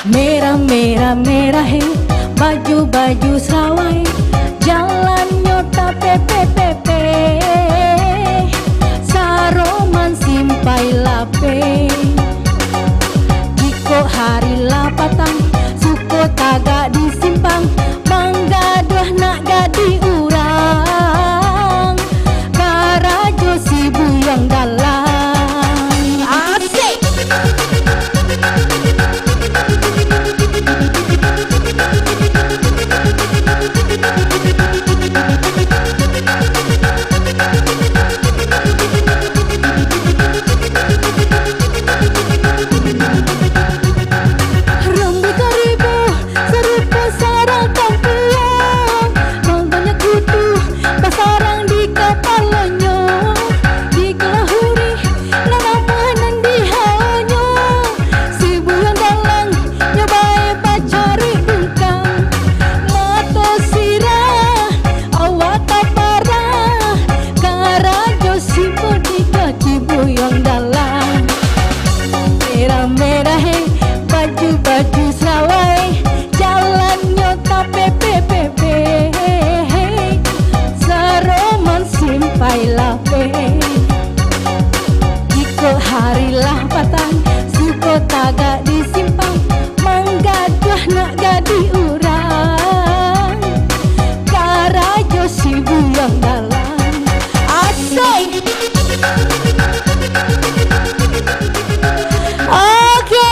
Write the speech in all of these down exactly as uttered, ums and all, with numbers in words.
Merah, merah, merah, he, baju, baju sarawai, jalannyo tapepe-pepe, saroman simpai lapeh. Jikok hari lah patang, suko tagak di simpang, manggaduah nak gadih urang, karajo si buyuang dalam. Asik. Rambuik karibu, sarupo sarang tampuang, mangkonyo kutu basarang di kapalonyo, di kalahuri nan amuah nan di haonyo, si buyuang dalang nyo bae bacari bungkang, mato sirah, awak taparah, karajo si budi kaki buyuang dalang. Merah-merah, he, baju-baju sarawai, jalannyo tapepe-pepe, saroman simpai lapeh. Jikok hari lah patang, suko tagak di simpang, manggaduah nak gadih urang, karajo si buyuang dalam. Asik. Oke,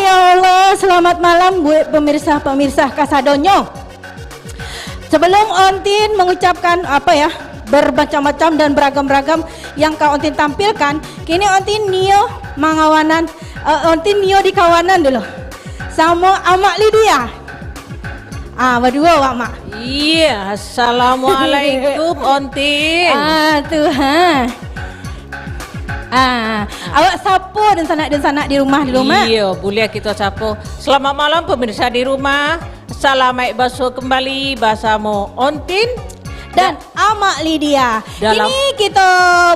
ya Allah, selamat malam buat pemirsa-pemirsa kasadonyo. Sebelum Ontin mengucapkan apa ya, bermacam-macam dan beragam-ragam yang ka Ontin tampilkan, kini Ontin nio mangawanan, eh, Ontin nio dikawanan dulu samo Amak Lydia. Ah, baduo awak, Mak. Iya, assalamualaikum, Ontin. Ah, tu, ha. Ah, awak sapo dunsanak-dunsanak di rumah dulu, Mak? Iya, buliah kito sapo. Selamat malam, pemirsa di rumah. Salamaik baso kembali basamo Ontin dan Amak Lydia. Dalam Kini kito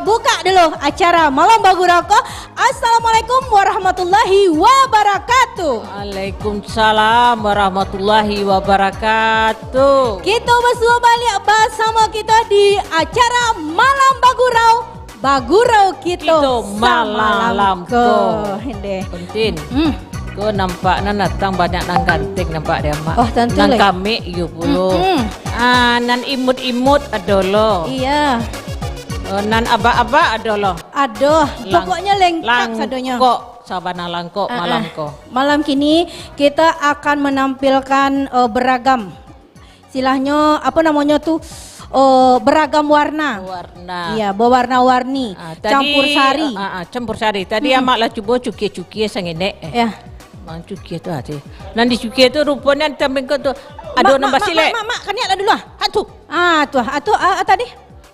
buka dulu acara Malam Bagurau ko. Assalamualaikum warahmatullahi wabarakatuh. Waalaikumsalam warahmatullahi wabarakatuh. Kito basuo baliak basamo kito di acara Malam Bagurau, bagurau kito Kito samalam malam ko. ko. Deh. Ontin. Hmm. Ko nampak nan datang banyak nan ganteng nampak dek Amak. Oh, tantu Nan lai. Kamek iyo pulo. Mm-mm. Ah, nan imut-imut ado lo. Iya. Oh, nan abak-abak ado lo. Aduh, Lang-, pokoknya lengkap sadonyo. Langkok, sabana langkok Ah, malam ah. ko. Malam kini kita akan menampilkan, eh, beragam. Istilahnyo, apa namonyo tu? Oh, beragam warna. Warna. Iya, berwarna-warni. Ah, tadi, Campur sari. Ah, ah, campur sari. Tadi Mm-mm. Amak lah cubo cukie-cukie sangenek. Eh. Ya. Mang cukie tu ati. Nan dicukie tu ruponyo di samping ko tu. Ado Mak, nan mak, mak, basilek. mak, mak, mak, kaniak lah dulu ah. Ah, tu. Ah, tu ah. Ah, tu ah, ah, tadi.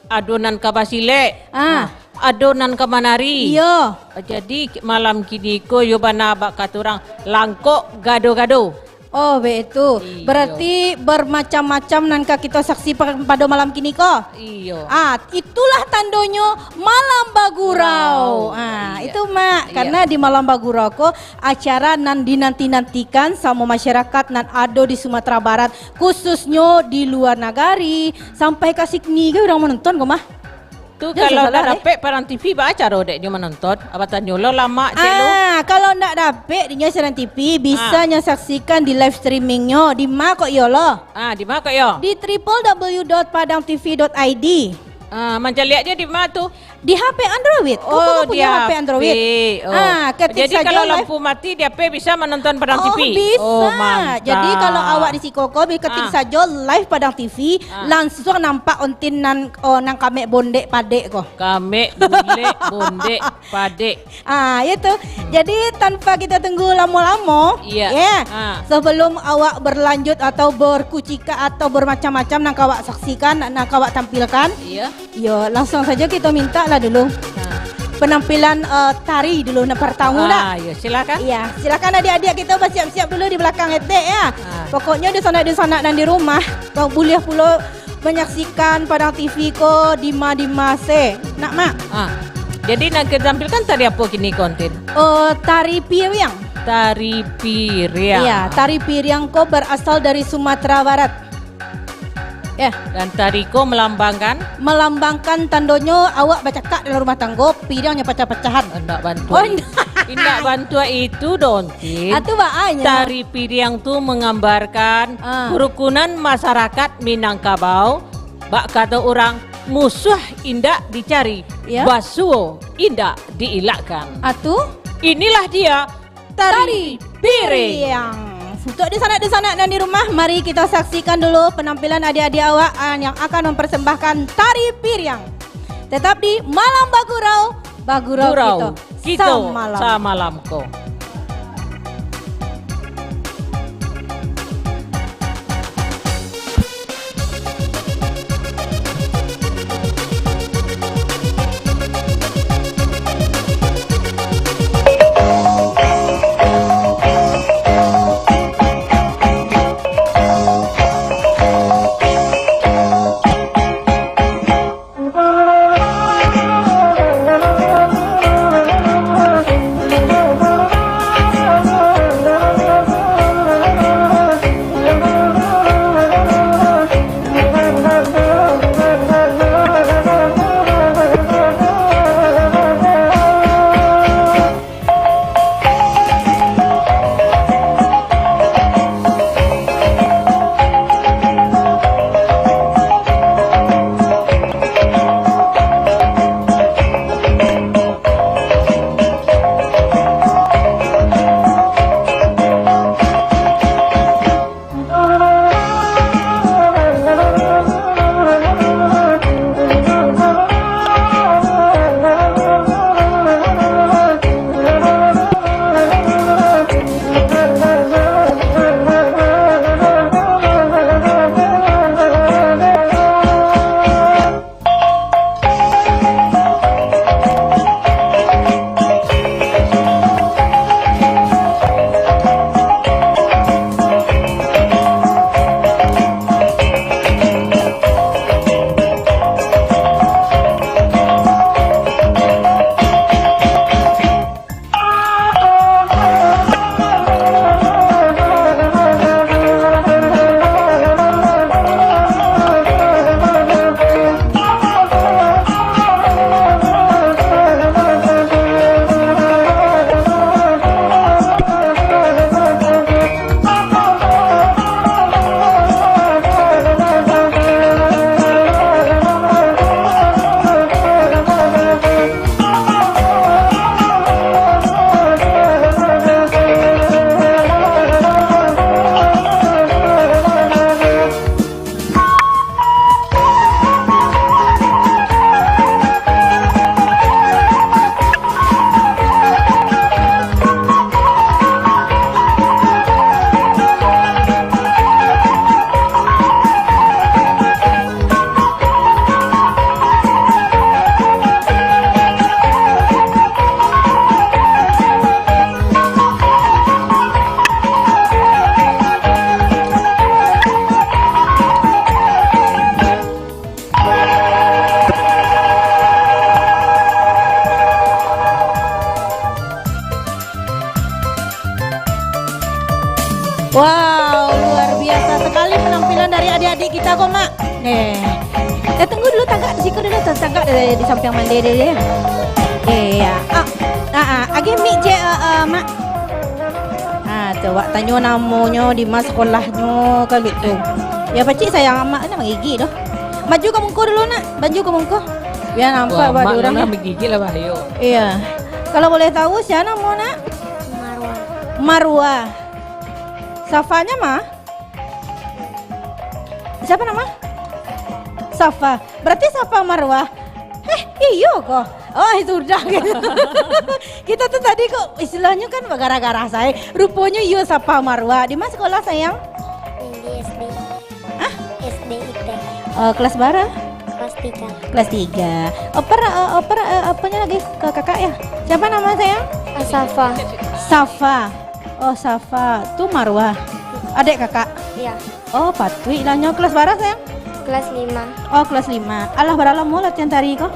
Ado nan ka basilek. Ah. Ah, ado nan ka manari. Iyo. Jadi, malam kini ko yo bana bak kata urang, langkok gado-gado. Oh, baitu. Iyo. Berarti bermacam-macam nan ka kito saksi pa-, pado malam kini ko. Iyo. Ah, itulah tandonyo malam bagurau. Wow, Ah, iya. itu, Mak. Iya. Karena di malam bagurau ko acara nan dinanti-nantikan samo masyarakat nan ado di Sumatera Barat, khususnyo di luar nagari, sampai ka Sydney ge urang manonton ko, Mah. Tu Dah kalau salah, ndak eh. dapek Padang T V, baa caro dek nyo manonton? Abah tanyo lo lamak cek lo. Ah, kalau ndak dapek dinyo siaran T V, bisa Ah. nyo saksikan di live streamingnyo. Di ma kok iyo lo? Ah, di ma kok iyo? Di triple W dot padang T V dot I D. Ah, mancaliak je di ma tu? Di H P Android. Kok Oh, kau di punya H P Android? H P. Oh. Ah, ketik Jadi saja kalau live. lampu mati di H P bisa manonton Padang Oh, T V. bisa. Oh, mantap. Jadi kalau awak di siko ko, ketik Ah. saja live Padang T V, Ah. langsung nampak ontin nan, oh, nan kamek bondek padek ko. Kamek bulek bondek padek. Ah, ya tu. Jadi tanpa kita tunggu lamo-lamo, Iya. ya. Ah. Sebelum awak berlanjut atau berkucika atau bermacam-macam nan ka awak saksikan, nan ka awak tampilkan. Iya. Yo, langsung saja kita minta lah dulu. Ah. Penampilan, eh, tari dulu nan pertama dah. Ah, ya, silakan. Iya, silakan adik-adik kita bersiap-siap dulu di belakang etek ya. Ah. Pokoknya di sana, di sana dan di rumah, kau boleh pulo manyaksikan Padang T V ko dima-dima se. Nak, Mak? Ah. Jadi, nan ka ditampilkan tari apo kini ko, Tin? Oh, tari piriang. Tari piriang. Iya, tari piriang ko barasal dari Sumatera Barat. Ya. Dan tari ko melambangkan? Melambangkan tandonyo awak bacakak dalam rumah tanggo, piriangnyo pacah-pacahan. Indak bantuak. Oh, indak. Indak bantuak itu doh, Tin. Atu baa nyo? Tari piriang tu menggambarkan Ah. kerukunan masyarakat Minangkabau. Bak kato urang, musuah indak dicari, Ya. basuo indak diilakkan. Atu? Inilah dia tari Tari piriang. Piriang. Untuk dunsanak-dunsanak nan di rumah, mari kita saksikan dulu penampilan adik-adik awak, ah, yang akan mempersembahkan tari piriang. Tetap di Malam Bagurau, bagurau Gurau, kito kito samalam. samalam ko. Wow, luar biasa sekali penampilan dari adik-adik kita ko, Mak. Nih. Eh, tunggu dulu, tagak di siko dulu, tagak di, di sampiang mandeh deh. Iya. Ah, ah, ah. Agiah mic je, eh, eh, Mak. Ah, tu, awak tanyo namonyo, di ma sekolahnyo, kalu tu. Ya, pacik sayang amak, nak magigik tu. Maju ka muko dulu, nak. Maju ka muko. Biar nampak Wah, buat mak urang, lah ya. Magigik lah, bahayo. Iya. Kalau boleh tahu, siapa nama, nak? Marwah. Marwah. Safanya, mah? Siapa nama? Safa. Berarti Safa Marwah. Eh, iyo ko. Oh, sudah gitu. Kita tu tadi kok istilahnya kan gara-gara saya. Rupanya iyo Safa Marwah. Di mana sekolah, sayang? Di S D. Hah? S D I P. Eh, kelas berapa? Kelas tiga. Kelas tiga. Oper, eh, oper, eh, apanya lagi ke kakak ya? Siapa nama, sayang? Safa. Safa. Oh, Safa. Tu Marwah. Adik kakak? Iya. Oh, patuik lah nyo. Kelas bara, sayang? Kelas lima. Oh, kelas lima. Alah bara lamo latihan tari ko?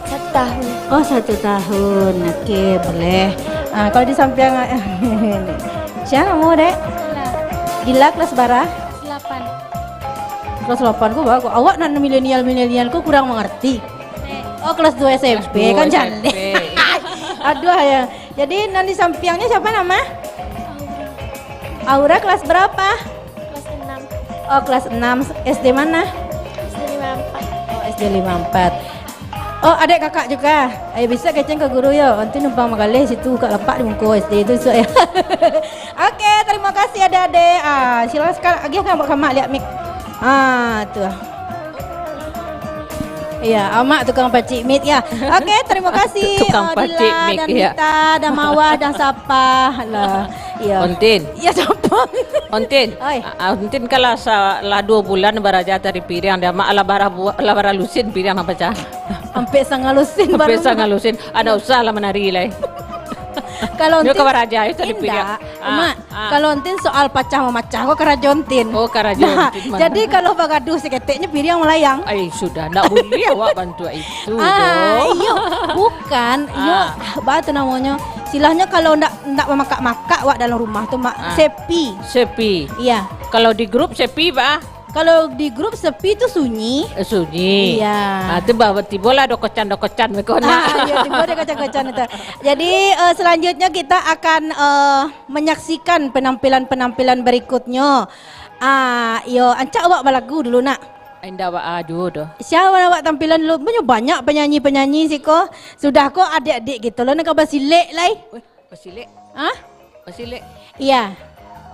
Satu tahun. Oh, satu tahun. Oke, boleh. Ah, kalau di sampiang, sia namo, Dek? Dila. Dila kelas bara? Delapan. Kelas delapan ko bagus. Awak nan milenial-milenial ko kurang mangarti. Eh. Oh, kelas dua S M P. Kelas dua kan S M P. Cantik. Aduh, ya. Jadi, nan di sampiangnyo siapa nama? Aura kelas berapa? Kelas enam. Oh, kelas enam. S D mana? S D lima empat. Oh, S D lima empat. Oh, adek kakak juga. Ayo, bisa kecek ka guru yo. Nanti numpang magaleh situ, ka lapak di muko S D tu, so, ya. Oke, terima kasih, adek-adek. Ah, silakan agiahkan buat kamak lihat mic. Ah, tu. Iya, amak tukang pacik mic ya. Oke, terima kasih, Tukang eh, pacik Dila mic, dan ya. Mita dan Mawar dan Sapah lah. Iya. Ontin. Iya, Sapah. Ontin. Oi. Ah, Ontin kalau sa-, lah dua bulan baraja tari piriang, dia mak lah bara bu-, lah bara lusin piriang nan pacah. Sampai sanga lusin Sampai baru sanga lusin. Ada usah lah manari lai. Kalau Nyo Ontin ka baraja, itu di piriang. Indak. Ah. Mak, Ah. Kalau Ontin soal pacah mamacah ko karajo Ontin. Oh, karajo Nah, Ontin mah. Jadi kalau bagaduh saketeknyo piriang malayang. Ai, sudah, ndak buliah awak bantuak itu, Ah, doh. Iyo, bukan, iyo, Ah. ah, ba tu namonyo. Silahnyo kalau ndak, ndak mamakak-makak awak dalam rumah tu, Mak, Ah. sepi. Sepi. Iya. Kalau di grup sepi, Pak? Kalau di grup sepi tu sunyi. Eh, sunyi. Iya. Ah, tu bah, tibolah dokocan-dokocan mereka nak. Ah, iya, tibo dokocan-dokocan itu. Jadi, eh, selanjutnya kita akan, eh, menyaksikan penampilan-penampilan berikutnyo. Ah, yo, ancak awak balagu dulu, nak. Indak awak adu doh. Sia awak tampilan dulu? Banyak, banyak penyanyi-penyanyi siko. Sudah ko adik-adik gitu lo, nak ka basilek lai. Weh, basilek? Hah? Basilek? Iya.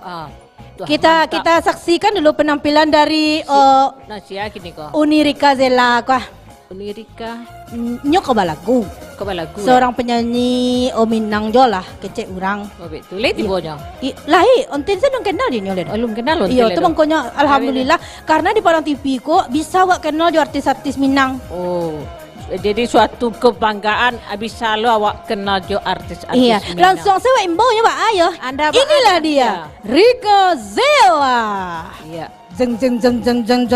Ah, tuh, Kita, mantap. Kita saksikan dulu penampilan dari, Si-, eh, nah, sia kini ko? Uni Rika Zela ko. Uni Rika. Nyo ko balagu. Ko balagu, Seorang ya? Penyanyi, oh, Minang jo lah, kecek urang. Oh, betul. Lai tibo nyo? I-, lai, Ontin se alun kenal jo nyo lai. Oh, alun kenal Ontin Iyo, lai tu doh. Mangkonyo, alhamdulillah, karena di Padang T V ko bisa awak kenal jo artis-artis Minang. Oh, jadi suatu kebanggaan, ah, bisa lo awak kenal jo artis-artis Iya, Minang. Langsung se awak imbau nyo, Pak, ayo. Anda, Pak, Inilah anda. Dia, Rika Zela. Iya. Jeng, jeng,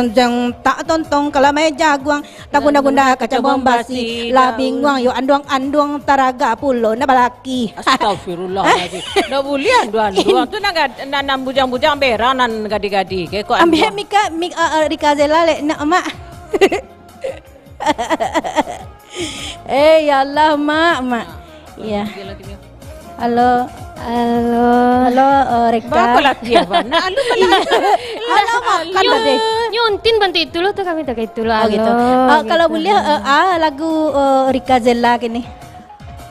jeng, tak tontong kalamai jaguang, tak gunda-gunda kacang bombasi, lah binguang yo anduang-anduang taraga pulo nak balaki. Astagfirullahaladzim. Ndak buliah anduang-anduang tu, nan gad-, nan, nan bujang-bujang berang, nan gadih-gadih. Kek kok Ambiak anduang? Mika, mik, eh, eh, Rika Zela lek nak, Mak. Eh, ya Allah, Mak, Mak. Ah, Iya. Halo. Halo. Halo, eh, Rika. Bapa latihan, Bang? Nak, lu Iya. Halo, Mak. Kan Halo. Tadi. Nyo Ontin bantu itu lo tu, kami tak itu lo. Oh, gitu. Halo, Ah, kalau gitu. Buliah, eh, ah, lagu, eh, Rika Zela kini.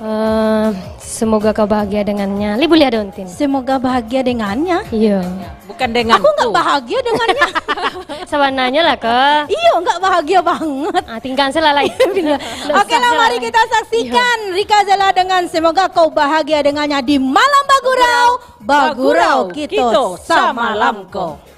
Eh, Semoga Kau Bahagia Dengannya. Lai buliah ado, Ontin? Semoga bahagia dengannya. Iya. Bukan denganku. Aku nggak bahagia dengannya. Sabananyo lah, Kak. Iyo, nggak bahagia banget. Ah, tinggal se lah, lai. Ndak Oke usah lah, se lah, mari lai. Kita saksikan Rika Zela dengan Semoga Kau Bahagia Dengannya di Malam Bagurau. Bagurau, Bagurau, kito kito samalam samalam ko. Ko.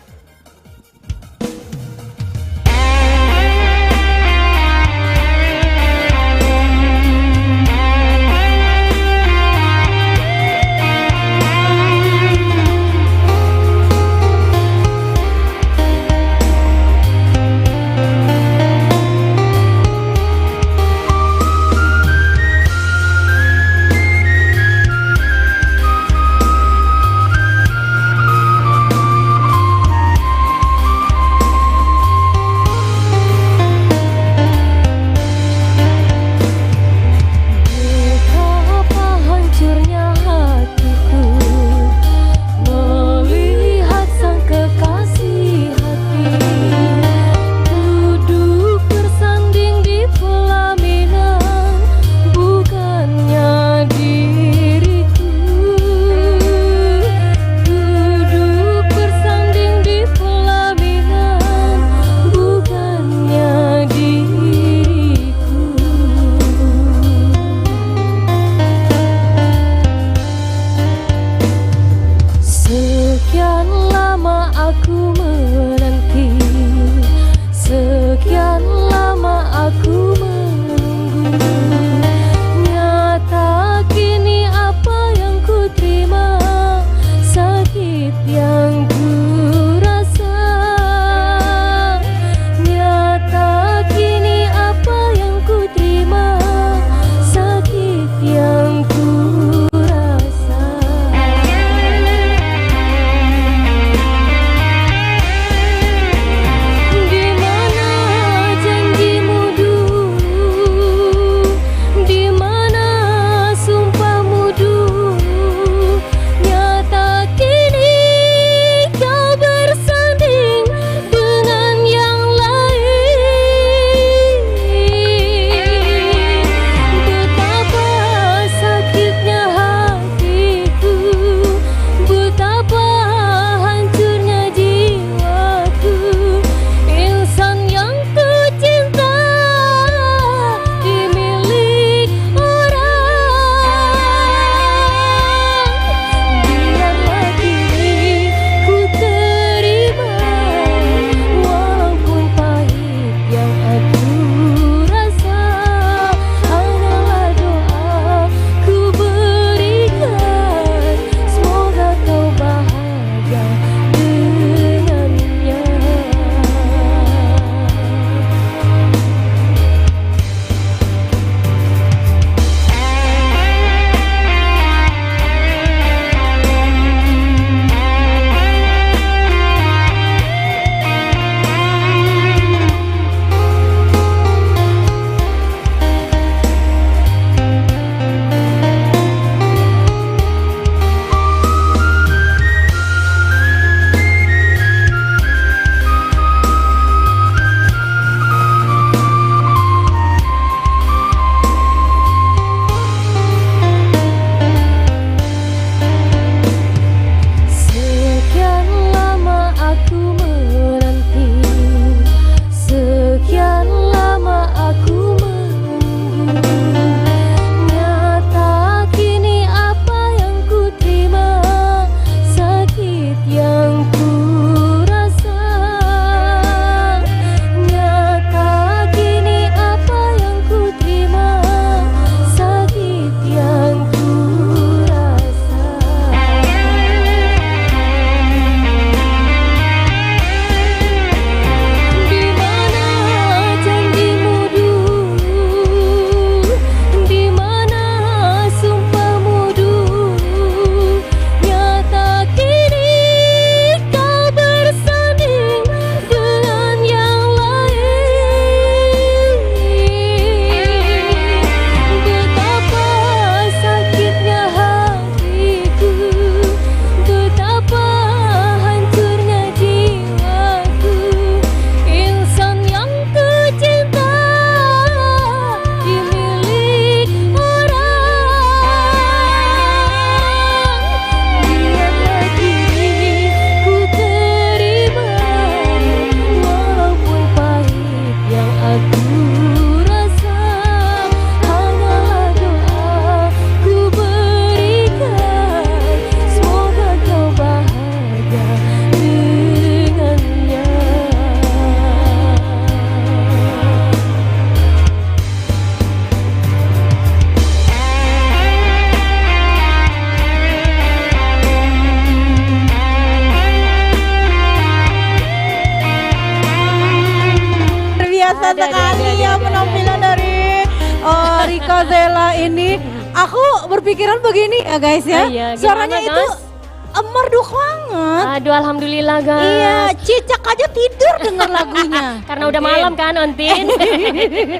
Iya, penampilan dari, eh, Rika Zela ini. Aku berpikiran begini ya, guys, ya. Oh, iya. Suaranya gimana, itu Gus? Merdu banget. Aduh, alhamdulillah, Gus. Iya, cicak aja tidur dengar lagunya. Karena udah malam kan, Ontin?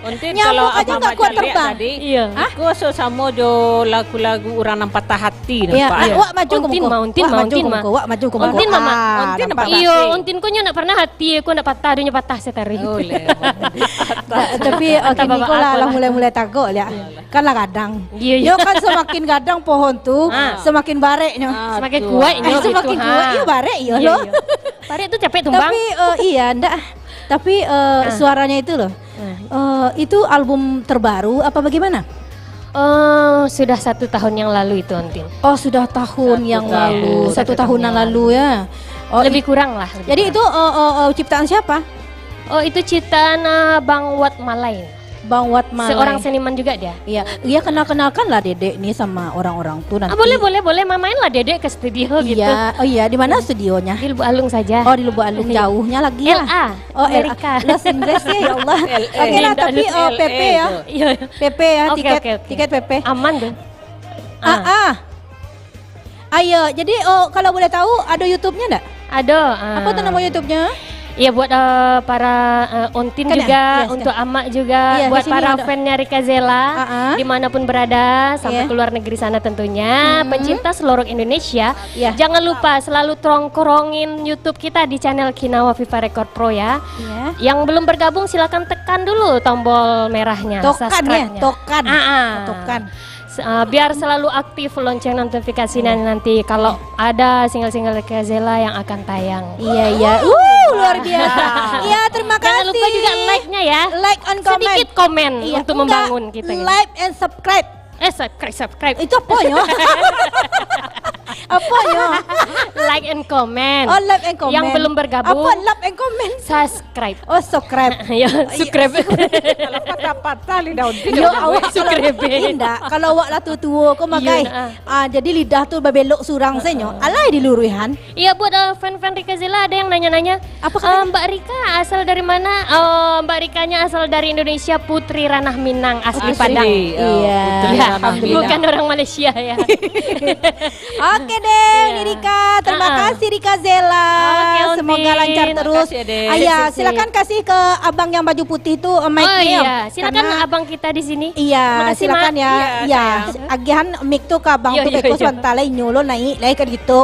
Ontin, kalau Abang Mamat lihat tadi, iya. Hah? Iko so samo jo lagu-lagu urang nan patah hati, nampak. Iya. Wak maju ka muko. Ontin mah, Ontin mah, Ontin mah. Wak maju ka muko. Ontin mah, Mak. Ah, Ontin nampak. Iyo, Ontin ko nyo ndak pernah hati, ko ndak patah, adonyo patah satari. Oh, leh. Tapi, eh, kini ko lah, lah mulai-mulai tagak, liak. Kan lah gadang. Iyo, iyo. Yo kan samakin gadang pohon tu, samakin barek nyo. Ah, samakin kuat nyo gitu, samakin kuat, iyo barek, iyo lo. Barek tu capek tumbang. Tapi, eh, iya, ndak. Tapi, eh, suaranya itu loh. Eh, itu album terbaru apa bagaimana? Oh, sudah satu tahun yang lalu itu, Ontin. Oh, sudah tahun yang lalu. Satu tahun yang lalu, ya. Oh, lebih kurang lah, lebih kurang. Jadi itu, eh, eh, eh, ciptaan siapa? Oh, itu ciptaan, eh, Bang Wat Malai. Bang Wat Malai. Seorang seniman juga dia. Iya, iya, kenal-kenalkan lah Dedek nih sama orang-orang tuh nanti. Ah, boleh, boleh, boleh. Main-main lah Dedek ke studio gitu. Iya, oh iya, di mana studionya? Di Lubuk Alung saja. Oh, di Lubuk Alung, jauhnya lagi lah. L A, oh, L A. Amerika. Los Angeles ya, ya Allah. L A. Oke lah, tapi, eh, P P ya. Iya. P P ya, tiket, oke, oke. Tiket P P. Aman tuh. Ah, ah. Ayo, jadi, oh, kalau boleh tahu, ada YouTube-nya ndak? Ada, ah. Apa tuh nama YouTube-nya? Ya, buat, eh, para, eh, Ontin juga, untuk Amak juga, buat para fan-nya Rika Zela, dimanapun berada, sampai ke luar negeri sana tentunya, pencinta seluruh Indonesia, jangan lupa selalu tongkrongin YouTube kita di channel Kinawa Viva Record Pro ya. Iya. Yang belum bergabung, silakan tekan dulu tombol merahnya, subscribe-nya. Tokan ya, tokan. Ah, ah. Tokan. Se-, ah, biar selalu aktif lonceng notifikasinya nanti kalau ada single-single Rika Zela yang akan tayang. Iya, iya. Uh, luar biasa. Iya, terima kasih. Jangan lupa juga like-nya ya. Like and comment. Sedikit komen untuk membangun kita gitu. Like and subscribe. Eh, subscribe, subscribe. Itu apa ya? Apa ya? Like and comment. Oh, like and comment. Yang belum bergabung, apa like and comment? Subscribe. Oh, subscribe. Ya, subscribe. Kalau patah-patah lidah Ontin. Yo, awak kalau indak, kalau awak lah tuo-tuo ko makai. Iyo, nah. Ah, jadi lidah tu babelok surang senyo. Alai diluruihan. Iya, buat, eh, fan-fan Rika Zela ada yang nanya-nanya, apa katanya? Eh, Mbak Rika asal dari mana? Oh, Mbak Rikanya asal dari Indonesia, Putri Ranah Minang, asli Padang. Asli, oh, iya. Putri Ranah Minang. Bukan orang Malaysia ya. Oke deh, Rika. Terima kasih, Rika Zela. Oke, Ontin. Semoga lancar terus. Makasih, Dek. Ayah, silakan kasih ke abang yang baju putih tu, eh, mic-nya. Oh iya, silakan abang kita di sini. Iya, silakan ya. Makasih, Mak. Iya, sayang. Agihan mic tu ke abang tu, beko sebentar lah, inyo lo naik lah, kan gitu.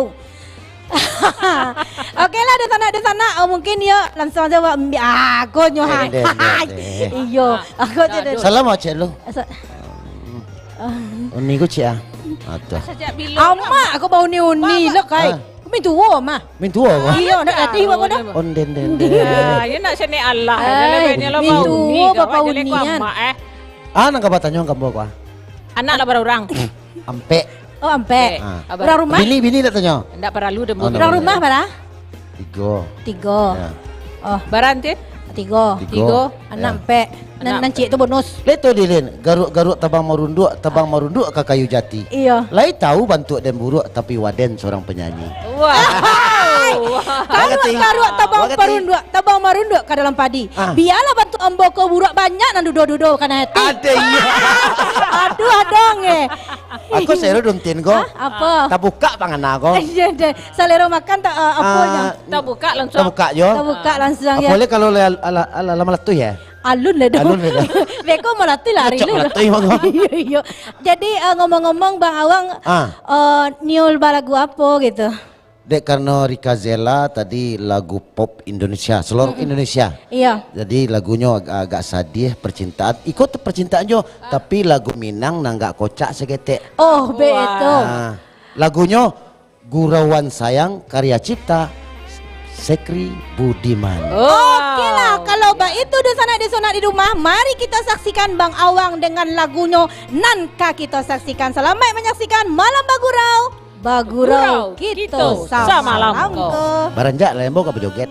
Oke lah, dunsanak-dunsanak. Oh, mungkin yo langsung aja, Wak. Ah, gonyo, ha. Deh, deh, deh, deh. Iyo, aku aja deh. Salam, Aceh, lu. Uni ku, Cik, ah. Aduh. Amak, aku bau uni-uni lah, kai. Ah. Aku mintuo mah. Mintuo mah? Iyo, nak latih buat kono. Onden, den, den. Ya, ya nak sini Allah. Ai, mintuo bapa uni kan. Ah, nang ka batanyo ka ambo ko, ah. Anak lah bara urang? Ampek. Oh, ampek. Ah. Urang rumah? Bini, bini dak tanyo? Ndak paralu deh. Oh, urang rumah bara? Tigo. Tigo. Ya. Oh. Bara, Tin? Tigo. Tigo. Tigo. Anak ampek. Nan, nan ciek tu bonus. Lai tau, Lin, garuak-garuak tabang marunduak, tabang marunduak ka kayu jati. Iyo. Lai tau bantuak den buruak, tapi waden seorang penyanyi. Wah. Garuak-garuak tabang marunduak, tabang marunduak ka dalam padi. Ah. Bialah bantuak ambo ko buruak, banyak nan dudo-dudo ka ati. Aduh, iyo. Aduh, adong, eh. Aku sero duntin ko. Hah? Apa? Tabukak pangana ko. Iya deh. Salero makan tak, eh, apa yang? Ah, tabukak langsung. Tabukak yo. Tabukak langsung ya. Apolai kalau la-, la-, la-, lamo latuih ya. Alun lah dah. Alun lah dah. Beko malatuih lari lu. Ngecok malatuih, Bang. Iya, iya. Jadi, eh, ngomong-ngomong, Bang Awang, eh, nio balagu apa gitu? Dek, karena Rika Zela tadi lagu pop Indonesia, seluruh Indonesia. Iya. Jadi lagunyo agak, agak sadih, percintaan. Iko tu percintaan jo, tapi lagu Minang nan agak kocak saketek. Oh, betul. Nah, lagunyo Gurauan Sayang, karya cipta Sekri Budiman. Oke lah, kalau baitu, dunsanak-dunsanak di rumah, mari kita saksikan Bang Awang dengan lagunyo nan ka kita saksikan. Selamat menyaksikan Malam Bagurau. Bagurau kito samalam ko. Baranjak lah, ambo ka bajoget.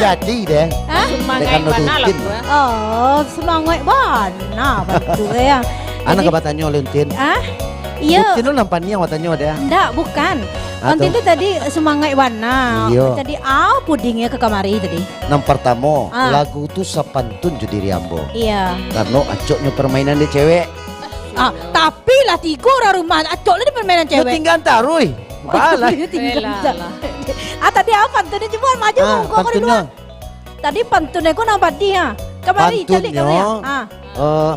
Ati deh. Hah? Semangat bana lah. Oh, semangat bana bantu ya. Anak ka batanyo leh, Untin. Ah? Iyo. Untin tu nampak ni yang batanyo deh. Ndak, bukan. Ah, Untin tu tadi semangat bana. Iyo. Tadi au pudingnyo ka kamari tadi. Nan partamo, ah, lagu tu sapantun jo diri ambo. Iya. Karano acoknyo permainan dek cewek. Ah, tapi lah tigo urang rumah, acok lah di permainan cewek. Yo tingga taruih. Balah. Tingga. Ah, tadi apa pantunnyo? Cubo maju muko ko dulu. Tadi pantunnyo ko nan badi, ha. Kamari, caliak kamari, ha. Ah. Eh,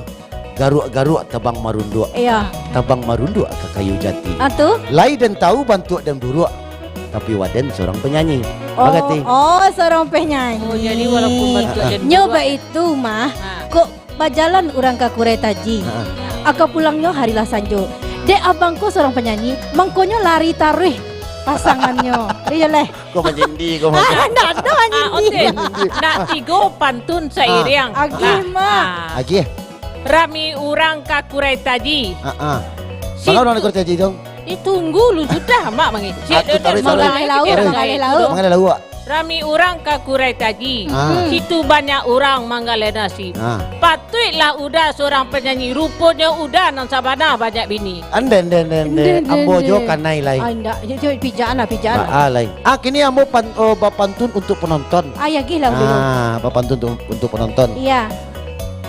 garuak-garuak tabang marunduak. Iya. Tabang marunduak ka kayu jati. Ah, tu? Lai den tahu bantuak den buruak, tapi waden seorang penyanyi. Oh, oh, seorang penyanyi. Oh, jadi walaupun bantuak den buruak. Nyo baitu mah, kok bajalan urang ka Kurai Taji. Ha. Aka pulangnyo hari lah sanjo. Dek abang ko seorang penyanyi, mangkonyo lari taruih pasangannyo. Iyo leh. Ko manyindi, ko manyindi. Ah, ndak ado manyindi. Ah, oke. Nak tigo pantun sairiang. Agih, Mak. Ah. Agih. Rami urang ka Kurai Taji. Ah, ah. Manga urang di Kurai Taji tu? Eh, tunggu lu, sudah Mak mangecek. Ah, tu taruih, taruih. Manggaleh lauak, manggaleh lauak. Manggaleh lauak. Rami urang ka Kurai Taji. Ah. Situ banyak urang manggaleh nasi. Ah. Patuiklah Uda seorang penyanyi. Ruponyo Uda nan sabana banyak bini. Ande, ande, ande, ande. Ambo jo kanai lai. Ah, indak. Yo, yo, pijaan lah, pijaan lah. Ah, lai. Ah, kini ambo pan-, oh, bapantun untuk penonton. Ah, ya, gih lah dulu. Ah, bapantun tu untuk penonton. Iya.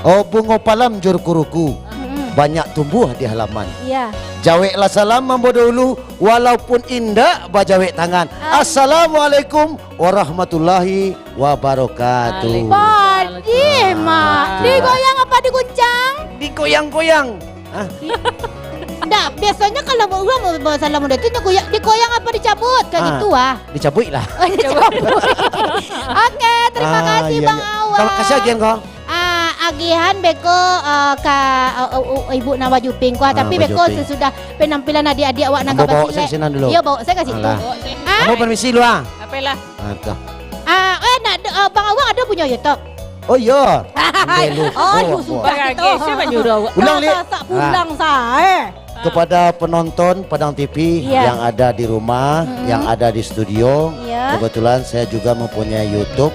Oh, bungo palam jo ruku-ruku. Mm-mm. Banyak tumbuh di halaman. Iya. Jaweklah salam ambo dahulu, walaupun indak bajawek tangan. Ah. Assalamualaikum warahmatullahi wabarakatuh. Waalaikumsalam. Padih, Mak. Ah. Digoyang apa diguncang? Digoyang-goyang. Ah. Ndak, biasonyo kalau urang mau, mau salam udah tu, nyo goyang, digoyang apa dicabut? Kayak gitu, ah. Dicabuik lah. Oh, dicabuik. Oke, terima kasih, Bang Awang. Ah, iya, iya. Terima kasih agihan ko. Ah, agihan beko, ah, ka, ah, ah, ah, ibu nan baju pink ko, ah, tapi beko sesudah penampilan adik-adik awak nan ka basilek. Ambo bawa saksinan dulu. Iyo, bawa saksinan ka situ. Alah. Ah? Ambo permisi dulu, ah. Apolah? Ah, tu. Ah, eh, nak, ah, Bang Awang ado punyo YouTube? Oh, iyo. Ambo lupo. Oh, iyo, sudah gitu. Siapa nyuruh awak? Ulang, Lik. Sasak pulang sae. Kepada penonton Padang T V yang ada di rumah, yang ada di studio, kebetulan saya juga mempunyai YouTube,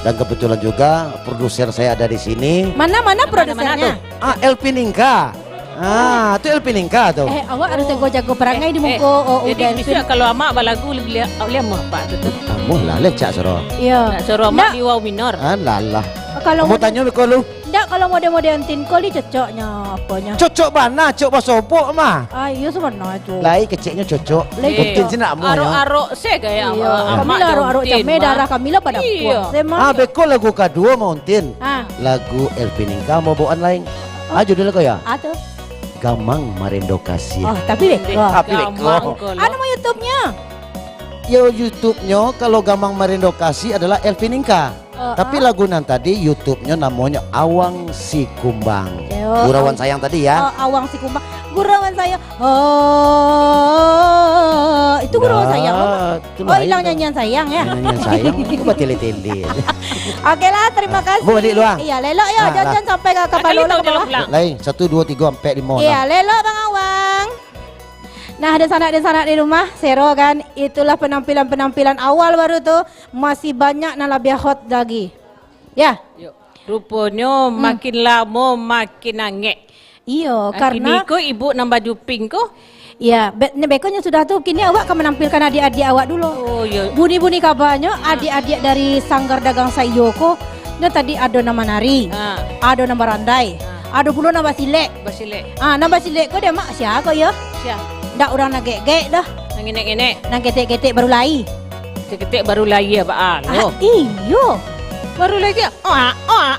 dan kebetulan juga produser saya ada di sini. Mana, mana produsernya? Ah, Elvin Ingka. Ah, tu Elvin Ingka tu. Eh, awak harus jago-jago parangai di muko, oh, jadi bisa kalau amak balagu lebih lia-, lemah, Pak, tu, tu. Amuah lah, lecak suaro. Iya. Nak suaro amak di wau minor. Ah, lalah. Kalau mau tanyo ko lu. Ndak, kalau mode-mode Untin ko li cocoknyo, aponyo? Cocok bana, cocok basobok mah. Ah, iyo, sabana tu. Lai keceknyo cocok. Lai cocok. Untin se ndak amuah nyo. Arok-arok se gaya. Iyo, kami lah arok-arok cameh, darah kami lah padah kuat. Se mah. Ah, beko lagu kaduo mah, Untin. Ah. Lagu Elvin Ingka mah bawaan lain. Ah, judulnyo ko yo? Ah, tu. Gamang Marindo Kasih. Oh, tapi beko. Tapi beko. Anu mah YouTube-nyo? Yo, YouTube-nyo kalau Gamang Marindo Kasih adalah Elvin Ingka. Oh, tapi lagu nan tadi YouTube-nyo namonyo Awang Sikumbang. Yo, Gurauan Sayang tadi ya. Oh, Awang Sikumbang. Gurauan Sayang. Oh, itu Gurauan Sayang, oh. Itulah, oh, ilang itu. Nyanyian sayang ya. Nyanyian sayang itu batele-tele. Oke lah, terima kasih. Ambo balik dulu, ah. Iya, lelok yo, ah, jangan sampai ka kapalo lah. Lain, satu, dua, tiga, empat, lima, enam. Iya, lelok Bang Awang. Nah, dunsanak-dunsanak di rumah, sero kan, itulah penampilan-penampilan awal baru tu, masih banyak nan labiah hot lagi. Ya. Yo. Ruponyo makin lamo makin angek. Iyo, karena kini ko ibu nan baju pink ko. Iya, be-, ne-, beko nyo sudah tu, kini awak ka manampilkan adik-adik awak dulu. Oh, iyo. Bunyi-bunyi kabanyo, adik-adik dari Sanggar Dagang Saiyo ko, nyo tadi ado nan manari, ado nan barandai, ado pulo nan basilek. Basilek. Ah, nan basilek ko dek mak sia ko yo? Sia? Ndak urang nan gek-gek doh. Nan ngenek-ngenek. Nan ketek-ketek baru lai. Ketek-ketek baru lai ya, Pak? Ah, iyo. Baru lai ya? Oh, ah, oh, ah.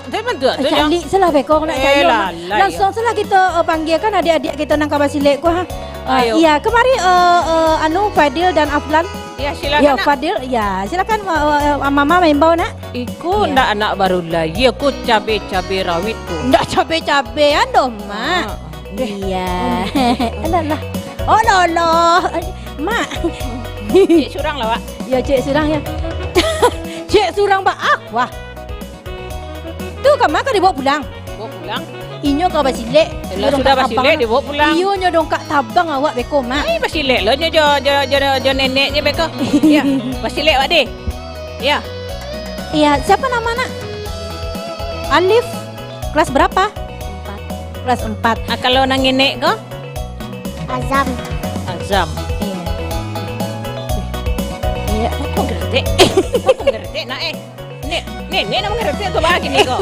Calik salah beko nak calik. Langsuang salah kito, eh, panggiakan adik-adik kito nan ka basilek ko, ha. Ah, iya, kemari, eh, eh, anu, Fadil dan Aflan. Ya, silakan, Nak. Fadil, ya, silakan, eh, eh, Mama maimbau, Nak. Iko ndak anak baru lai, iko cabe-cabe rawit tu. Ndak cabe-cabean doh, Mak. Ah. Iya. Alah, lah. Oh, lolo. Mak. Cek surang lah, Wak. Ya, cek surang, ya. Cek surang, Wak. Ah, wah. Tu ka ma ka dibawa pulang? Bawa pulang. Inyo ka basilek. Yalah, sudah basilek, dibawa pulang. Iyo nyo dongkak tabang awak beko, Mak. Ai, basilek lo nyo jo, jo, jo, jo neneknyo beko. Ya, basilek awak deh. Ya. Iya, siapa nama nak? Alif. Kelas berapa? Empat. Kelas empat. Ah, kalau nan ngenek ko? Azam. Azam. Iya. Iya. Kok ngerti? Kok ngerti nak eh? Nek, nenek nak ngerti tu bagi ni ko.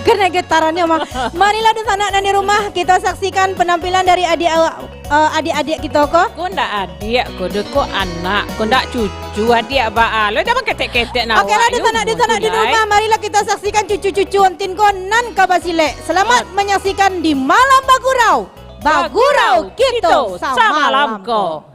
Karena getarannya mah. Marilah dunsanak nan di rumah, kita saksikan penampilan dari adik awak, eh, adik-adik kita ko. Ko ndak adik ko, deh ko anak, ko ndak cucu adik baa. Lo jangan ketek-ketek nak. Oke lah, awak, dunsanak, yo, dunsanak di rumah, marilah kita saksikan cucu-cucu ontin ko nan ka basilek. Selamat menyaksikan di Malam Bagurau. Bagurau kito samalam ko.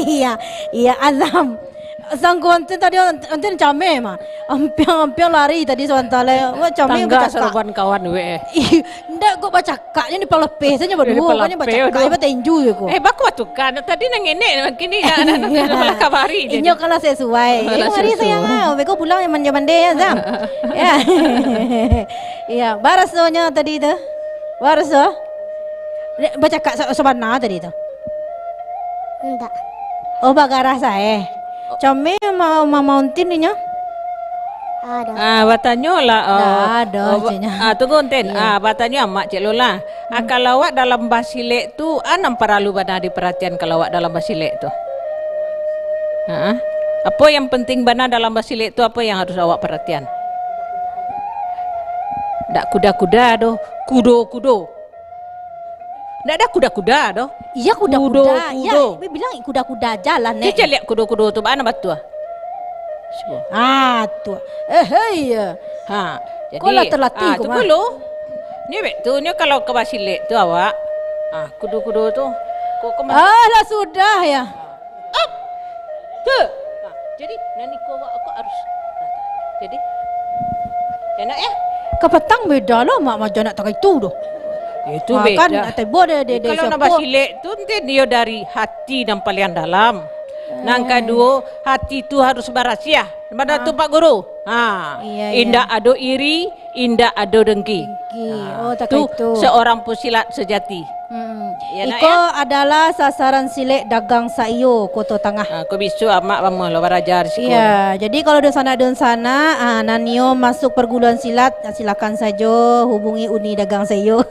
Iya, iya, azam. Sangko antin tadi, antin cameh mah. Ampiang-ampiang lari tadi sabanta lai. Wah, cameh. Tangga bacakak. Saraban kawan we. Ih, ndak kok bacakaknyo di palepeh sajo baduo, kan bacakak, aduh. Batinju je ko. Eh, baku tu kan. Tadi nan ngenek, kini nak, nak, nak, nak kabari je. Inyo kalau sesuai. Eh, mari sayang ah. Beko pulang yang mande-mande ya, Zam. Ya. Iya, barasonyo tadi tu. Baraso? Bacakak sa-, sabana tadi tu. Indak. Oh, bagarah sae. Cameh ma-, ma-, mauntin inyo? Ado. Ah, batanyolah, oh, ado, oh, ba-, caknyo. Ah, tunggu, Untin. Iya. Ah, batanyo amak, Cik Lola. Ah, hmm. Kalau awak dalam basilek tu, a nan paralu bana diparatian kalau awak dalam basilek tu? Ha? Apo yang penting bana dalam basilek tu, apo yang harus awak paratian? Ndak kuda-kuda doh, kudo-kudo. Ndak ado kuda-kuda doh. Iya, kuda-kuda. Kudo, iya, kudo. Bilang kuda-kuda jalan, eh. Kecek liak kudo-kudo tu, bana batua. Cubo. Ah, tu. Eh, hei, ya. Ha, jadi, ko lah terlatih, ah, ko tu mah. Dulu. Ni bek tu, ni kalau ka basilek tu awak. Ah, kudo-kudo tu. Ko, ko ma- Ah, lah sudah, ya. Up! Tu! Ha, jadi, nan iko awak ko harus. Jadi, enak, ya? Kapatang beda lah, mak maja nak takai tu doh. Itu beda. Kan, ateh bo deh, deh, deh, kalau nak basilek tu, nanti dia dari hati yang paling dalam. Nan kaduo, hati tu harus barasiah. Bana tu, Pak Guru? Ha. Iya, iya. Indak ado iri, indak ado dengki. Dengki. Ha. Oh, takai tu. Seorang pesilat sejati. Hmm. Iya, nak, iko ya? Adalah sasaran silek dagang saiyo Koto Tangah. Ha, ko bisuak amak bamuah lo baraja di siko. Iya, jadi kalau dunsanak-dunsanak, ha, nan nio masuk perguruan silat, silakan sajo hubungi Uni Dagang Saiyo.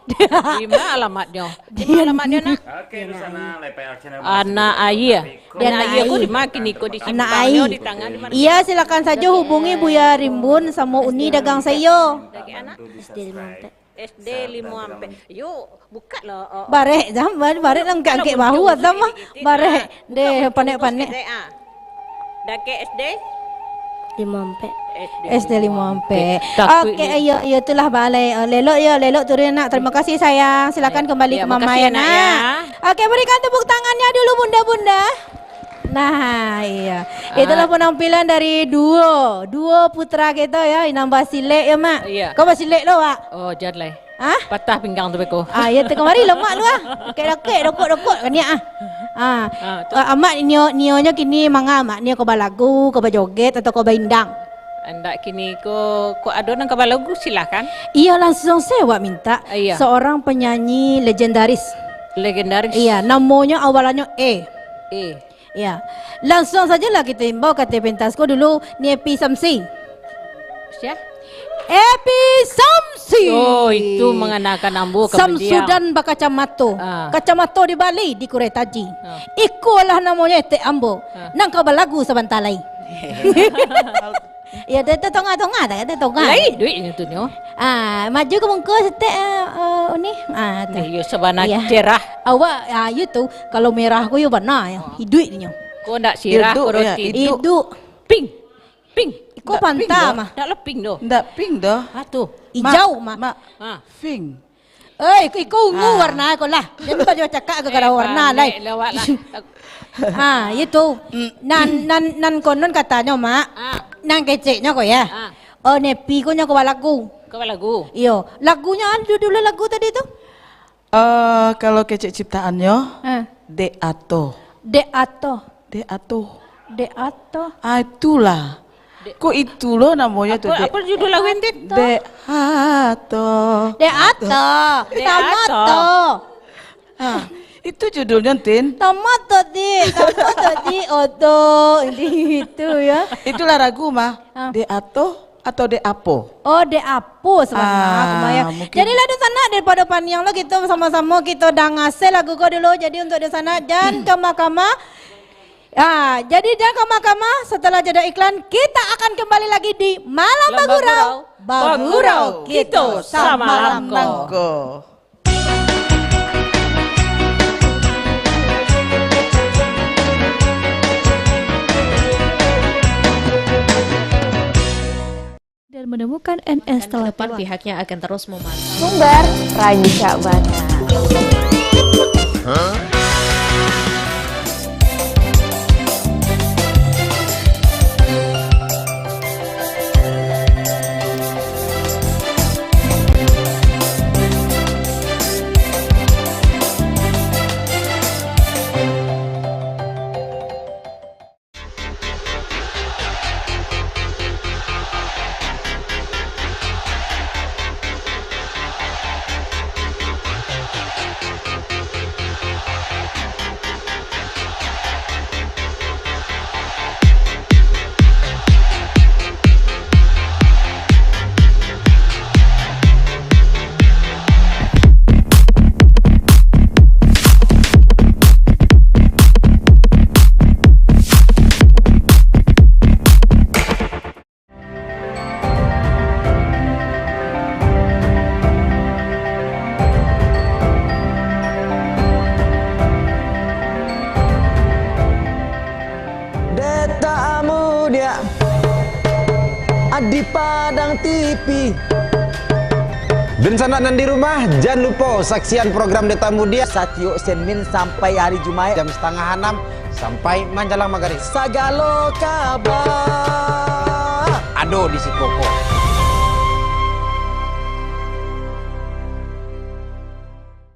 Di ma alamatnyo? Di ma alamatnyo, nak? Oke, di sana, Lepek Archana. Anak Aia. Di Anak Aia. Anak Aia. Ko di ma kini ko di Anak Simpang nyo, Aia. Di tangan, di ma? Iya, silakan sajo hubungi Buya Rimbun samo Uni Dagang Saiyo. Dari anak? S D limo ampek. S D limo ampek. Yo, bukak lah, oh. Barek, Zam, barek, barek lah angkek-angkek bahu, Zam, ah. Barek. Deh, panek-panek. Dah ke S D? Limo ampek. S D limo ampek. Oke, iyo, iyo, itulah balai. Eh, Lelok, yo, Lelok turun, nak. Terima kasih, sayang. Silakan kembali ke Mama, ya, nak. Oke, berikan tepuk tangannya dulu, Bunda-bunda. Nah, iya. Itulah penampilan dari duo, duo putra kita, ya, nan basilek, ya, Mak. Iya. Kau basilek lo, Wak? Oh, jan lai. Hah? Patah pinggang tu beko. Ah, iyo tu kamari lemak tu ah. Dakek-dakek, dokok-dokok kaniak ah. Ah. Ah, tu. Ah, amak nio, nionyo kini manga, Mak? Nio ko balagu, ko bajoget, atau ko baindang? Andak kini ko, ko ado nan ka balagu, silakan. Iyo, langsung sajo wak mintak. Ah, iya. Seorang penyanyi legendaris. Legendaris. Iya, namonyo awalannyo E. E. Ya, langsung sajolah kito imbau ka pentas ko dulu, ni Epi Samsi. Sia? Epi Samsi. Oh, itu manganakan ambo ka Samsudan bakacamato. Ah. Kacamato di Bali, di Kurai Taji. Ah. Ikolah namonyo etek ambo. Ah. Nan ka balagu sabanta lai. Ya, tu, tu tongah-tongah tak? Tu tongah. Lai duitnyo tu nyo. Ah, maju ka muko saketek, ah, ah, Uni. Ah, tu. Iyo, sabana cerah. Awak, ah, iyo tu, kalau merah ko yo bana yo. Oh. Iduik nyo. Ko ndak sirah, ko roti. Iduik. Pink. Pink. Iko panta mah. Ndak lo pink doh. Ndak pink doh. Ah, tu. Ijau mah. Mak. Ah. Pink. Eh, iko, iko ungu warna ko lah. Jan bacakak gara-gara warna lai. Panek lah awak lah. Ha, iyo tu. Nan, nan, nan konon katonyo, Mak. Ah. Nan keceknyo ko ya. Ah. Oh, Nepi ko nyo ko balagu. Ko balagu. Iyo. Lagunyo ado dulu lagu tadi tu. Eh, kalau kecek ciptaannyo, Dek Ato. Dek Ato. Dek Ato. Dek Ato. Ah, itulah. Dek Ko itu lo namonyo tu, Dek. Apo judul lagu, Tin? Dek Ato. Dek Ato. Dek Ato. Tamato. Ah, itu judulnyo, Tin. Tamato, Dik. Tamato, Dik. Oto. Itu ya. Itulah lagu mah. Ah. Dek Ato atau Dek Apo? Oh, Dek Apo sabananyo, ah, kumaya. Mungkin. Jadilah dunsanak, daripado paniang lo, kito samo-samo kito danga se lagu ko dulu. Jadi untuk dunsanak, jan ka mahkamah. Ah, jadi jan ka mahkamah, setelah jeda iklan, kita akan kembali lagi di Malam Bagurau. Bagurau, kito samalam ko. Dan menemukan N S telah depan, pihaknya akan terus memantau. Sumber, rancak bana. Di Padang T V. Dunsanak nan di rumah, jan lupo saksian program Deta Muda satiok Senin sampai hari Jumaik jam satangah anam sampai manjalang magarib. Sagalo kaba ado di siko ko.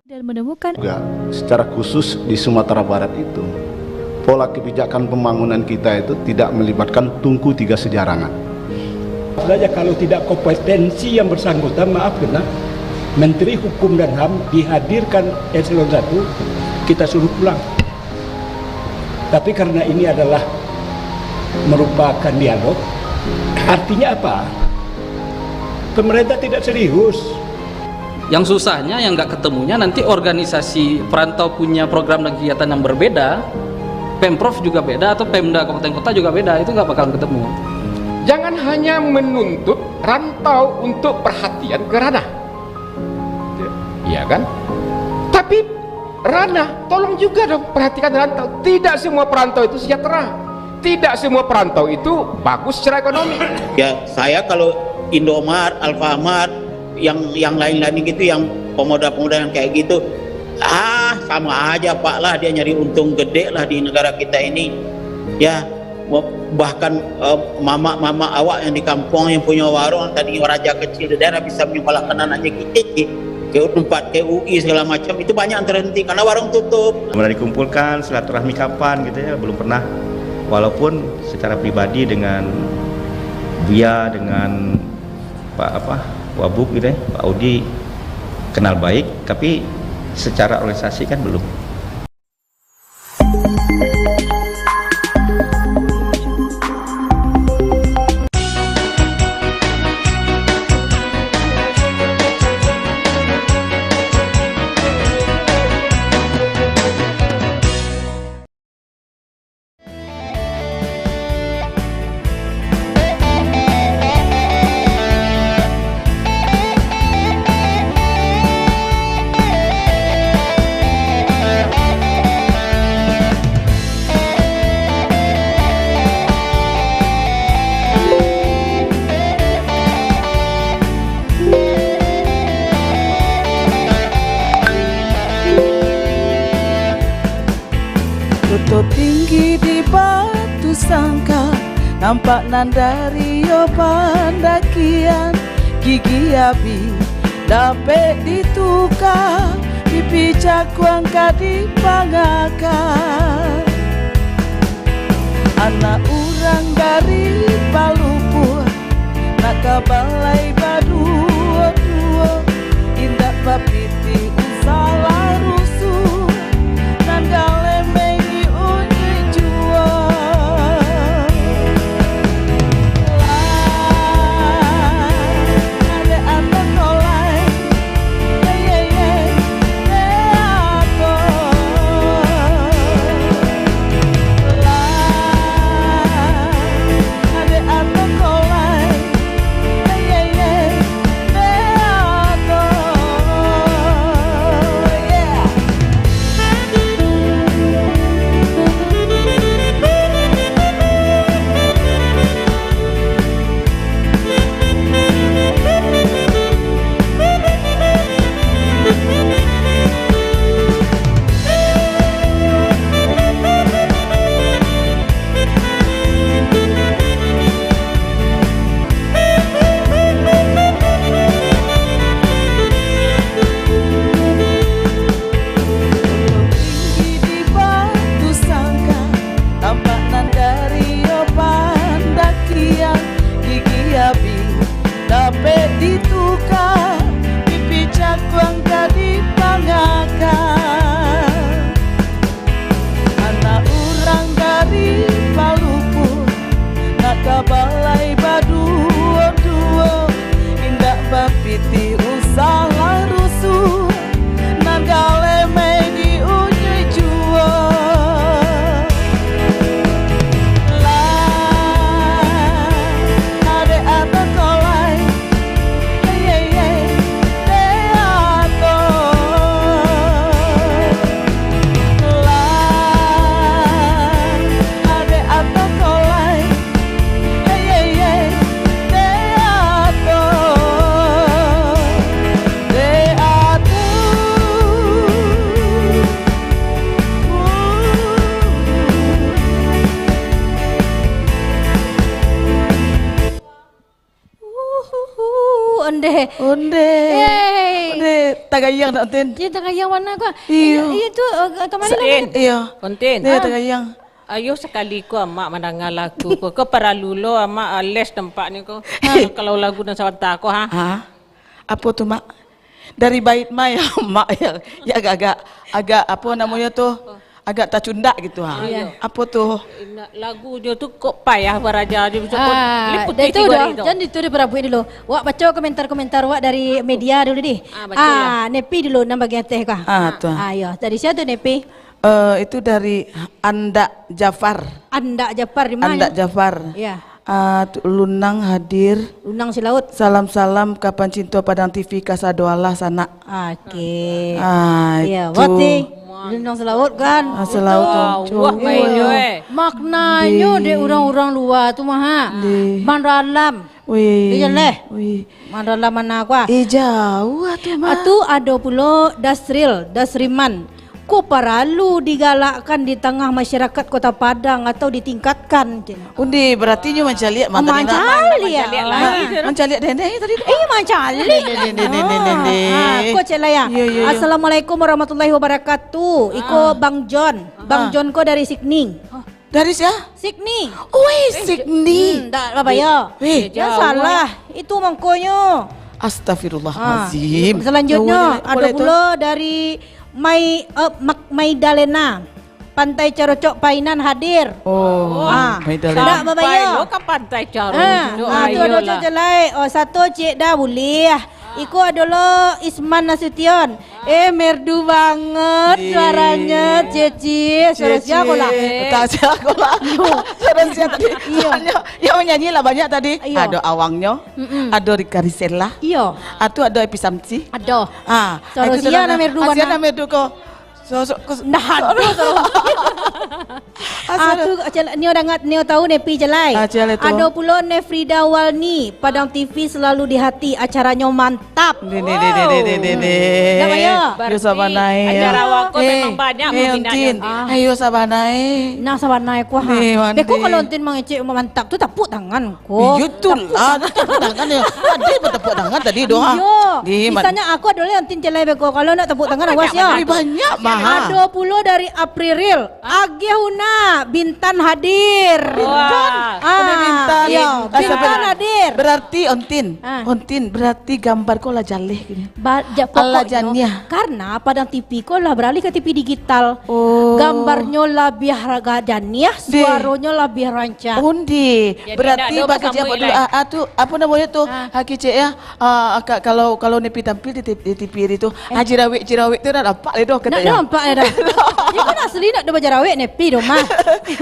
Dan menemukan juga secara khusus di Sumatera Barat itu, pola kebijakan pembangunan kita itu tidak melibatkan tungku tiga sejarangan. Saja kalau tidak kompetensi yang bersangkutan, maaf kena, Menteri Hukum dan HAM dihadirkan eselon satu, kita suruh pulang. Tapi karena ini adalah merupakan dialog, artinya apa? Pemerintah tidak serius. Yang susahnya, yang nggak ketemunya nanti organisasi perantau punya program dan kegiatan yang berbeda, Pemprov juga beda atau Pemda kabupaten kota juga beda, itu nggak bakalan ketemu. Jangan hanya menuntut rantau untuk perhatian ke ranah. Ya kan? Tapi ranah, tolong juga dong perhatikan rantau. Tidak semua perantau itu sejahtera. Tidak semua perantau itu bagus secara ekonomi. Ya, saya kalau Indomart, Alfamart, yang, yang lain-lain gitu, yang pemuda-pemuda yang kayak gitu, ah, sama aja, Pak, lah, dia nyari untung gede lah di negara kita ini. Ya, bahkan, eh, mamak-mamak awak yang di kampung yang punya warung, tadi raja kecil di daerah bisa menyekolahkan anaknya ke I T C, ke Unpad, ke U I, segala macam, itu banyak yang terhenti karena warung tutup. Kemudian dikumpulkan silaturahmi kapan gitu ya, belum pernah. Walaupun secara pribadi dengan Buya, dengan Pak apa, Wabub gitu ya, Pak Audi kenal baik, tapi secara organisasi kan belum. Koto tinggi di Batusangka, nampak nan dari yo pandakian. Gigi abih dapek dituka, pipi cakuang ka dipangakan. Anak urang dari Palupuah, nak ka balai baduo-duo, indak bapitih usah lah rusuh, nan galeh mangiuji juo. Lah, adek anak kolai, Ondeh. Ondeh. Hei. Ondeh, tagayang tak, Tin? Dia tagayang mana kau? Iyo. Iyo, iyo tu, eh, kamari Sa-, lah. Tin. Iyo. Ontin. Dia Ah. tagayang. Ayo sakali ko amak mandanga lagu ko. Ko paralu lo amak, ah, les tempat ni ko. Ha, kalau lagu nan sabanta ko, ha. Ha? Apo tu, Mak? Dari bait mai, Mak, ya, ya agak-agak, agak, apo namonyo tu? Agak tacundak gitu, ha. Iyo. Apo tu? Lagu jo tu kok payah baraja jo, kok Ah, liputi dah itu tigo dah. hari tu. Jan itu diparabuik dulu. Wak baco komentar-komentar wak dari media dulu dih. Ah, baco lah. Ah, Nepi dulu nan bagian teh kah? Ah, tu. Ah, iyo. Dari sia tu, Nepi? Eh, itu dari Andak Jafar. Andak Jafar di mana? Andak Jafar. Iya. Ah, tu, Lunang hadir. Lunang Silaut. Salam-salam ka pancinto Padang T V kasadoalah sanak. Oke. Ah, Iya, itu. Berarti Lunang Silaut kan? Ah, Silaut Itu. tu. Wah, Cowok. main jo, eh. Maknanyo Di. dek urang-urang lua tu mah, ha? Di. Mandalam. Wih. Iya, leh. Wih. Mandalam mana aku, ah? Eh, jauh ah tu, mah. Atu ado pulo Dasril, Dasriman. Ko paralu digalakkan di tangah masyarakat Kota Padang atau ditingkatkan, cek. Undi, berarti nyo mancaliak mah tadi nak. Mancaliak. Mancaliak lah. Ah, mancaliak dendeh tadi tu. Eh, mancaliak. Dendeh, dendeh, dendeh, dendeh. Ah, ko cek lah ya. Yo, yo, yo. Assalamualaikum warahmatullahi wabarakatuh. Iko Ah. Bang John. Bang Ah. John ko dari Sydney. Dari sia? Sydney. Oi, Sydney. Hmm, dak apa ya? Weh. Ya salah. Itu mangkonyo. Astagfirullahalazim. Ah. Selanjutnya, Jauh, ada boleh tu. pula dari Mai, eh, Mak-, Maidalena. Pantai Carocok Painan hadir. Oh, Ah. Maidalena. Dak Sampai babayar. lo ka Pantai Carocok. Ah, ah, tu ada Ayolah. cocok lai. Oh, satu cik dah boleh. Iko adalah Isman Nasution. Eh, merdu banget Ih. suaranya, Ceci. Suara Ceci. siapa lah? Tak siapa lah. Suara siapa tadi? Iya. Soalnya yang menyanyi lah banyak tadi. Iya. Ada Awangnyo, Mm-mm. ada Rika Risella. Iya. Ah, tu ada Epi Samsi. Ada. Ah, Suara itu sia suara nak merdu Asia mana? nak merdu ko. So, so, ko, Nah, so, aduh, suara. Ah, Asal tu, Acel, Nio dangat, Nio tahu Nepi Jalai. Ah, Acel itu. Ado pulo Nefrida Walni, Padang T V selalu di hati, acaranyo mantap. Ni, ni, ni, ni, ni, ni, ni, ni. Dah, Mayo. Yo, sabanai, ya. Acara awak ko Eh, memang banyak eh, minat Ontin. yang Ah. Ayo, sabanai. Nah, sabanai kuah. Ni, Beko mandi. kalau Ontin mangecek mantap tu, tapuk tangan ko. Iyo, itulah. Tapuk tangan. Tapuk tangan, ya. Tadi bertepuk tangan tadi, doh, ah. Iyo. Ni, man- Misalnya, aku adalah Ontin Jalai Beko. Kalau nak tepuk tangan, awas, ya. Ui, banyak, mah. Ado pulo dari Apriril. Agih Una, Bintan hadir. Bintan. Wah. Ah, Ada Bintan. iya, Asa Bintan ber-, hadir. Berarti Ontin, Ah. Ontin, berarti gambar ko lah jaleh gini. Ba-, ja-, Alah pokoknyo, janiah. karena Padang T V ko lah beralih ke T V digital. Oh. Gambarnyo labiah raga janiah, Deh. suaronyo labiah rancak. Undi. Jadi, Berarti ndak ado bak kecek basambuik dulu, lai. ah, ah, tu, apa namanya tu? Ah. Ah, kecek ya. Ah, ka-, kalau, kalau Nepi tampil di, di T V hari tu, Eh. ah, jerawik-jerawik tu dah nampak le doh, Nak katanya. nampak le dah. Iko asli nak ado bajarawik Nepi doh, mah.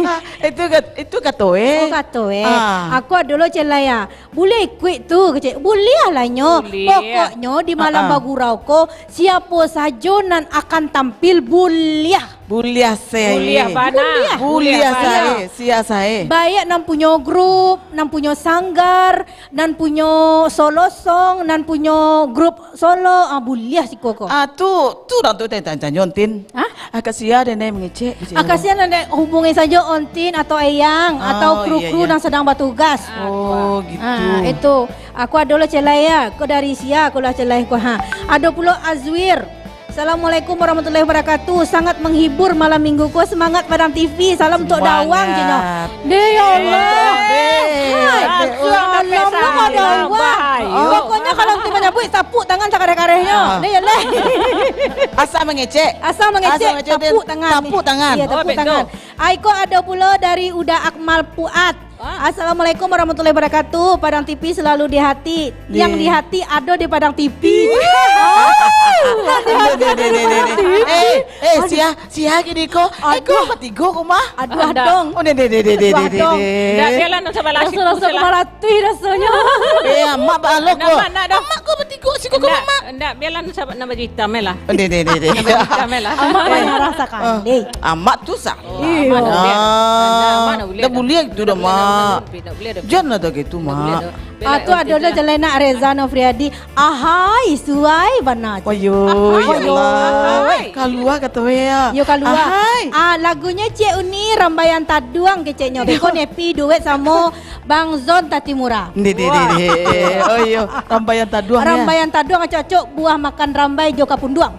Ah, itu kat-, itu kato, eh. Oh, kato, eh. Ah. Aku dulu celai ya. Buliah ikuik tu, kecek. Buliah lah nyo. Buliah. Pokoknyo di malam Ah, ah. bagurau ko, siapo sajo nan akan tampil buliah. Buliah sae. Buliah bana. Buliah. Buliah Buliah bana. sae, sia sae. Baik nan punyo grup, nan punyo sanggar, nan punyo solo song, nan punyo grup solo, ah, buliah siko ko. Ah, tu, tu dah tu tanya-tanya, Tin. Hah? Ah, kasihan deh, Nek, mengecek, kecek. Ah, kasihan deh, hubungi saja Ontin atau Eyang atau Oh, kru-kru iya, iya. yang sedang bertugas. Oh, gitu. Ah, itu. Aku ado lo celai ya. Ko dari sia, aku lah celai ko, ha. Ado pulo Azwir. Assalamualaikum warahmatullahi wabarakatuh. Sangat menghibur malam minggu ko. Semangat Padang T V. Salam untuk Semangat. Dawang, caknyo. Deh, ya Allah. Deh. Hai. Langsung sampai Alamak, sana. Dawang. Bahaya. Pokoknya kalau Ontin menyebut, tapuk tangan sakareh-karehnyo. Ah. Deh, ya lah. Asal mengecek. Asal mengecek, Asal mengecek, tapuk Tin. tangan. Tapuk tangan. Iya, Oh, tapuk betul. tangan. Aiko ado pulo dari Uda Akmal Puat. Ah. Assalamualaikum warahmatullahi wabarakatuh. Padang T V selalu di hati. Yang Di di hati ado di Padang T V. Deh, deh, deh, deh, deh. Eh, eh, Aduh. sia, sia gini ko. Eh, ko Aduh. batigo ko mah. Aduh, Anda. adong. Oh, deh, deh, deh, deh, deh, Aduh, deh, adong. deh. Ndak, biarlah nak sabar lah, Rasa-rasa syukur salah. kemaratai rasanya. Eh, amak balok ko. Nampak, nak dah. Amak ko batigo siko ko, Ndak, Mak. ndak, biarlah nak sabar, nak baju hitam, eh, lah. Oh, deh, deh, deh, deh. Nak baju hitam, eh, lah. Amak Eh. banyak rasa kan, Ah, deh. Amak tu salah. Iya. Amak nak biar. Ah. Amak nak Ndak buliah gitu doh, Mak. Janlah tak gitu, Mak. Ah, tu ado doh jalan nak Reza Nofriadi. Ahai, suai bana. Wayo, iyolah. Kalua kato ya. Yo, kalua. Ahai. Ah, lagunyo Cik Uni, Rambaian Taduang keceknyo. Beko Nepi duet samo Bang Zon Tatimura. Deh, deh, deh, deh. Oh iyo, Rambaian Taduang ya. Rambaian Taduang acok-acok buah makan rambai jo kapunduang.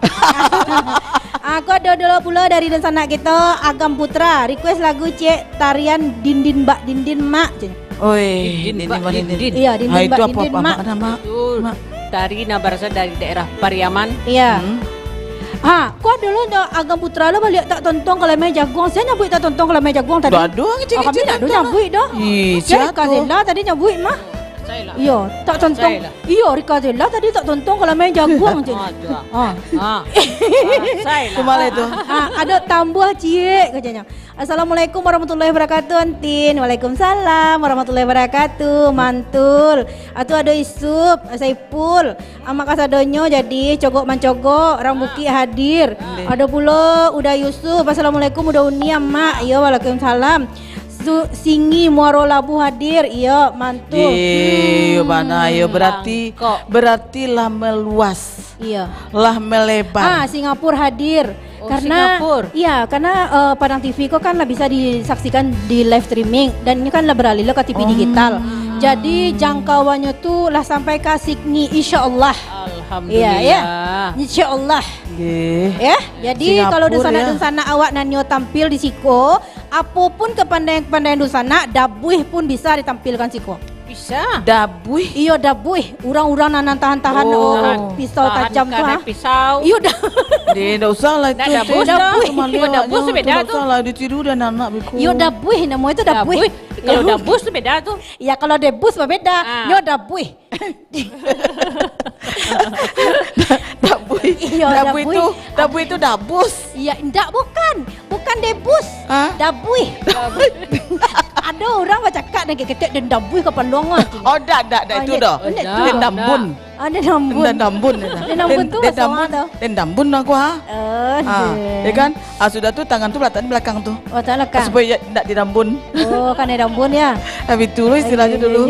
Aku ado dulu pulo dari dunsanak kito, Agam Putra. Request lagu Cik Tarian Dindin Bak Dindin Mak, cen. Oi, Dindin Dindin Bak Bak Dindin. Dindin. Iya, Dindin Bak Dindin Mak. Hai, itu apo-apo, Mak? Mak, ada, Mak. Betul. Mak. Tari nan barasal dari daerah Pariaman. Iya. Hmm. Ha, kok dulu nyo Agam Putra lo baliak tak tontong kalau main jaguang. Saya nyabuik tak tontong kalau main jaguang tadi. Dak ado, cik, oh, kami cik, tak ado tontong. Nyabuik doh. Ih, sia tu? Kazela tadi nyabuik mah. Saya lah. Iyo, tak tontong. Saya lah. Iyo, Rika Zela tadi tak tontong kalau main jaguang je. Ah, tu ah. Ah. Ah. Ah, saya lah. Cuma lah itu. Ah, ada tambah ciek katanya. Assalamualaikum warahmatullahi wabarakatuh, Antin. Waalaikumsalam warahmatullahi wabarakatuh, Mantul. Atu ado Isup, Saipul. Amak kasadonyo jadi cogok mancogok, orang Bukik hadir. Ado pulo Uda Yusuf. Assalamualaikum Uda Uni, Amak. Iyo, waalaikumsalam. Su-, Singi Muaro Labuh hadir. Iyo, mantu. Iyo, bana, iyo. Berarti, berarti lah meluas. Iyo. Lah melebar. Ah, Singapura hadir. Oh, karena, Singapura. Iya, karena, eh, Padang T V ko kan lah bisa disaksikan di live streaming dan ini kan lah beralih lo ka T V digital. Jadi jangkauannya tu lah sampai ka Sydney, insya Allah. Alhamdulillah. Iya, ya. Insya Allah. Nggih. Ya, jadi kalau Singapura, dunsanak-dunsanak awak nan nyo tampil di siko, apopun kepandaian-kepandaian dunsanak, dabuih pun bisa ditampilkan siko. Bisa. Dabuih? Iyo, dabuih. Urang-urang nan tahan-tahan, oh, pisau tajam tu, ha? Tahan karai pisau. Iyo, da- Deh, ndak usah lah itu. Ndak dabuih doh. Kalau dabuih tu beda tu. Ndak usah lah, ditiru dan anak biku. Iyo, dabuih, namo itu dabuih. Dabuih. Kalau dabus tu beda tu. Ya, kalau debus mah beda. Ah. Nyo dabuih. Dabuih. Iyo, dabuih tu, dabuih tu dabus. Iya, ndak, bukan. Bukan debus. Hah? Dabuih. Ado urang bacakak nan ketek den dabuih ka paluang ah. Oh, ndak, ndak, ndak, itu doh. Den dambun. Ah, den dambun. Den dambun. Den dambun tu den dambun aku, ha. Oh, ya kan? Ah, sudah tu tangan tu letak di belakang tu. Oh, tak lekang. Supaya ndak didambun. Oh, kan didambun ya. Habis tu istilahnyo dulu.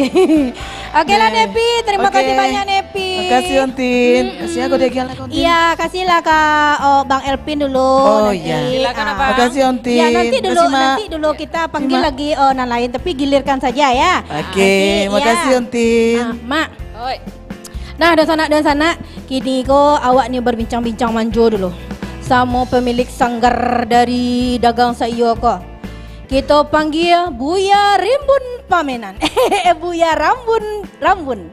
Oke lah, Nepi. Terima kasih banyak, Nepi. Makasih, Ontin. Kasih aku dia lagi, Ontin. Iya, kasihlah ka, oh, Bang Elvin dulu. Oh, iya. Silakan, Abang. Makasih, Ontin. Ya, nanti dulu, nanti dulu kita panggil lagi, oh, nan lain, tapi gilirkan saja ya. Oke, makasih, Ontin. Ah, Mak. Oi. Nah, dunsanak-dunsanak, kini ko awak ni berbincang-bincang manjo dulu samo pemilik sanggar dari dagang saiyo ko. Kito panggil Buya Rimbun Pamenan. Eh, Buya Rambun, Rambun.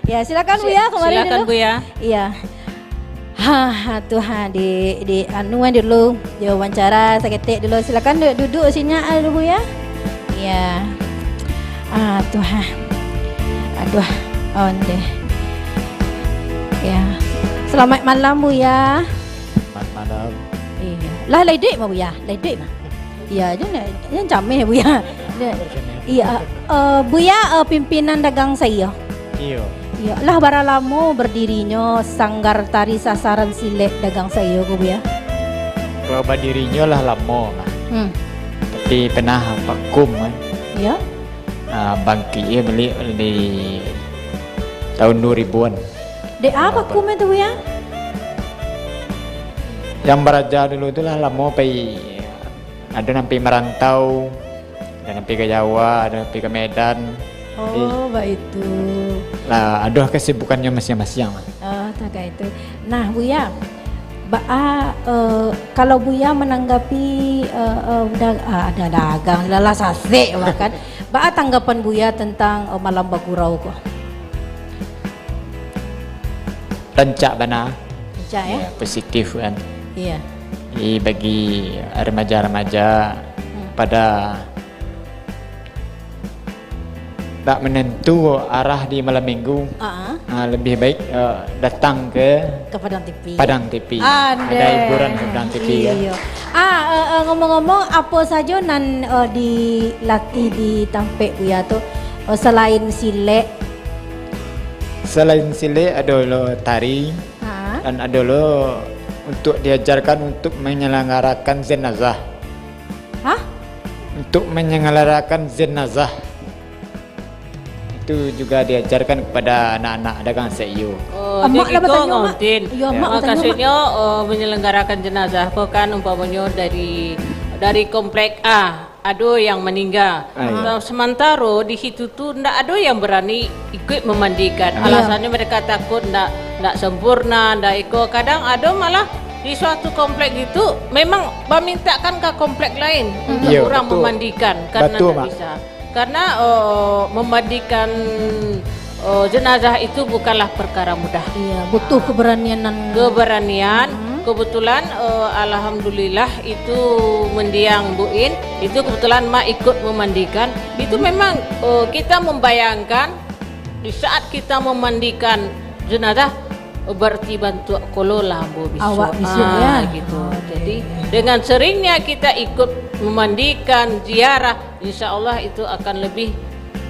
Ya, silakan Buya, kemari dulu. Silakan, Buya. Iya. Ha, ha, tu ha, di, di anu dulu, di wawancara saketek dulu. Silakan du-, duduk sini dulu, Buya. Iya. Ah, tu ha. Aduh, ondeh. Ya. Selamat malam, Buya. Selamat malam. Iya. Lah, lah duduak mah, Buya. Lah duduak mah. Iya, jan, jan cameh, Buya. Iya, eh, Buya, eh, pimpinan dagang saiyo. Iyo. Iyo, lah bara lamo berdirinyo Sanggar Tari Sasaran Silek dagang saiyo ko, Buya? Kalau badirinyo lah lamo, mah. Hmm. Tapi pernah vakum, kan. Iyo. Ah, bangkik baliak di tahun dua ribuan. Dek a vakum tu, Buya? Yang baraja dulu tu lah lamo pai, ado nan pai marantau, ado nan pai ka Jawa, ado nan pai ka Medan. Oh, baitu. Lah, ado kesibukannya masiang-masiang lah. Oh, tak kaitu. Nah, Buya, baa, eh, kalau Buya menanggapi, eh, eh, da-, ah, ada dagang, lah sasek bahkan. Baa tanggapan Buya tentang, eh, malam bagurau ko? Rancak bana. Rancak, ya? Ya, positif kan. Iya. Jadi bagi remaja-remaja pada tak menentu arah di malam minggu, ah, lebih baik, eh, datang ke Padang T V. Padang T V. Ada hiburan Padang T V, ya. Iya. Ah, eh, eh, ngomong-ngomong, apa saja nan, eh, dilatih di tampek Buya tu, eh, selain silek? Selain silek, ada lo tari, dan ada lo untuk diajarkan untuk menyelenggarakan jenazah. Hah? Untuk menyelenggarakan jenazah, itu juga diajarkan kepada anak-anak dagang seiyo. Oh, Amak jadi lah iko batanya, Mak. Ngontin. Iyo, Amak batanya, Mak. Maksudnyo, eh, menyelenggarakan jenazah ko kan umpamonyo dari, dari komplek A, ado yang meninggal. Ah, iya. Nah, sementaro di situ tu ndak ado yang berani ikut memandikan. Ah. Iya. Alasannyo mereka takut ndak, ndak sempurna, ndak iko. Kadang ado malah di suatu komplek itu memang memintakan ke komplek lain untuk Iya, orang betul. memandikan karena Betul, ndak Mak. bisa. Karena, eh, memandikan, eh, jenazah itu bukanlah perkara mudah. Iya, butuh keberanian nan Keberanian, Hmm. kebetulan, eh, alhamdulillah itu mendiang Bu In, itu kebetulan Mak ikut memandikan. Itu Hmm. memang, eh, kita membayangkan di saat kita memandikan jenazah, eh, berarti bantuak kolo lah ambo bisuak. Awak bisuak, Ah, ya? gitu. Oh, Jadi, iya. dengan seringnya kita ikut memandikan, ziarah, insya Allah itu akan lebih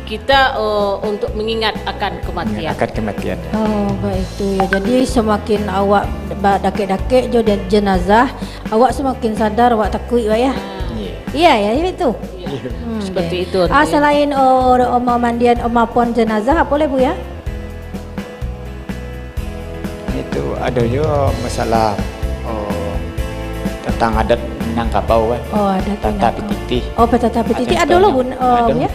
kita, eh, untuk mengingat akan kematian. Mengingat akan kematian, ya. Oh, baitu ya. Jadi semakin awak ba-, dakek-dakek jo jen-, jenazah, awak semakin sadar awak takuik, Wak, ya? Ah. Iya. Iya, ya, itu. Iya. Hmm, Seperti oke. itu, Ah, nanti. selain, oh, oh, mandian, oh, mapon jenazah, apa lagi, Bu, ya? Itu ado juo masalah, oh, tantang adat Minangkabau kan. Oh, adat Tata Minangkabau. pititih. Oh, petata pititih. Adat Ado lo, Minang-, Bun, oh, ado. ya? Ya.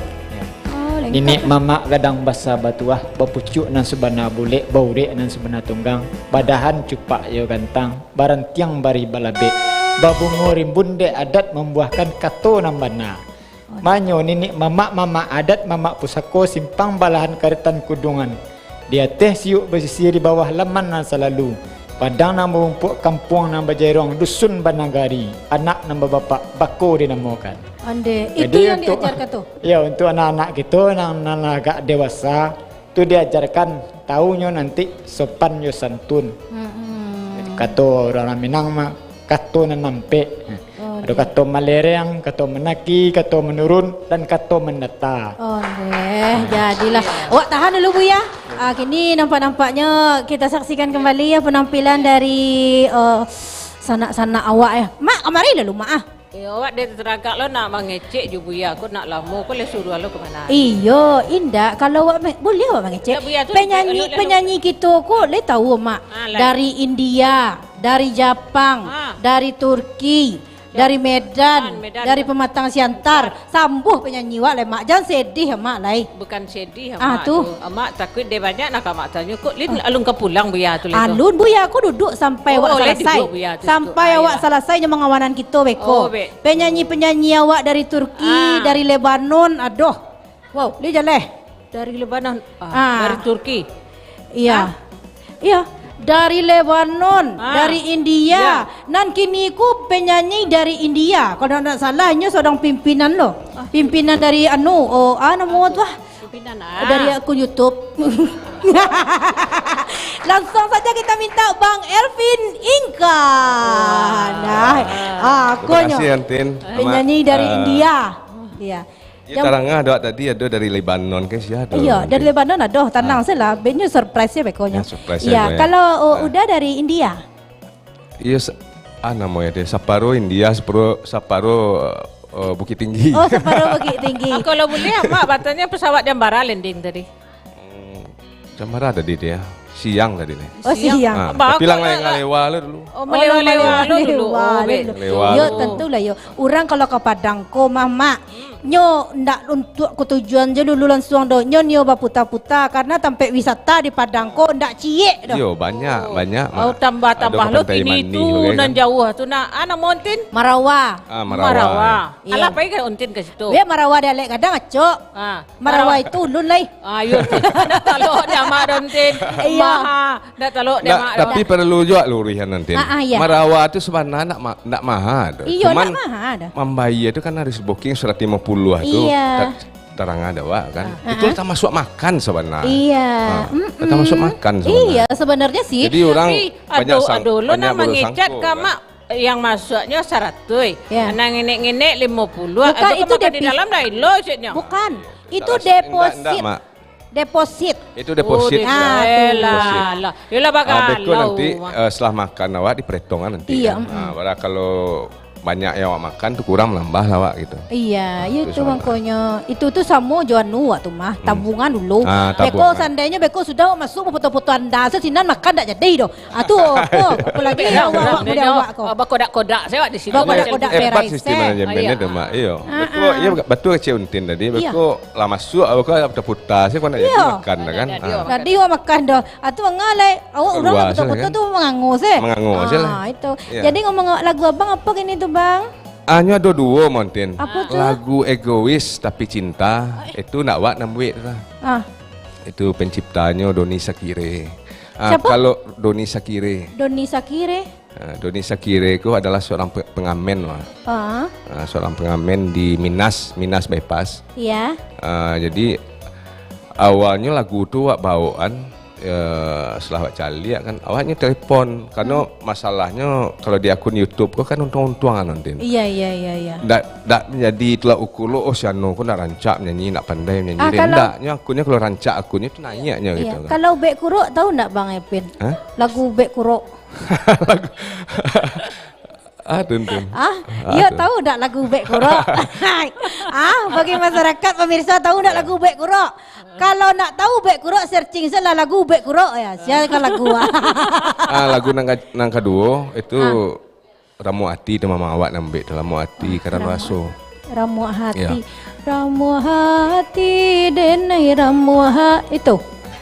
Oh, lengkap Niniak lah. mamak gadang basa batuah, bapucuak nan sabana bulek, baurek nan sabana tunggang, badahan cupak jo gantang, barantiang bari balabek, babungo rimbun dek adat mambuahkan kato nan bana. Manyo niniak mamak, mamak adat, mamak pusako, simpang balahan karetan Kudungan. Di ateh siuk basisi, di bawah laman nan salalu. Padang nan barumpuak, kampuang nan bajaruang, dusun banagari, anak nan babapak, bako dinamokan. Ondeh, Jadi itu yang untuk, diajarkan tu? ya, untuk anak-anak kito nan, nan agak dewasa, tu diajarkan taunyo nanti sopan jo santun. Mm-mm. Kato urang Minang mah, kato nan ampek. Oh, Ado iya. kato malereng, kato mandaki, kato manurun, dan kato mandata. Oh, deh, jadilah. Awak tahan dulu, Buya. Ah, kini nampak-nampaknya kita saksikan kembali ya penampilan dari, eh, sanak-sanak awak ya. Mak, kamari lalu, Mak, ah. Eh, awak dek teragak lo nak mangecek jo Buya ko, nak lamo ko lai suruah lo ka mano? Iyo, indak. Kalau awak ma-, buliah awak mangecek. Indak, Buya tu Penyanyi, lebih, anu, lalu penyanyi kito ko lai tahu, Mak. Ah, lai. Dari India, dari Japang, Ah. dari Turki, dari Medan, Medan, Medan. dari Pematang Siantar. Sambuah penyanyi awak lai, Mak. Jan sedih, Mak, lai. Bukan sedih, Ah, Amak tu. tu. Amak takuik dek banyak nak Amak tanyo. Kok Lin Ah. alun ka pulang, Buya tu, lai tu? Alun, Buya, ko duduk sampai Oh, awak lai salasai. duduk, Buya tu, Sampai tu. Ah, awak iyolah. salasai jo mangawanan kito beko. Oh, bek. Penyanyi-penyanyi awak dari Turki, Ah. dari Lebanon, adoh. Wow, li jaleh. Dari Lebanon. Ah, Ah. dari Turki. Iya. Ah. Iya. Dari Lebanon, Ah. dari India. Iya. Nan kini ko penyanyi dari India. Kalau ndak salah, inyo seorang pimpinan lo. Ah. Pimpinan dari anu, oh, ah, namo tu ah. Pimpinan, ah. Dari akun YouTube. Langsung saja kita minta Bang Elvin Ingka. Wah. Nah, ah, Terima akonyo. kasih, Antin. Penyanyi Mak. dari Ah. India. Iya. Iyo, Jam- tarangah awak tadi ado dari Lebanon, kan, sia ado Iyo, dari nanti. Lebanon ado, tanang Ah. sajolah. Benyo surprise ya bekonyo. Ya, surprise Iya, ya, ya. kalau, oh, Ah. Uda dari India? Iyo, sa-, ah, namonyo teh, saparo India, saparo, saparo, eh, Bukittinggi. Oh, saparo Bukittinggi. Ah, kalau buliah, Mak, batanyo pesawat jam bara landing tadi? Hmm, jam bara tadi dia? Siang tadi nih. Oh, Siang. siang. Ah, Bah, tapi lah kok ngaleh-ngaleh lah. lo dulu. Oh, Oh, malewa-lewa lo dulu. malewa-lewa Oh, lo bek. dulu. Malewa Yo, lo. tentulah yo. Urang kalau ka Padang ko, Mamak, Hmm. nyo ndak untuak ko tujuan jo dulu lansuang doh. Nyo nio baputa-puta karena tampek wisata di Padang ko ndak ciek doh. Iyo, banyak, Oh. banyak, Oh, Mak. tambah-tambah Ado lo Pantai kini Manih tu tu, kan? nan jauah tu, nah, ah, namo Ontin? Marawa. Ah, Marawa. Marawa. Iyo. Alah, pai ka Ontin ka situ? Biar Marawa dialek gadang, acok. Ah. Marawa Marawa. itu ulun lai. Ah, iyo, Tin. Ndak talok dek Amak doh, Tin. Iyo. Maha. Ndak talok dek Ndak, Amak doh. tapi perlu juo lurihkan, Tin. Ah, ah, iya. Marawa tu sabananyo ndak ma-, ndak maha doh. Iyo, Cuman ndak maha doh. mambayia tu kan harus booking saratus limo puluah tu. Iya. Ta-, tarangah dek awak kan. Ah. Itu Ah. tamasuak makan sabananyo. Iya. Ah, Mm-mm. tamasuak makan sabananyo. Iya, sebenarnya sih. Jadi, urang Tapi banyak ado, sang-, ado lo banyak nak mangecek bersangko ka kan. Mak. Yang masuaknyo saratuih, Ya. nan ngenek-ngenek limo puluah, Bukan, ado itu kemakan di deposit. dalam lain lo ceknyo. Bukan, itu Ndak masuk, ndak, ndak, deposit. Mak. Deposit. Itu Oh, deposit, deposit. ya. Ah, tu. Deposit. Lah, lah. Yolah, Ah, beko bagalau, nanti, Mak. eh, setelah makan awak diperetongan nanti, Iya, kan. mm-mm. Ah, bara kalau banyak yang awak makan tu kurang, manambah lah awak gitu. Iya, Ah, iyo tu tu salah. Mangkonyo. Itu tu samo jo anu awak tu mah, Hmm. tabungan dulu. Ah, Beko tabungan. Sandainyo beko sudah awak masuak bafoto-foto anda, so sinan makan dak jadi doh. Ah, tu apo? Apo lagi Beko awak, awak, urang mudah dia awak ko. Ah, bakodak-kodak sajo awak di situ. Bakodak-kodak. Hebat perai sistem se. Manajemen Iya. tu, Mak. Iyo. Ah, Beko, ah. iyo, batua kecek Untin tadi. Iya. Beko lah masuak, beko lah puta-puta sajo, kok nak jadi Iya. makan dah kan. Jadi Ah. awak Jadi awak makan doh. Ah, tu mangalai. Awak urang Keluar lah sajo betul-betul kan. tu mangango se. Mangango sajo lah. Ah, itu. Iya. Jadi ngomong lagu abang apo kini tu, Bang? Ah, nyo ado duo, Montin. Apo tu? Lagu Egois Tapi Cinta, itu ndak awak nan buek tu lah. Ah. Itu penciptanyo Doni Sakire. Ah, Siapa? Kalau Doni Sakire. Doni Sakire? Ah, Doni Sakire ko adalah seorang pe-, pengamen lah. Ah. Ah, seorang pengamen di Minas, Minas Bypass. Iya. Ah, jadi, awalnyo lagu tu awak baokan, eh, setelah awak caliak kan, awaknyo telepon. Karano Hmm. masalahnyo, kalau di akun YouTube ko kan untuang-untuang kan, Din. Iya, iya, iya, iya. Ndak, ndak manjadi tolak ukur lo, "Oh, si Ano ko ndak rancak manyanyi, ndak pandai manyanyi." Ah, Din, kalau ndak. Nyo akunnyo kalau rancak akunnyo tu naiaknyo Iya. gitu kan. Kalau Ubek Kurok, tahu ndak Bang Epin? Hah? Lagu Ubek Kurok. Lagu Ah, Tun, Tun. Ah, Ah, iyo, Tun. Tahu ndak lagu Ubek Kurok? Ah, bagi masyarakat pemirsa, tahu ndak lagu Ubek Kurok? Kalau nak tahu Ubek Kurok, searching sajolah lagu Ubek Kurok ya. Sia kan lagu. Ah, lagu nang ka-, nang kaduo itu Ah. Ramuak Ati tu, mama awak nan buek tu, Ramuak Ati, Ah, Karano Ramuak Raso. Ramuak hati. Ya. Ramuak hati, denai ramuak ha-, itu.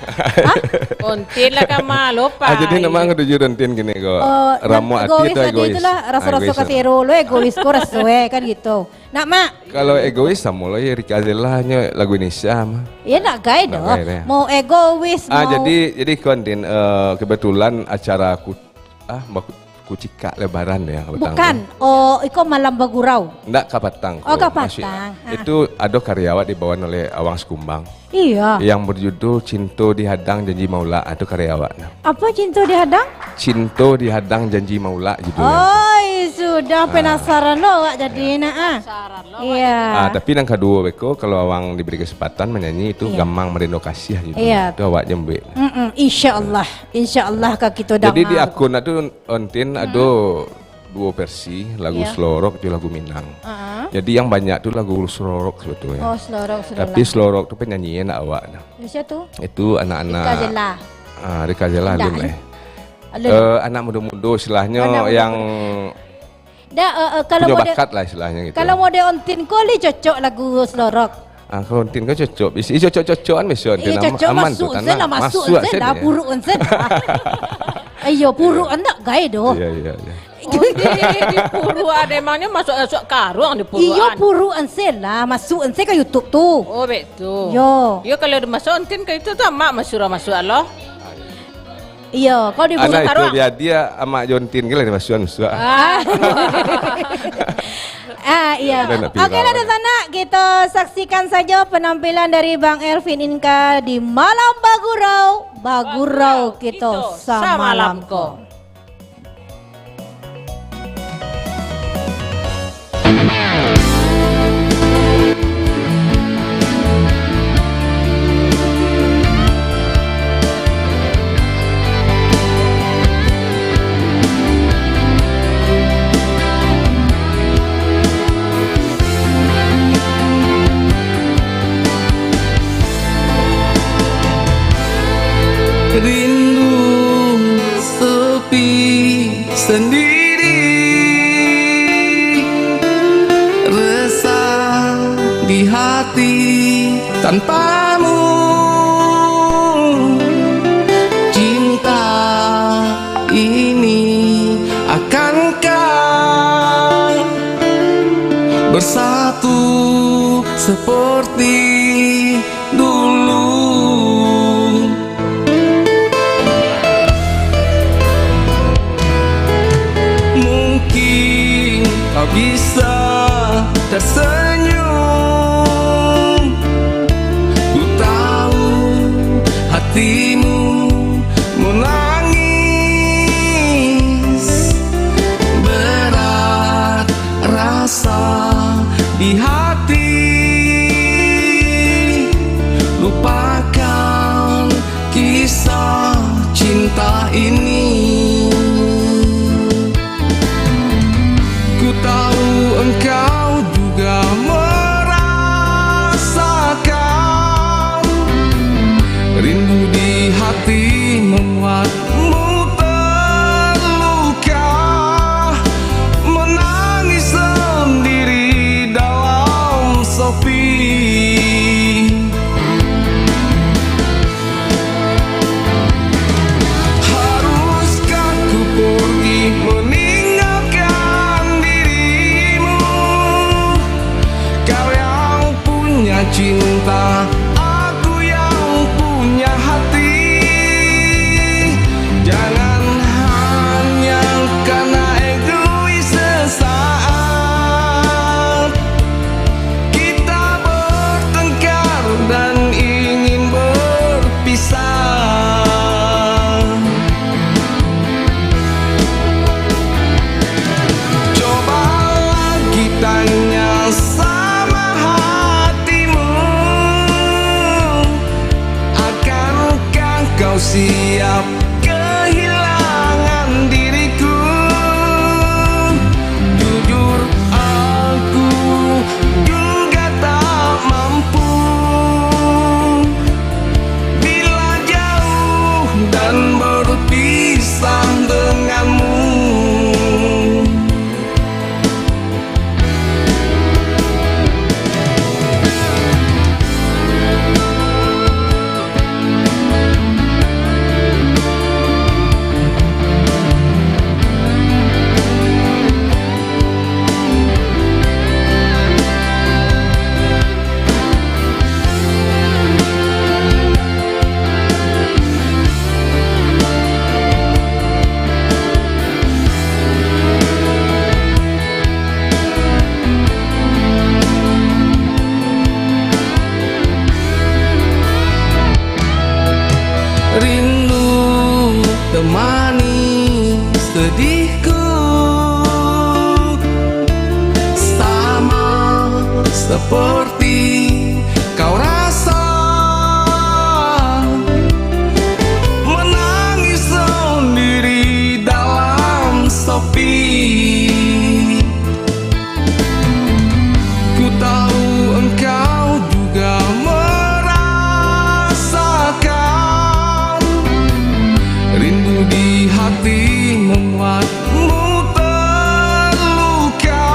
Hah? Ontin lah kama, lupa. Ah, jadi nak mangko tuju Ontin kini ko. Oh, Ramuak hati egois atau tadi egois? Itulah, raso-raso Ah, egois. Kasero lo, egois ko raso, eh, kan gitu. Nak, Mak? Kalau egois samo lo, ya, Rika Zella nyo lagu Indonesia mah. Ya, nak gai Nak doh. Gai deh. Mau egois, Ah, mau jadi, jadi ko Ontin, eh, kebetulan acara ku-, ah, baku-, kucikak lebaran deh, kalau Bukan. tahu. Oh, iko malam bagurau. Ndak, kapatang Oh, ko. Kapatang. Maksud, Ah. itu ado karya awak dibawakan oleh Awang Sekumbang. Iya. Yang berjudul Cinto Dihadang Janji Maulak, ah, itu karya awak nah. Apa Cinto Dihadang? Cinto Dihadang Janji Maulak judulnya. Oi, sudah Ah. penasaran lo awak jadi nak, ah. Penasaran lo awak Iya. jadi. Ah, tapi nang kaduo beko, kalau awang diberi kesempatan menyanyi itu Iya. Gamang Merindu Kasih judulnya. Iya. Itu awak je buek. Mm-mm, insya Allah. Insya Allah ka kito Jadi di danga. Akun tu Ontin Hmm. ado duo versi, lagu Iya. Slorok jo lagu Minang. Ah. Jadi yang banyak tu lagu Slorok sebetulnya. Oh, Slorok sudah Tapi lah. Slorok tu penyanyinya ndak awak nah. Siapa tu? Itu anak-anak Rika Zella. Ah, Rika Zella Ndak, alun eh. eh. Alun. Eh, anak mudo-mudo istilahnyo Anak mudo-mudo. yang Ndak, eh, eh, kalau punyo mode-, bakat lah istilahnyo gitu. Kalau mode Ontin ko lai cocok lagu Slorok. Ah, kalau Ontin ko cocok. Bis-, ih, cocok-cocokan biaso Ontin. Iya, Am-, cocok, aman tu, masuak tanah. Sen lah, masuak Masuak sen sen lah, lah, ya. Puruk sen lah. Iyo, puruk Iya. Ndak gai doh. Iya, iya, iya. Oh, di, di puruk ado, emangnyo masuak, masuak karuang di puruk Iyo, an. Puruk sen lah, masuak sen ka YouTube tu. Oh, betul. Yo. Yo, kalau dimasuak Ontin ka itu tu, amak masuak, masuak lo. Iyo, kalau di Anak puruk itu karuang. Biar dia amak jo Ontin ke lah dimasuak, masuak. Ah. Ah, iya. Dah nak Oke lah, viral. Di sana kita saksikan saja penampilan dari Bang Elvin Inka di Malam Bagurau, Bagurau Bagurau kita kita samalam samalam ko. Ko. Rindu sepi sendiri, resah di hati tanpamu. Cinta ini akankah bersatu seperti dulu? Mungkin kau bisa tersenyum. Ku tahu hatimu menangis. Berat rasa di hati. Lupakan kisah cinta ini. Ku tahu Haruskah ku pergi meninggalkan dirimu? Kau yang punya cinta, aku yang punya hati. Jangan hanya karena egois sesaat kita bertengkar dan ingin berpisah. Coba lagi tanya sama hatimu, akankah kau siap kehilangan diriku? Jujur, aku juga tak mampu bila jauh dan berpisah denganmu. Rindu temani sedihku, sama seperti kau rasa, menangis sendiri dalam sepi. Ku tahu engkau juga merasakan rindu di hati membuatmu terluka,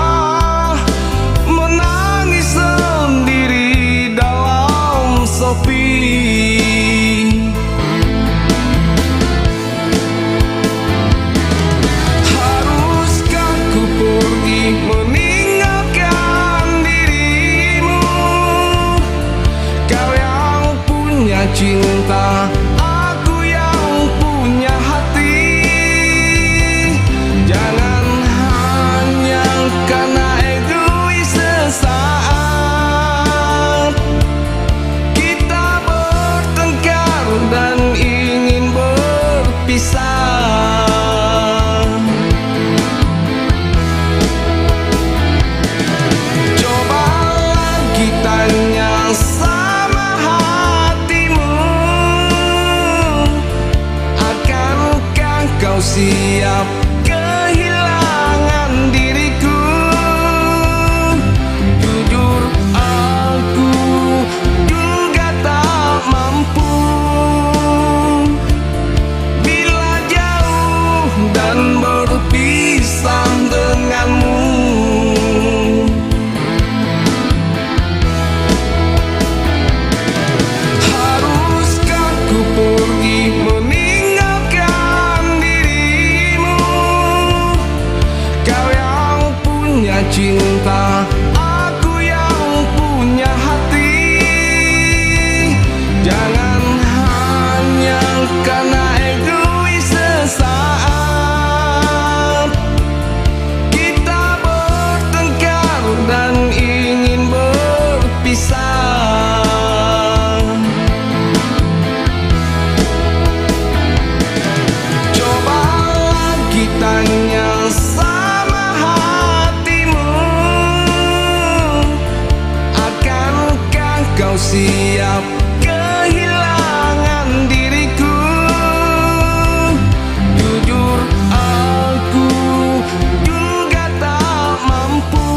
menangis sendiri dalam sepi. Haruskah ku pergi meninggalkan dirimu? Kau yang punya cinta, aku yang punya hati. Jangan hanya karena egois sesaat kita bertengkar dan ingin berpisah. Coba lagi tanya sama hatimu, akankah kau siap kehilangan diriku? Jujur, aku juga tak mampu bila jauh dan berpisah denganmu. Haruskah ku pergi meninggalkan dirimu? Kau yang punya cinta, aku yang punya hati. Jangan hanya karena egois sesaat kita bertengkar dan ingin berpisah. Coba lagi tanya sama hatimu, akankah kau siap kehilangan diriku? Jujur, aku juga tak mampu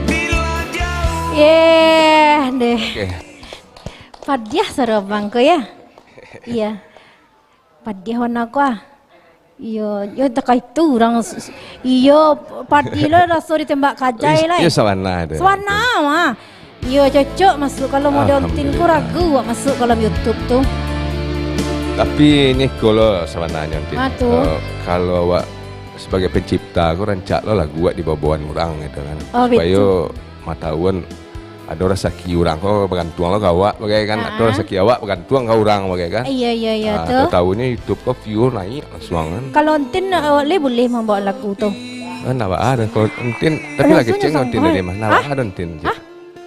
bila jauh. Yeh, deh. Oke. Padiah suaro abang ko, ya? Iya. Padiah warna ko, ah. Iyo, yo takah itu urang s-, s-, iyo, padi lah raso ditembak kajai lai. Iyo, sabana tu. Sabana mah. Iyo, cocok masuk kalau model Entin ko, ragu awak masuk dalam YouTube tu. Tapi ini ko lo sabananyo, Entin. Ah, tu. Eh, kalau awak sebagai pencipta ko, rancak lo lagu awak dibaboan urang gitu kan. Oh, supayo betul. Matahuan ado rasaki urang ko bagantuang lo ka awak bagai kan, ado rasaki awak bagantuang ka urang bagai kan. Iya, iya, iya, ah, tu. Tahu-tahunyo YouTube ko view naik langsuang kan. Kalau Entin, eh, le boleh mambawa lagu tu. Ah, ndak baa doh. Kalau Entin, tapi lah kecek Entin tadi mah. Ndak baa doh Entin. Hah?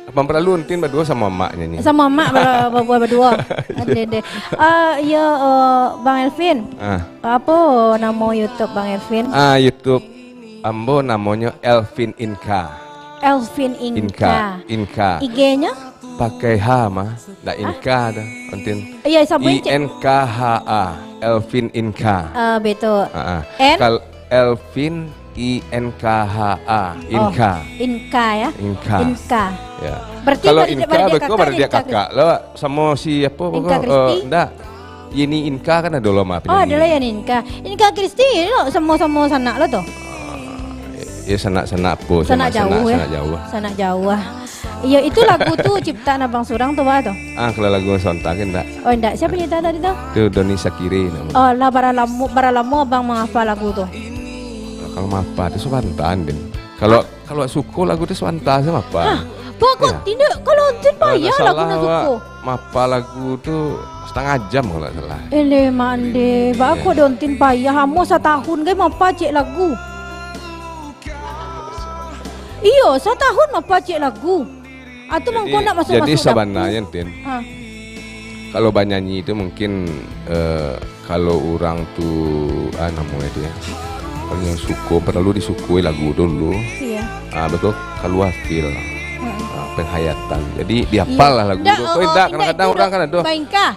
Apa paralu Entin baduo samo amaknyo ni? Samo amak ba-, babuah baduo. Ande, ande. Ah, iyo, eh, Bang Elvin. Ah. Apo namo YouTube Bang Elvin? Ah, YouTube ambo namonyo Elvin Inka. Elvin Inka. Inka, Inka. I G-nyo? Pakai H mah, ndak Inka doh, Entin. Iya, sabuik cek. I N K H A, Elvin Inka. Ah, betul. Ah, ah. N? Kal-, Elvin I N K H A, Inka. Oh, Inka ya? Inka. Inka. Ya. Berarti kalau Inka, beko baradiak kakak lo, samo si apo, Inka Kristi? Eh, ndak. Yeni Inka kan ado lo mah. Oh, ado lah Yeni Inka. Inka Kristi lo samo-samo sanak lo tu. Ah, ya, sanak-sanak apo, sanak jauah, ya? Sanak jauah. Sanak jauah. Iyo, itu lagu tu ciptaan abang surang tu, bah, tu? Ah, kalau lagu Sontak kan ndak. Oh, ndak. Siapa nyipta tadi tu? Tu Doni Sakiri namanya. Oh, lah, bara lamo, bara lamo abang mangapa lagu tu? Kalau mapa tu sabanta, Din. Kalau, kalau suko lagu tu sabanta sajo mapa. Hah? Pokok tindak, kalau Entin payah lagu nan suko. Mapa lagu tu satangah jam kalau ndak salah. Eleh, mande. Baa kok Entin payah, amo satahun gai mapa cek lagu. Iyo, satahun mapa cek lagu. Atau mangko ndak masuk-masuk dapur. Jadi, jadi sabananyo, Tin, kalau banyanyi tu mungkin, eh, kalau urang tu, ah, namonyo tu ya, kalau yang suko, paralu disukoi lagu tu dulu. Iya. Ah, betul, kalua feel. Mm-mm. Ah, penghayatan. Jadi, dihapal lah lagu tu. Ndak, oh, oh, kadang-kadang urang kan ado.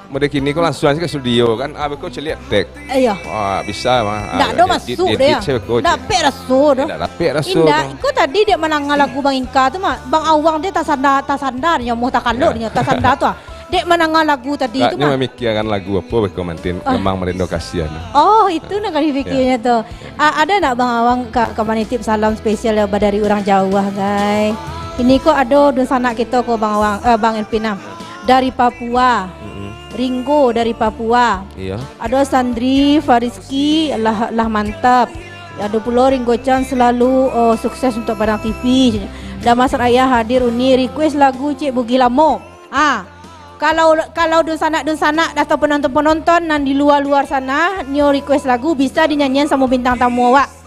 Model kini ko langsuang se ka studio kan. Ah, beko caliak tek. Iyo. Wah, bisa mah. Ndak ado masuk deh. Ndak dapek raso doh. Ndak dapek raso. Indak, iko tadi dek mandanga lagu Bang Inka tu mah, Bang Awang deh tasanda, tasanda nyo, moh takalok nyo, tasanda tu ah. Dek mandanga lagu tadi tu mah. Mamikiakan lagu apo beko mantin, memang marindo kasian. Oh, itu nan ka dipikirnyo tu. Ah, ada ndak Bang Awang ka, ka manitip salam spesial dari urang jauah, gai? Ini ko ado dunsanak kito ko Bang Awang, eh, Bang Elvin ah. Dari Papua. Mm-mm. Ringo dari Papua. Iya. Ado Sandri, Fariski, lah, lah mantap. Ado pulo Ringo Chan selalu, oh, sukses untuk Padang T V. Damas Raya hadir uni, request lagu Cik Bugih Lamo. Ah, kalau, kalau dunsanak-dunsanak atau penonton-penonton nan di luar-luar sana, nio request lagu, bisa dinyanyian samo bintang tamu awak.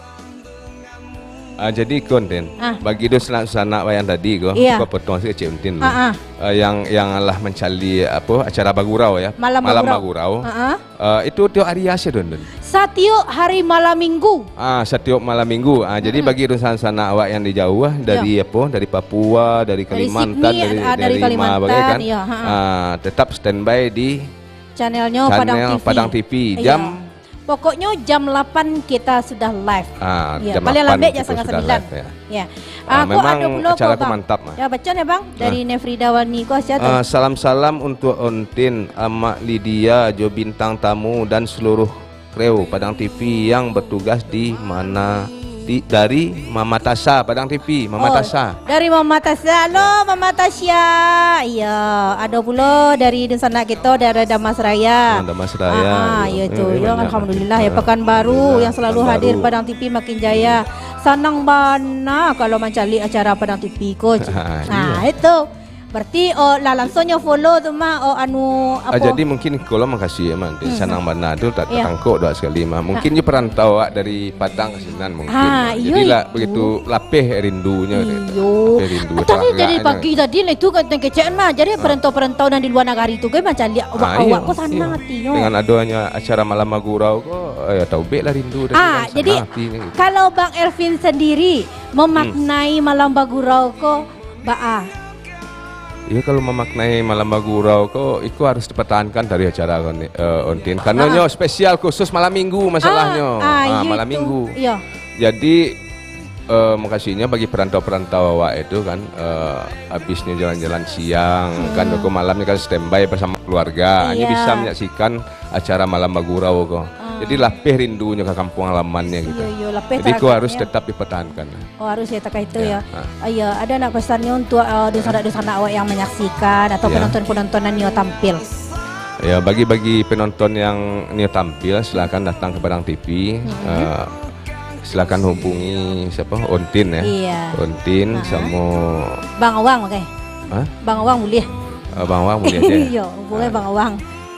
Ah, jadi iko, Entin, bagi dunsanak-sanak wayang tadi ko, iya, ko potong sikit, Cik Entin. Ah, ah. Ah, yang, yang lah mancaliak apo, acara bagurau ya. Malam bagurau. Malam bagurau. Ah, ah. Ah, itu tiok hari apo, Entin? Satiok hari malam minggu. Ah, satiok malam minggu. Ah, jadi bagi dunsanak-sanak awak yang di jauah, dari apo, dari Papua, dari Kalimantan, dari, ah, dari Kalimantan, dari ma bagai kan. Iya, ha, ha. Ah, tetap standby di channelnyo Padang T V. Padang T V. Iya. Jam Pokoknyo jam lapan kita sudah live. Ah, ya, jam lapan kita sudah live, ya. Ya. Ah, memang acara tu mantap, mah. Ya, baco ni, Bang, dari Nefrida Walni ko, sia tu. Ah, salam-salam untuk Ontin, Amak Lydia, jo bintang tamu dan seluruh kru Padang T V yang bertugas di mana, di, dari Mama Tasha, Padang T V, Mama Tasha. Dari Mama Tasha. Halo, Mama Tasha. Iya, ado pulo dari dunsanak kito, dari Damas Raya. Ah, Damas Raya. Ah, ah, iya tu. Yo, alhamdulillah, ya, Pekanbaru yang selalu hadir Padang T V makin jaya. Sanang bana kalau mancaliak acara Padang T V ko. Nah, itu. Berarti, oh, lah langsuang nyo follow tu mah, oh, anu, apo? Ah, jadi mungkin kalau makasih ya, Man. Sanang bana tu tak tatangkok doh sakali mah. Mungkin nyo perantau awak dari Padang ka sinan mungkin. Ah, iyo. Jadi lah begitu lapeh rindu nyo. Iyo. Lapeh rindu. Tadi dari pagi tadi lah itu kan kecek mah. Jadi perantau-perantau nan di luar nagari tu kan mancaliak awak-awak ko sanang atinyo. Dengan adonyo acara Malam Magurau ko, eh, taubek lah rindu tadi kan, sanang atinyo gitu. Ah, jadi kalau Bang Elvin sendiri memaknai Malam Bagurau ko baa? Iyo, kalau memaknai Malam Bagurau ko, iko harus dipertahankan tadi acara ko ni, eh, Ontin. Karena nyo spesial khusus malam minggu masalahnyo. Ah, ah, iyo, malam minggu. Iyo. Jadi, eh, makasihnyo bagi perantau-perantau awak itu kan, eh, habisnyo jalan-jalan siang, kan, ko malamnyo kan standby bersama keluarga. Hanya bisa menyaksikan acara Malam Bagurau ko. Jadi lapeh rindunya ka kampuang halamannyo gitu. Iyo, iyo, lapeh. Jadi ko harus tetap dipertahankan. Oh, harus ya, takah itu ya. Ah, iya, ada nak pesannya untuk, eh, dunsanak-dunsanak awak yang menyaksikan atau penonton-penonton nan nio tampil? Ya, bagi-bagi penonton yang nio tampil, silakan datang ke Padang T V. Eh, silakan hubungi siapa? Ontin ya. Iya. Ontin sama Bang Awang, oke. Hah? Bang Awang boleh. Eh, Bang Awang boleh aja. Iya, boleh Bang Awang.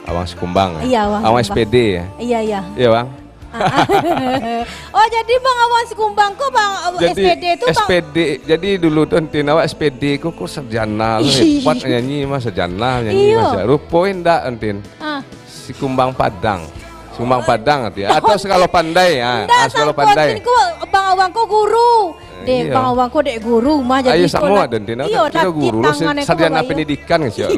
Awang Sikumbang ya? Iya, Awang Sikumbang. S P D ya? Iya, iya. Iya, Bang. Ah, ah. Oh, jadi Bang Awang Sikumbang ko, Bang, eh, S P D tu, Bang? S P D. Jadi dulu tu, Ontin, awak S P D ko, ko sarjana lo, hebat nyanyi mah, sarjana nyanyi mah. Rupo indak, Ontin. Ah. Sikumbang Padang. Sikumbang Padang, Ontin. Atau Segalo Pandai, ah. Indak, ah, Segalo Pandai. Ontin ko, Bang Awang ko guru. Dek, Bang Awang ko dek guru mah, jadi samo ko lah. Ayo, Ontin, iyo, kiro guru lo, sarjana pendidikan kan, siap.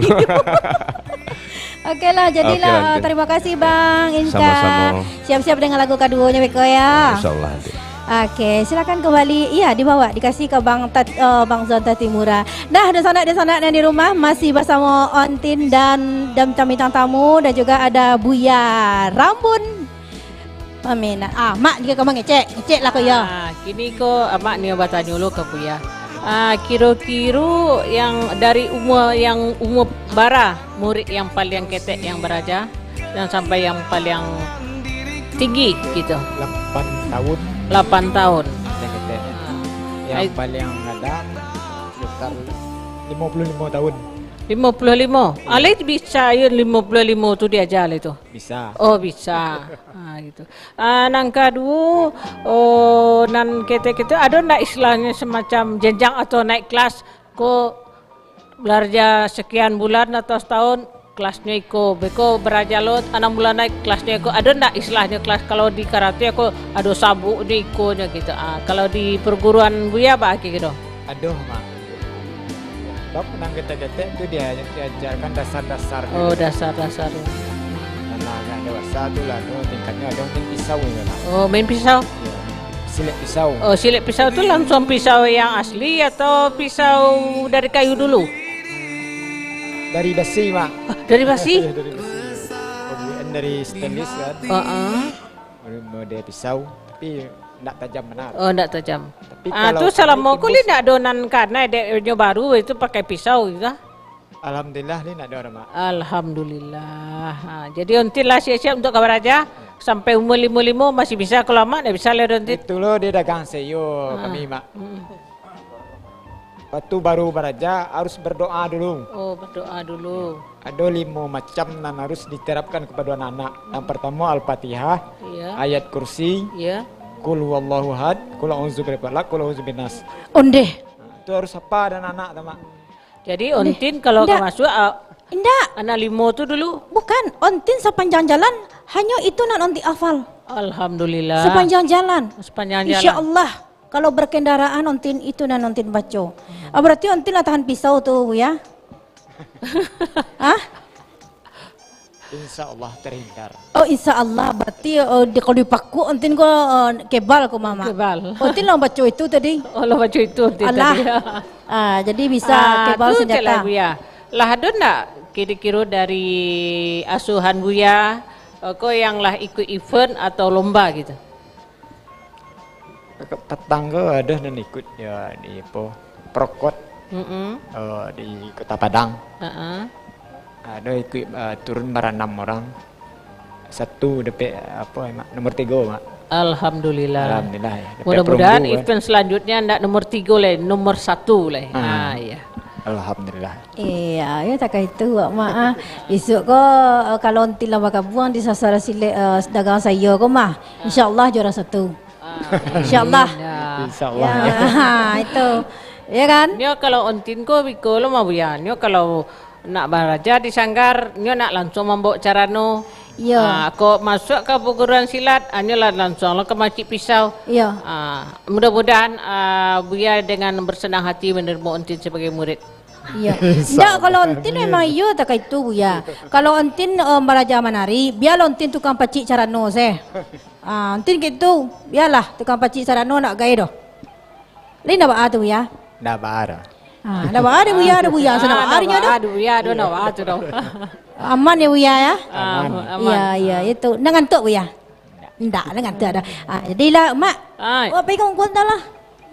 Oke lah, jadilah. Oke lah, Ontin. Terima kasih, Bang Inka. Sama-sama. Siap-siap dengan lagu kaduonyo beko ya. Insyaallah, Ontin. Oke, silakan kembali. Iya, dibawa, dikasih ke Bang Tat-, eh, Bang Zon Tatimura. Nah, dunsanak-dunsanak yang di rumah masih bersama Ontin dan, dan bintang tamu dan juga ada Buya Rambun. Amin. Ah, Mak, dia ka mangecek. Ngecek lah ko, yo. Ah, kini ko Amak nio batanyo lo ka Buya. Ah, kiro-kiro yang dari umua, yang umua bara murid yang paliang ketek yang baraja, yang sampai yang paliang tinggi gitu? Lapan tahun. Lapan tahun. Paliang ketek. Ah. Yang paliang gadang sekitar limo puluah limo tahun. Limo puluah limo? Iya. Alai bisa yo limo puluah limo tu diaja alai tu? Bisa. Oh, bisa. Ah, gitu. Ah, nan kaduo, oh, nan ketek-ketek, ado ndak istilahnyo semacam jenjang atau naik kelas? Ko baraja sekian bulan atau setahun, kelasnyo iko, beko baraja lo anam bulan naik, kelasnyo iko, ado ndak istilahnyo kelas? Kalau di karate ko ado sabuknyo, ikonyo gitu. Ah, kalau di perguruan Buya baa kiro? Ado, Mak. Bab nan ketek-ketek tu dia, diajarkan dasar-dasar. Oh, dasar-dasar. Nah, agak dewasa tu lah, tu tingkatnyo ado main pisau tu, Mak. Oh, main pisau? Iya. Silek pisau. Oh, silek pisau tu langsung pisau yang asli atau pisau dari kayu dulu? Dari basi, Mak. Ah, dari basi? Iya, dari basi. Pembuatan dari stainless kan. Heeh. Model pisau, tapi ndak tajam benar. Oh, ndak tajam. Tapi ah, kalau tu salamo ko lai ndak ado nan kanai dek nyo baru itu pakai pisau gitu? Alhamdulillah, lai ndak ado, Mak. Alhamdulillah. Ha, jadi Ontin lah siap-siap untuk ka baraja. Sampai umur limo-limo masih bisa, kalau Amak ndak bisa lai, Ontin. Itu lo dia dagang sayo kami, Mak. Hmm. Lepas tu baru baraja harus berdoa dulu. Oh, berdoa dulu. Ado limo macam nan harus diterapkan kepada anak-anak. Yang pertamo Al-Fatihah, iya, Ayat Kursi, iya, Qul Huwallahu Ahad, Qul A'udzu Birabbil Falaq, Qul A'udzu Binnas. Ondeh. Nah, itu harus hafal anak-anak tu, Mak. Jadi, ondeh, Ontin kalau ka masuak, ah, indak. Anak limo tu dulu. Bukan, Ontin sapanjang jalan, hanyo itu nan Ontin hafal. Alhamdulillah. Sapanjang jalan. Sapanjang jalan. Insya Allah. Kalau berkendaraan ontin, itu nan ontin baco. Ah, berarti ontin lah tahan pisau tu, Buya? Hah? Insya Allah terhindar. Oh, insya Allah. Berarti, oh, di, kalau dipakuk ontin ko, oh, kebal ko, Mama. Kebal. Ontin lah baco itu tadi. Oh, lah baco itu ontin tadi. Alah. Ah, jadi bisa kebal senjata. Ah, tu cek lah, Buya. Lah ado ndak kiro-kiro dari asuhan Buya, eh, ko yang lah ikut event atau lomba gitu? Patang ko ado nan ikut, yo, di apo, Prokot, mm-mm, eh, di Kota Padang. Heeh. Ado ikut, eh, turun baranam orang. Satu dapek, apo, Mak? Nomor tigo, Mak. Alhamdulillah. Alhamdulillah, yo. Dapek perunggu, kan. Mudah-mudahan event selanjutnya ndak nomor tigo lai, nomor satu lai. Ah. Ah, iya. Alhamdulillah. Iya, yo, takah itu, Wak Mak, ah. Besok ko, eh, kalau ontin lah bagabuang di Sasar Silek, eh, Dagang Sayo ko mah, insya Allah juara satu. Ah, insya Allah. Amin, ya. Insya Allah, ya. Ha, itu. Ya kan? Nyo kalau ontin ko biko lo mah, Buya. Nyo kalau nak baraja di sanggar, nyo nak langsung mambaok carano. Iya. Ah, kok masuak ka perguruan silat, ah, nyo lah langsung lo ka Masjid Pisau. Iya. Ah, mudah-mudahan, ah, Buya dengan bersenang hati menerima ontin sebagai murid. Iya. Ndak, kalau ontin memang iyo takah itu, Buya. Kalau ontin, eh, baraja manari, bialah ontin tukang pacik carano se. Ah, ontin gitu, bialah tukang pacik carano ndak gae doh. Lai ndak baa tu, Buya? Ndak baa doh. Ah, ndak baa doh, Buya, doh, Buya. Ndak baa doh, Buya, doh, ndak baa tu doh. Aman ya, Buya, ya? Ah, aman. Iya, iya, itu. Ndak ngantuk, Buya? Ndak lah ngantuk dah. Ah, jadilah, Mak. Ai. Oh, pai ka mangkuan tah lah.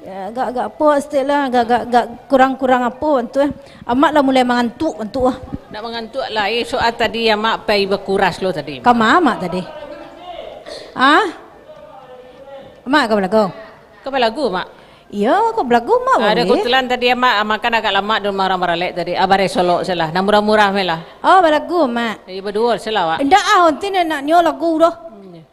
Ya, agak-agak apo sikit lah, agak-agak, agak kurang-kurang apo tu, eh. Amak lah mulai mangantuk, mantuk lah. Nak mangantuk lah, eh, soal tadi Amak pai bakuras lo tadi. Ka ma Amak tadi? Ah? Amak ka balagu? Ka balagu, Mak. Iyo, ka balagu, Mak, boleh. Kebetulan tadi Amak makan agak lamak di rumah urang baralek tadi. Ah, barai solok se lah. Nan murah-murah me lah. Oh, balagu, Mak. Iyo, baduo se lah, Wak. Indak ah, onti nak nyo lagu doh. Hmm, iyo.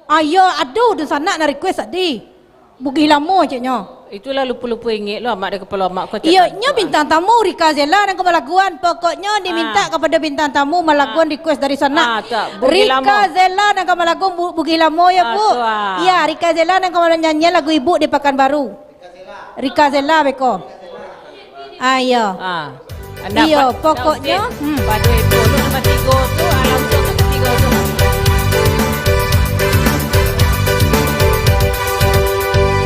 Ayo, ado dunsanak nan request tadi. Bugih Lamo, ceknyo. Itulah lupo-lupo ingek lo, Amak, dari kapalo Amak ko. Iyo, nyo bintang tamu Rika Zela nan ka balaguan. Pokoknyo diminta kapado bintang tamu malaguan request dari sanak. Ah, tak, Bugih Lamo. Rika Zela nan ka malaguan Bu-, Bugih Lamo, ya, Bu. Ah, tu, ah. Iya, Rika Zela nan ka manyanyian lagu Ibu di Pakanbaru. Rika Zela beko. Ayo. Ah. Iyo, pokoknyo, hmm. Pado itu tu nombor tigo tu, alam tu, tu ketigo tu.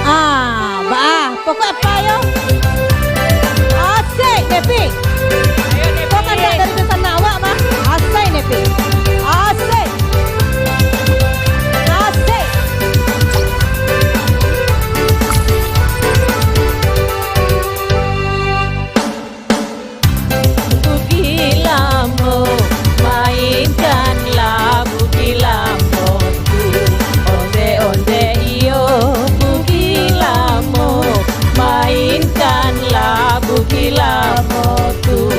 Ah, bah, pokok apo yo? Asik, Nepi. Ayo, Nepi. Kok kandak dari pesan awak, bah? Asik, Nepi. Asik. Asik. Bugih Lamo, mainkanlah Bugih Lamo tu. Ondeh-ondeh iyo Bugih Lamo, mainkanlah Bugih Lamo tu.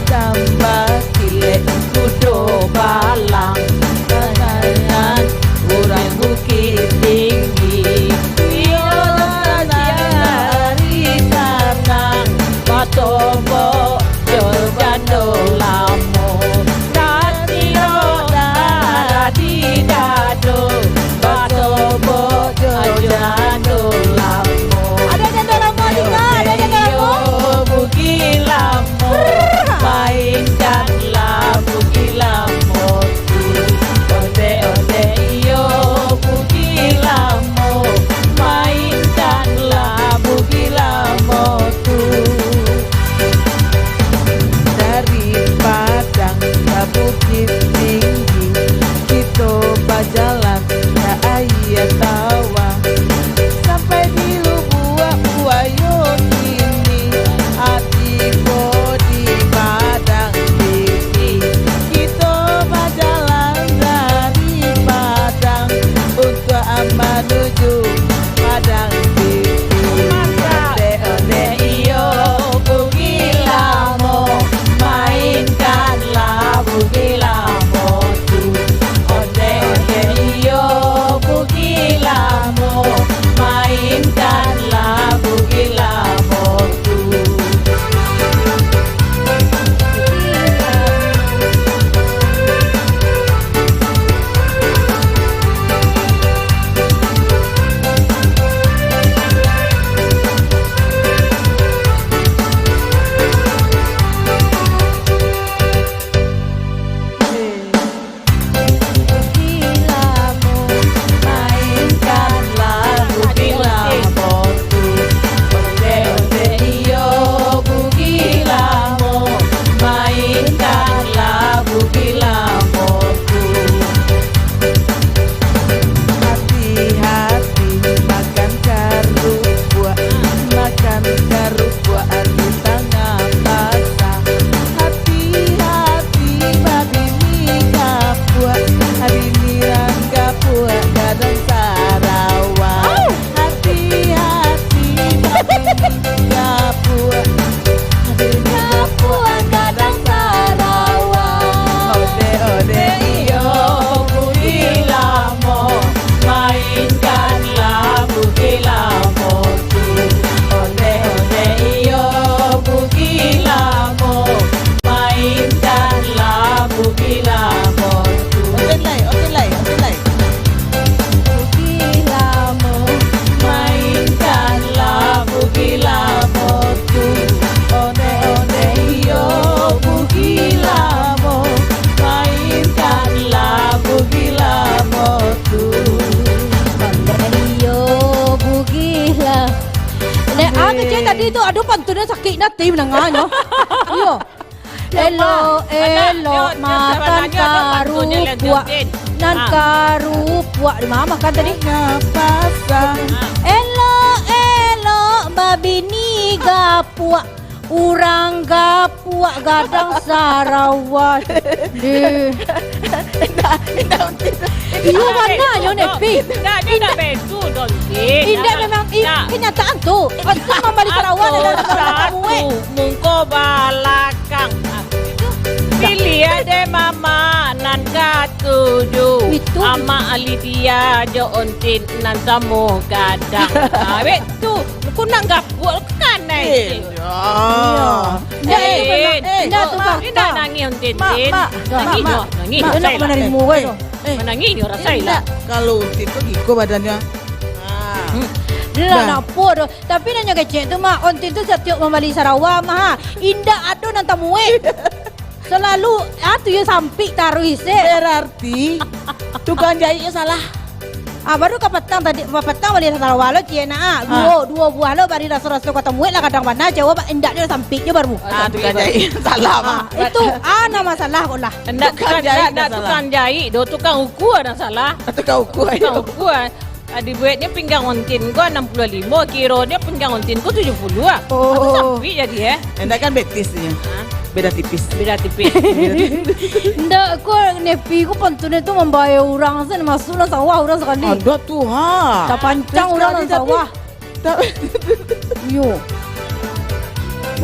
Tambah kilek kudo balang, kanan urang Bukik Tinggi. Iyo, dari tanang, batombok jo jando lamo. Ratino darah di dado, batombok jo jando lamo. Ado jando lamo juga, ado jando lamo. Iyo, Bugih Lamo. Mainkanlah Bugih Lamo tu. Ondeh-ondeh iyo Bugih Lamo. Mainkanlah Bugih Lamo tu. Dari Padang ka Bukik Tinggi, kito bajalan ka Aia Tawah. Sampai di Lubuak Buayo kini, tibo di Padang Tinggi. Kito bajalan dari Padang untuak manuju Padang Tinggi. Ondeh-ondeh iyo Bugih Lamo, mainkanlah Bugih Lamo tu. Ondeh-ondeh iyo Bugih Lamo, mainkanlah Bugih Lamo tu. Bugih Lamo, mainkanlah Bugih Lamo tu. Ondeh-ondeh iyo Bugih Lamo, mainkanlah Bugih Lamo tu. Hati-hati makan karupuak, makan karupuak di tangah pasa. Hati-hati babini kapuak, babini nan kapuak gadang sarawa. Hati-hati babini kapuak, babini kapuak gadang sarawa. Ondeh-ondeh iyo Bugih Lamo, mainkanlah Bugih Lamo tu. Ondeh-ondeh iyo Bugih Lamo, mainkanlah Bugih Lamo tu. Oke, lai, oke, lai, oke, lai. Bugih Lamo, mainkanlah Bugih Lamo tu. Ondeh-ondeh iyo Bugih Lamo, mainkanlah Bugih Lamo tu. Ondeh-ondeh iyo Bugih La-, Dek, ah, kecil tadi tu, aduh, pantunnyo sakik ati mandanganyo. Iyo. Elok-elok makan karupuak. Nan karupuak di ma makan tadi? Elok-elok babini gapuak. Urang gapuak gadang sarawa. Deh. Indak, indak, Iyo, bana yo, Nepi. Indak, indak, indak begitu, Don Jin. Indak, memang, ih, kenyataan tu. Itu mambali sarawa dalam tamu, eh. Satu, mungko balakang. Piliah deh mama nan katuju. Itu. Amak Lydia jo Ontin nan samo gadang. Awet tu, ku nak gapuak kanai. Iyo. Indak, itu memang, indak tu fakta. Indak nangih Ontin. Mak, mak, nangih mak, nyo, nangih. Mak, nak manarimo, weh. Eh, manangih nyo rasai lah. Kalau Ontin tu giko badannyo. Dah lah, nak apo doh. Tapi nan nyo kecek tu, Mak, Ontin tu satiok mambali sarawa, Mak, ha. Indak ado nan tamuek. Salalu, ah, tu yo sampik taruih, se. Berarti, tukang jaiknyo salah. Ah, baru kapatang tadi, kapatang bali sarawa lo, ciek nak, ah. Duo, duo buah lo, bari raso-raso ka tamuek lah, kadang bana, jawa, indak nyo sampik nyo baru. Ah, tukang jaik salah, Mak. Itu, ah, nan masalah ko lah. Indak tukang jaik, indak tukang jaik doh, tukang ukua nan salah. Tukang ukua, tukang ukua. Ah, dibueknyo pinggang Ontin ko anam puluah limo, kironyo pinggang Ontin ko tujuah puluah. Oh. Atau sampik jadi, eh? Indak kan betis nyo. Hah? Beda tipis. Beda tipis. Indak ko, Nepi ko pantunnyo tu mambayar urang sen, masuk lah sawah urang sakali. Ado tu, ha. Tapancang urang dalam sawah. Iyo.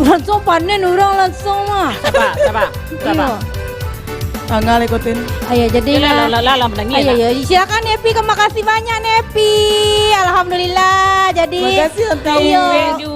Langsuang panen urang langsuang mah. Saba, saba, saba. Iyo. Angah lai koten. Ayo, jadi lah, lah, lah, lah, lah, manangih lah. Ayo, silakan Nepi. Terima kasih banyak, Nepi. Alhamdulillah. Jadi, iyo.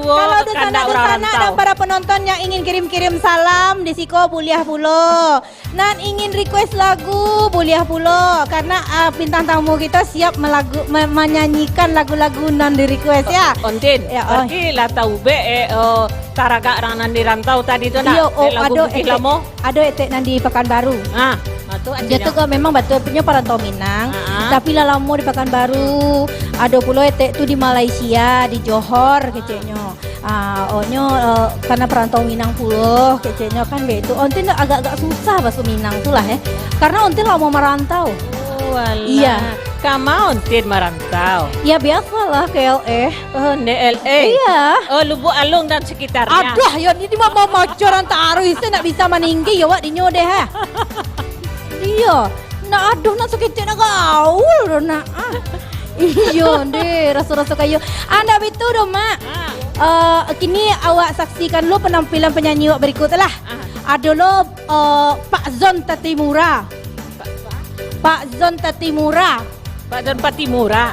Kalau dunsanak-dunsanak dan para penonton yang ingin kirim-kirim salam, di siko buliah pulo. Nan ingin request lagu, buliah pulo, karena, ah, bintang tamu kito siap melagu-, me-, manyanyikan lagu-lagu nan di-request, ya. Ontin, berarti lah tahu be, eh, oh, taragak urang nan di rantau tadi tu, nak? Iyo, oh, lagu ado Bukik Lamo. Ado etek nan di Pakanbaru. Ah, ah, tu. Dia tu kan memang batua punyo parantau Minang, tapi lah lamo di Pakanbaru. Ado pulo etek tu di Malaysia, di Johor, keceknyo. Ah, oh, nyo, eh, karena perantau Minang pulo, keceknyo kan baitu. Ontin agak-agak susah baso Minang tu lah, eh. Karena Ontin lamo marantau. Oh, alah. Iya. Kama Ontin marantau? Ya, biasalah ke L A. Oh, ndek L A. Iya. Oh, Lubuk Alung dan sekitarnya. Aduh, yo, ni mah mau macoran taruih, saya nak bisa maninggi, yo, wak, dinyo deh, ha. Iyo, nak aduh, nak sakecek, nak gaul doh, nak. Ah. Iyo, ndeh, raso-raso kayo. Ah, ndak bitu doh, Mak. Ah. Eh, kini awak saksikan dulu penampilan penyanyi awak berikut lah. Ah. Ado lo, eh, Pak Zon Tatimura. Pak, Pak? Pak Zon Tatimura. Pak Zon Patimura.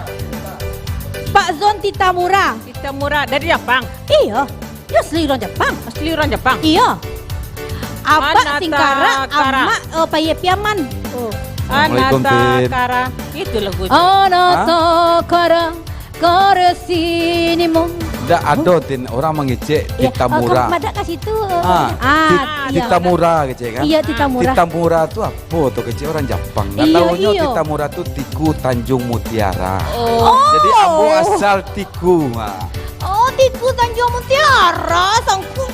Pak Zon Titamura. Titamura dari Japang. Iyo. Nyo asli urang Japang. Asli urang Japang? Iyo. Abak Anata Singkarak, Kara. Amak, eh, Payet Piaman. Oh. Assalamualaikum, Anata Tin. Kara. Itu lagu tu. Anata Hah? Kara, Kara Sinimo. Ndak ado, Tin. Orang mangecek Iya. Titamura. Oh, kau madak ka situ. Ah, Ah, Tit-, iya. Titamura kecek kan? Iya, Titamura. Titamura tu apo tu kecek orang Japang? Ndak Iya, tahu nyo iyo. Titamura tu Tiku Tanjung Mutiara. Oh. Jadi, ambo Oh. asal Tiku, ha. Oh, Tiku Tanjung Mutiara, sangku.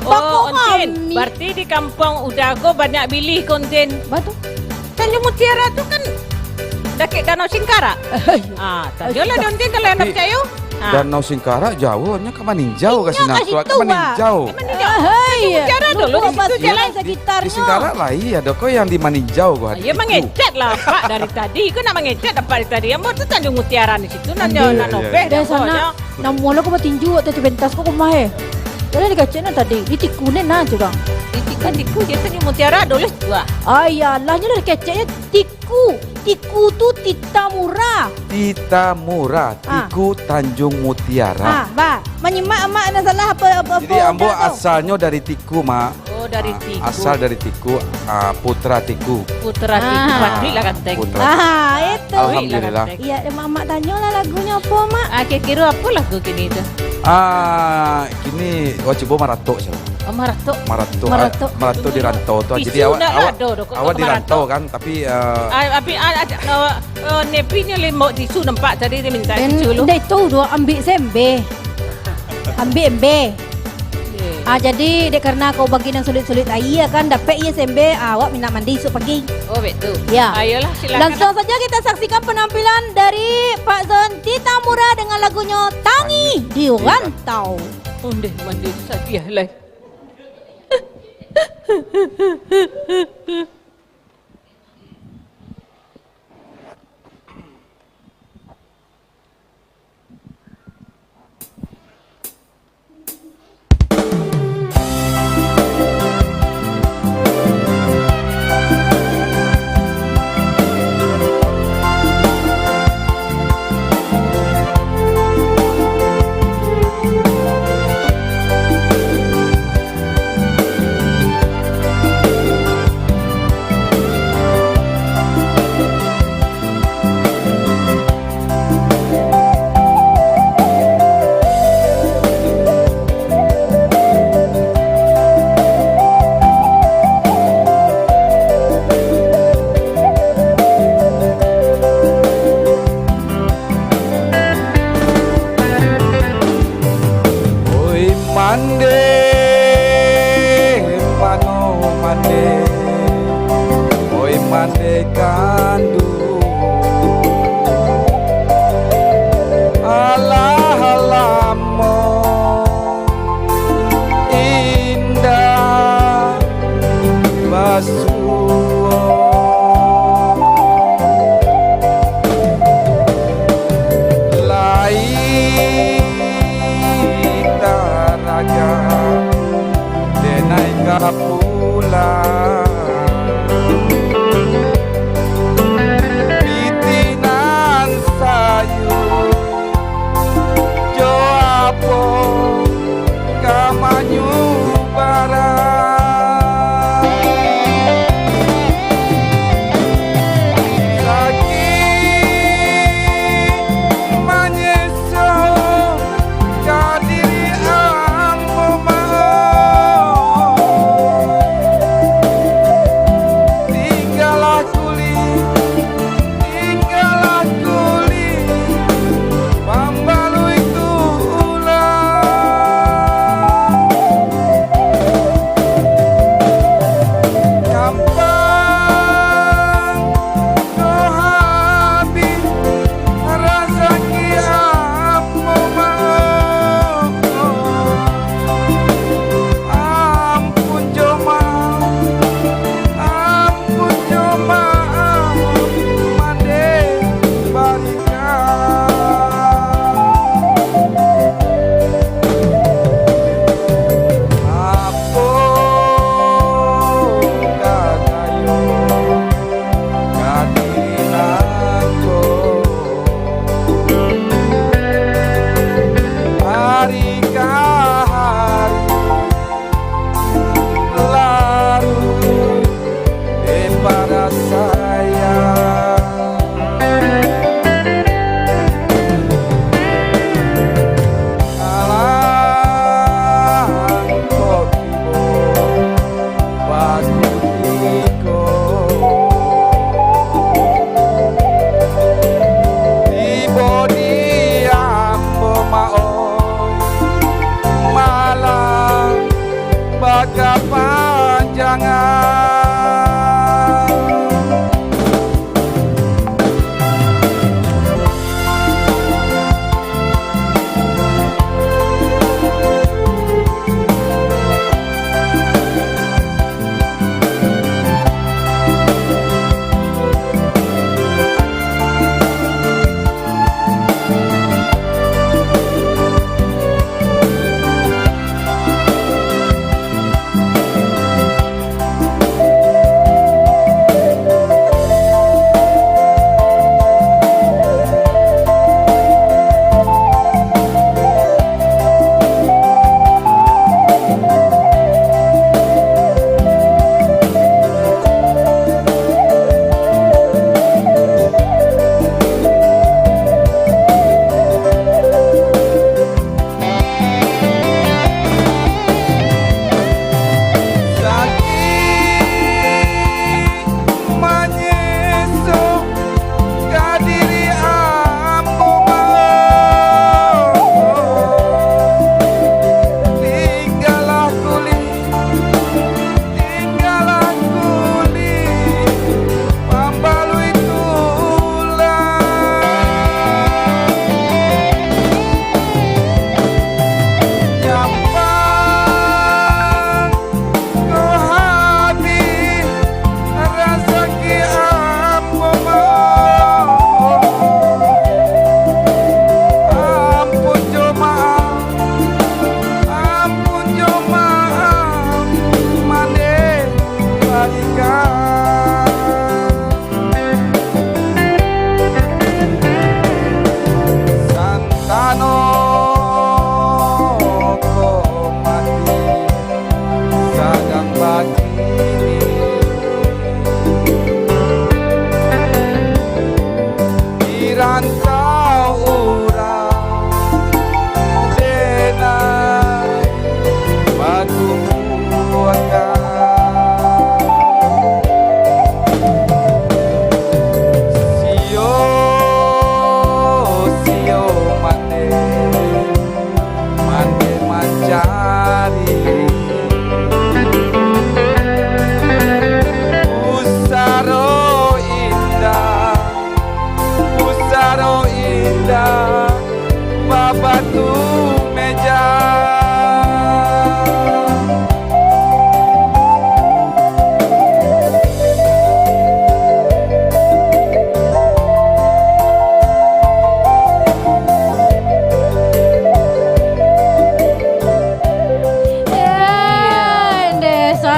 Oh, Bako Ontin, kami. Berarti di kampung Uda ko banyak bilih ko, Ontin. Batu. Tanjung Mutiara tu kan dakek Danau Singkarak. Ah, tanyolah Ontin kalau anda Tapi, percaya. Ah. Danau Singkarak jauh, nyo ka maninjau ka Inyo sinan ka tu, ka situ, Wak. maninjau. Ka maninjau. Ah, Tanjung iya. Mutiara dulu di Lupa situ jalan. Di, di sekitarnya. Singkarak lah, iya, ado ko yang di maninjau ko, Ya, Tiku. mangecek lah, Pak, dari tadi. Ko nak mangecek, Pak, dari tadi. Yang buat tu Tanjung Mutiara di situ, nan Iya, jauh, nan iya, obeh, iya. Dan dah sana, buatnya. Namo lah ko batinju, waktu tu pentas ko kumah, eh. Dah dikecek nah tadi, di Tiku ni nah, Jurang. Di Tiku, Tiku, dia Tanjung Mutiara, dulu tu, ah. Ah, iyalah, nyo lah dikeceknyo Tiku. Tiku tu Titamura. Titamura, Ah. Tiku Tanjung Mutiara. Ah, ba. Manyimak amak nan salah apa, apa, Jadi, apa ambo udah tu. asalnyo dari Tiku, Mak. Oh, dari Ah, Tiku. asal dari Tiku, ah, putra Tiku. Putra Tiku. Ah. Patrik lah ganteng. Putra. Ah, itu. Alhamdulillah. Patrik lah ganteng. Iya, mamak tanyolah lagunyo apo, Mak? Ah, kiro-kiro apo lagu kini tu? Ah, kini, wah, cubo maratok, Syah. Oh, maratok. Maratok, Maratok. ah, maratok di rantau tu. Tisu Jadi, awak, ndak awak, ado doh, kok awak di maratok. rantau kan, tapi, ah, Ah, tapi, ah, ah, ah, ah, Nepi ni lembok tisu nampak tadi dia minta Dan tisu lu. Ndak itu doh, ambil sembe. Ambil embe. Eh. Ah, jadi, dek karena kau bagi nan sulit-sulit aia kan, dapek iyo sembe, ah, awak minta mandi isuak pagi. Oh, betul. Ya. Ayolah, silakan. Langsung saja kita saksikan penampilan dari Pak Zon Titamura dengan lagunya Tangi di Rantau. Ondeh mandeh sadiah lai. Oi mandeh, mano mandeh, oi mandeh kanduang. Alah lamo indak basuo. Lai taragak denai ka pulang. Pitih nan sayua jo apo ka manyubarang. Sakik manyeso ka diri ambo mah.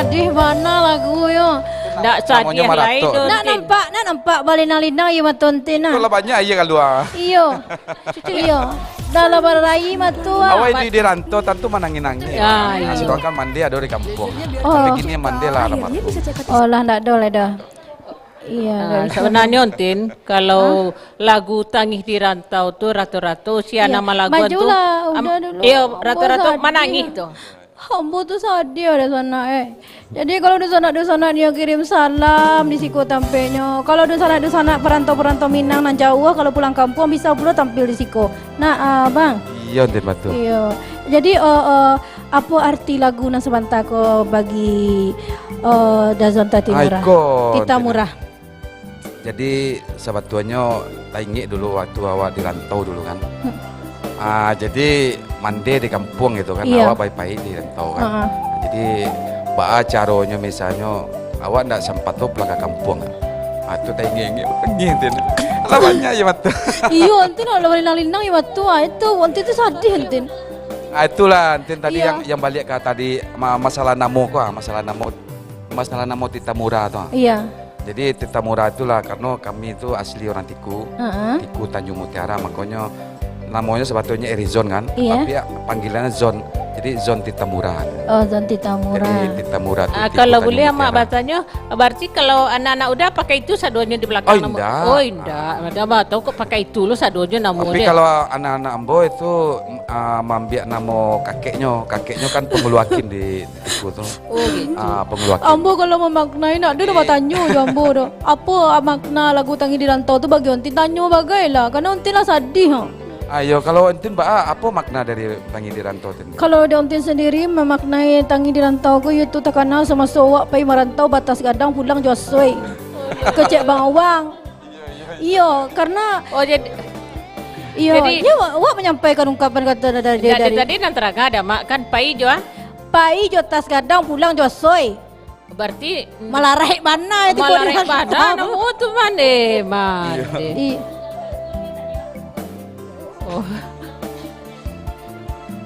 Sadih bana lagu yo. Ndak sadih lai tu. Nak nampak, nak nampak balinang-linang aia mato Entin nah. Itulah banyak aia kalua. Iyo. Iyo. Dah lah bararai mato. Awak di, di rantau tantu manangih-nangih. Ya, iyo. Nah, sedangkan Mande ado di kampuang. Oh. Tapi kini Mande lah alamarum. Oh, lah ndak ado lah dah. Iyo. Ah, sabananyo Entin, kalau lagu Tangih di Rantau tu rato-rato si anak malaguan tu, majulah, udah dulu. Iyo, rato-rato manangih tu. Ambo tu sadih dah sanak, eh. Jadi, kalau dunsanak-dunsanak nio kirim salam di siko tampeknyo. Kalau dunsanak-dunsanak parantau-parantau Minang nan jauah, kalau pulang kampuang, bisa pulo tampil di siko. Nah, ah, Bang. Iyo, Entin, batua. Iyo. Jadi, eh, eh, apo arti lagu nan sabanta ko bagi, eh, Dazon Tati Murah? Tita Murah. Jadi, sabatuanyo taingek dulu waktu awak di rantau dulu kan. Hmm. Ah, jadi Mande di kampuang gitu kan, iyo, awak pai-pai di rantau kan. Ha-ha. Jadi, baa caronyo misalnyo awak ndak sampat tu pulang ka kampuang kan. Ah, tu taingek-ingek, Entin. Alah banyak aia mato. Iyo, Entin lah balinang-linang aia mato, ah, itu, Entin tu sadih, Entin. Ah, itulah, Entin tadi, iyo, yang, yang baliak ka tadi, ma-, masalah namo ko, ah, masalah namo, masalah namo Tita Murah tu, ah. Iyo. Jadi, Tita Murah itulah, karano kami tu asli urang Tiku. Heeh. Tiku Tanjung Mutiara, makonyo namonyo sabatuanyo Erizon kan, iyo, tapi panggilannya Zon. Jadi, Zon Tita Murah. Oh, Zon Tita Murah. Jadi, Tita Murah tu, ah, Tiku Tanjung Mutiara. Kalau buliah, Mak, batanyo, berarti kalau anak-anak Uda pakai itu saduonyo di balakang namo? Oh, indak. Oh, indak. Ah. Ada bah, tahu kok pakai itu lo saduonyo namo. Tapi kalau anak-anak ambo itu, ah, maambiak namo kakeknyo, kakeknyo kan pangulu akin di Tiku tu. Oh, gitu. Ah, pangulu akin. Ambo kalau mamaknai, ndak ado doh batanyo jo ambo doh. Apo makna lagu Tangih di Rantau tu bagi Ontin? Tanyo bagai lah, karano Ontin lah sadih, ha. Ayo, kalau Ontin baa, apo makna dari Tangih di Rantau tu? Kalau di Ontin sandiri, mamaknai Tangih di Rantau ko, iyo tu takana samaso awak pai marantau, batas gadang pulang jo asoi. Kecek Bang Awang. Iyo, karena, oh, jadi, iyo, jadi, iyo, awak, awak manyampaikan ungkapan kato dari, dari, dari tadi nan tarangah dah, Mak, kan, pai jo, ah? Pai jo tas gadang, pulang jo asoi. Berarti malaraik bana itu. Malaraik bana namo tu, Mande, Mande. Iyo. I- Oh.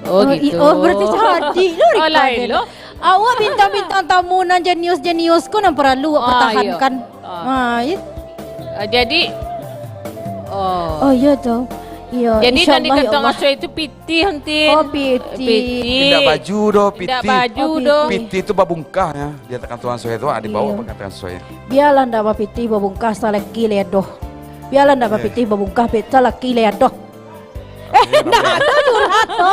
Oh, oh, i-, gitu. Oh, berarti sadih lo. Oh, lain lo. Awak bintang-bintang tamu nan jenius-jenius ko nan paralu awak pertahankan. Ah, iyo. Ah, iyo. Ah, jadi, oh. Oh, iyo tu. Iyo, jadi, insyaallah, nan di kantong asoi tu pitih, Ontin. Oh, pitih. Pitih. Indak baju doh, pitih. Indak baju doh. Oh, pitih. Pitih tu babungkah, ya. Di kantong asoi tu, ah, dibawa ka kantong asoi. Bialah ndak bapitih babungkah, salaki lai ado. Bialah ndak bapitih babungkah, pe-, salaki lai ado. Eh, ndak ado curhat tu.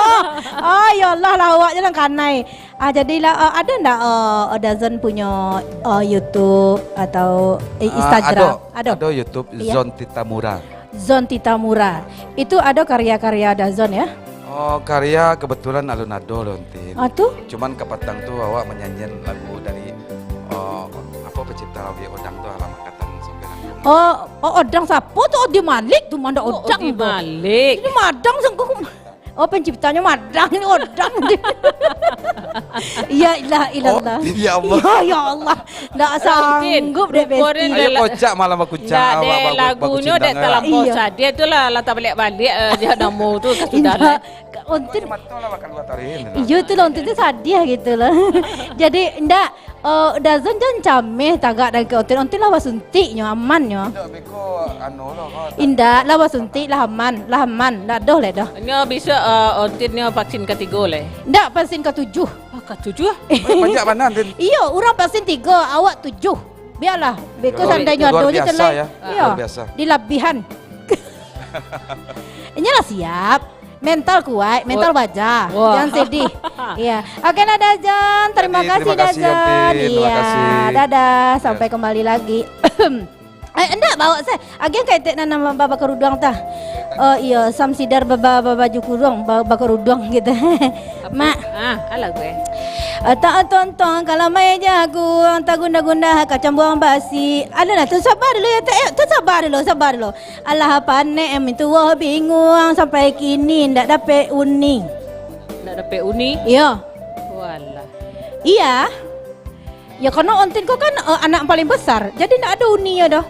Oh, ya Allah lah, awak je lah kanai. Ah, jadilah, ah, ada ndak, ah, Dazon punyo, ah, YouTube atau, eh, Instagram? Ah, ado. Ado? Ado YouTube, Zon Tita Murah. Zon Tita Murah. Itu ado karya-karya Dazon, ya? Oh, karya kebetulan alun ado lo, Entin. Ah, tu? Cuman kapatang tu awak manyanyian lagu dari, oh, apo, pencipta lagu Odang tu, Alam Angkatan Sopiran. Oh, oh, Odang sapo tu? Odi Malik tu, ma ndak Odang tu. Odi Malik. Ini Madang sangko. Oh, penciptanya Madang, ini Odang. Ya ilah, ilallah. Oh, ya Allah. Ya, ya Allah. Ndak sanggup dek Besti. Ayo kocak malam bakucak, awak baku-, lagunyo bakucindang, dek ah. Talampau sadih tu lah, lah tabaliak-baliak, eh, dia namo tu ka sudah lah. Indak, Ontin. Iyo tu lah, Ontin tu sadih gitu lah. Jadi, ndak, eh, Dazon jan cameh tagak dari ke Ontin. Ontin lah basuntiknyo, amannyo. Indak, beko anu lah, kau tak. Indak, lah basuntik, lah aman, lah aman. Ndak doh leh doh. Nyo bisuak, eh, Ontin nyo vaksin katigo leh. Ndak, vaksin katujuh. Ah, katujuh? Eh, banyak bana, Din. Iyo, urang vaksin tigo, awak tujuh. Bialah, beko sandainyo ado je celai. Luar biasa, ya. Iyo. Luar biasa. Dilabihan. Inyo lah siap. Mental kuat, mental baja. Wah. Jangan sedih. Iya. Oke lah, Dazon. Terima kasih, Dazon. Jadi, terima kasih, Yanti. Terima kasih. Iya. Dadah. Sampai kembali lagi. Eh, indak, bawa se. Agian ka etek nan, nan ba-, bakaruduang tah. Oh, iyo, Samsidar ba-, ba-, ba-, baju kuruang, ba-, bakaruduang gitu. Mak. Ah, alah gue. Eh, tak tontong kalau main jaguang, tak gunda-gunda kacang buang basi. Alah, nah, tu sabar dulu ya, Tek. Eh, tu sabar dulu, sabar dulu. Alah, panek mintuo binguang, sampai kini ndak dapek uni. Ndak dapek uni? Iyo. Walah. Iya. Ya, karena Ontin ko kan, eh, anak paling besar, jadi ndak ado uninyo doh.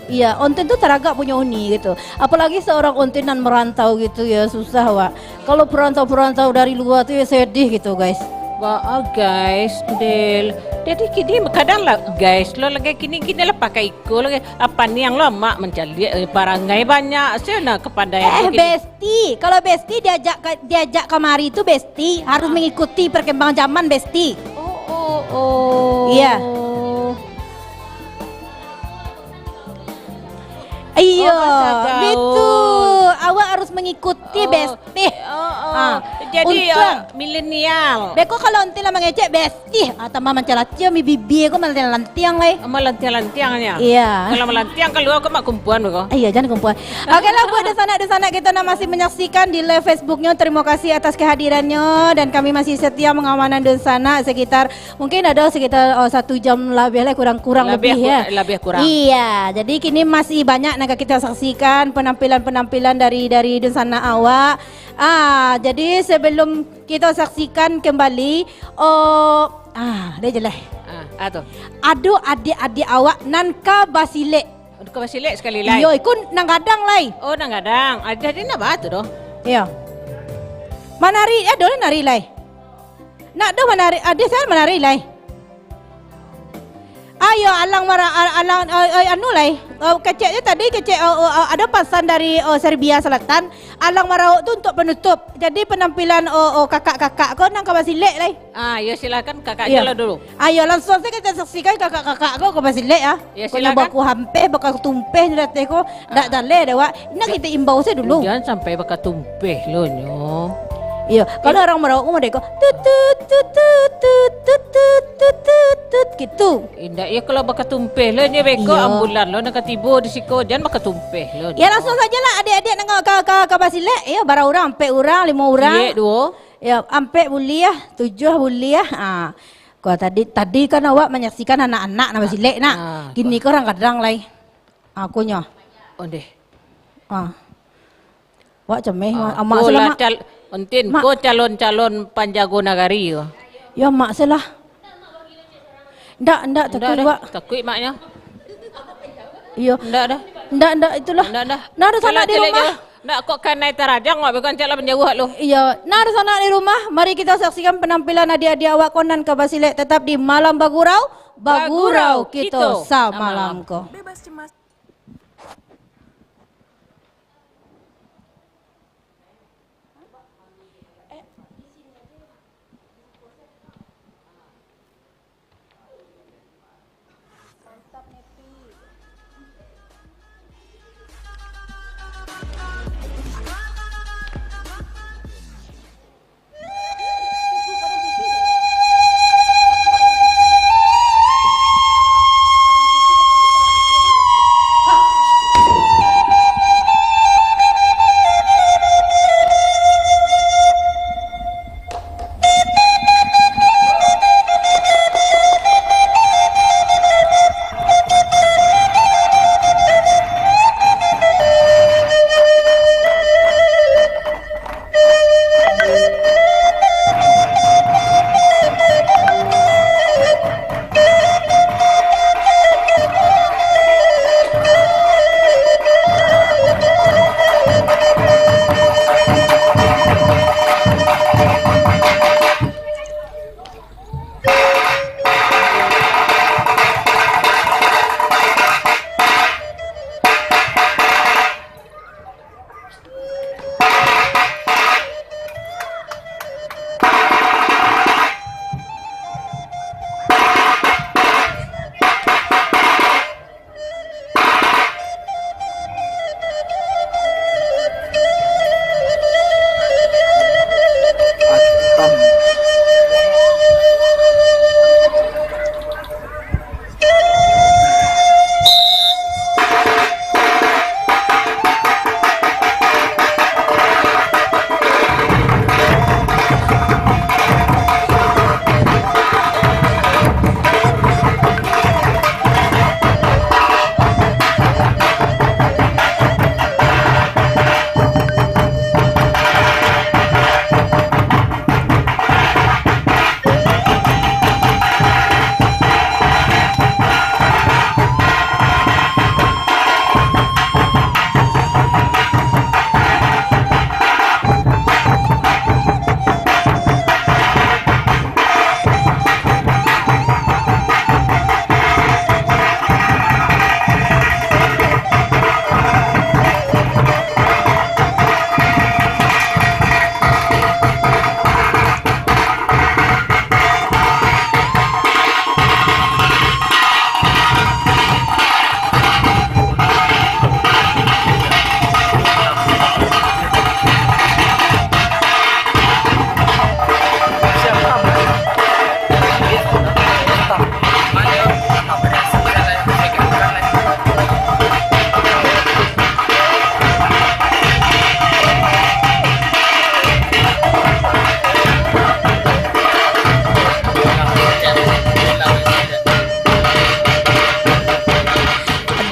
Iya, Ontin tu taragak punyo uni gitu. Apalagi seorang Ontin nan merantau gitu ya, susah, wak. Kalau perantau-perantau dari luar tu ya sedih gitu, guys. Wah, guys, Del. Jadi kini kadang lah, guys, lo lagi kini-kini lah pakai iko lagi. Apa ni yang lo mak mancaliak, eh, parangai banyak, sia nah kapandaian Eh, tu kini. Besti. Kalau Besti diajak ke, diajak kamari tu Besti harus mengikuti perkembangan zaman Besti. Oh, oh, oh. Iya. Iyo, Oh, bahasa gaul. Betul. Awak harus mengikuti Oh, Besti. oh, oh. Ah, Jadi, untuang. eh, milenial. Beko kalau enti lah mangecek Besti, ah, tambah mancalacia mi bibia ko malantiang-lantiang lai. Malantiang-lantiangnya. Iya. Kalau malantiang kalua ko mak kumpuan beko. Iya, jangan kumpuan. Oke lah, buat dunsanak-dunsanak kita nan masih menyaksikan di live Facebooknya, terima kasih atas kehadirannya dan kami masih setia mengamanan dunsanak sekitar Mungkin ado sekitar, oh, satu jam labiah lah, kurang-kurang Labiah lebih, ku-, ya. labiah kurang. Iya, jadi kini masih banyak nan ka kita saksikan penampilan-penampilan dari, dari dunsanak awak. Ah, jadi sebelum kita saksikan kembali, oh, ah, dah jelas. Ah, ah, tu. Ado adik-adik awak nan ka basilek. Ka basilek sekali lai. Iyo, iko nan gadang lai. Oh, nan gadang. Ah, jadi nak bah tu doh. Iyo. Manari, ado lah nari lai. Nak doh manari, ah, dia salah manari lai. Ayo, alang mara-, al-, alang, eh, eh, anu lai. Eh, kecek je tadi, kecek, eh, eh, eh, ada pasan dari, eh, Serbia Selatan. Alang marauk tu untuk penutup. Jadi penampilan, eh, eh, kakak-kakak ko nan ka basilek lai. Ah, yo silakan kakak Iyo. je lah dulu. Ayo, langsung saja kita saksikan kakak-kakak ko ka basilek, ah. Ya, Pokoknya silakan. baku hampeh, baka tumpeh ni dateh ko. Ndak Ah. taleh deh, wak. Nak kita imbau saja dulu. Jangan sampai baka tumpeh lo nyo. Iyo, kalau orang marauk ko model ko, tut, tut, tut, gitu. Indak, ya kalau baka tumpeh lo nyo beko Iyo. ambulan lo nak tibo di siko, jangan baka tumpeh lo Ya, nyo. langsung saja lah adik-adik nak ka, ka, ka basilek. Ya, bara urang, ampek urang, limo urang. Ciek duo. Ya, ampek buliah, tujuah buliah. Ah. Ko tadi, tadi kan awak manyaksikan anak-anak nan basilek nak. Ah, Kini ko. ko urang gadang lai. Ah, ko nyo. Ondeh. Ah. Wak cameh, Ah, amak ko lah selamak. cal-, Entin, Mak. ko calon-calon panjago nagari ko. Ya, mak salah. Ndak, ndak, Ndak takuik, dah. Wak. Takuik maknyo. Iyo. Ndak dah. Ndak, ndak, itulah. Ndak dah. Nah, ada sanak Salah di celek rumah. je. Ndak, kok kanai tarajang wak, bukan cak lah menjauh lo. Iyo. Nah, ada sanak di rumah. Mari kita saksikan penampilan adik-adik awak ko nan ka basilek tetap di Malam Bagurau. Bagurau Bagurau kito kito samalam samalam. ko. Bebas cemas.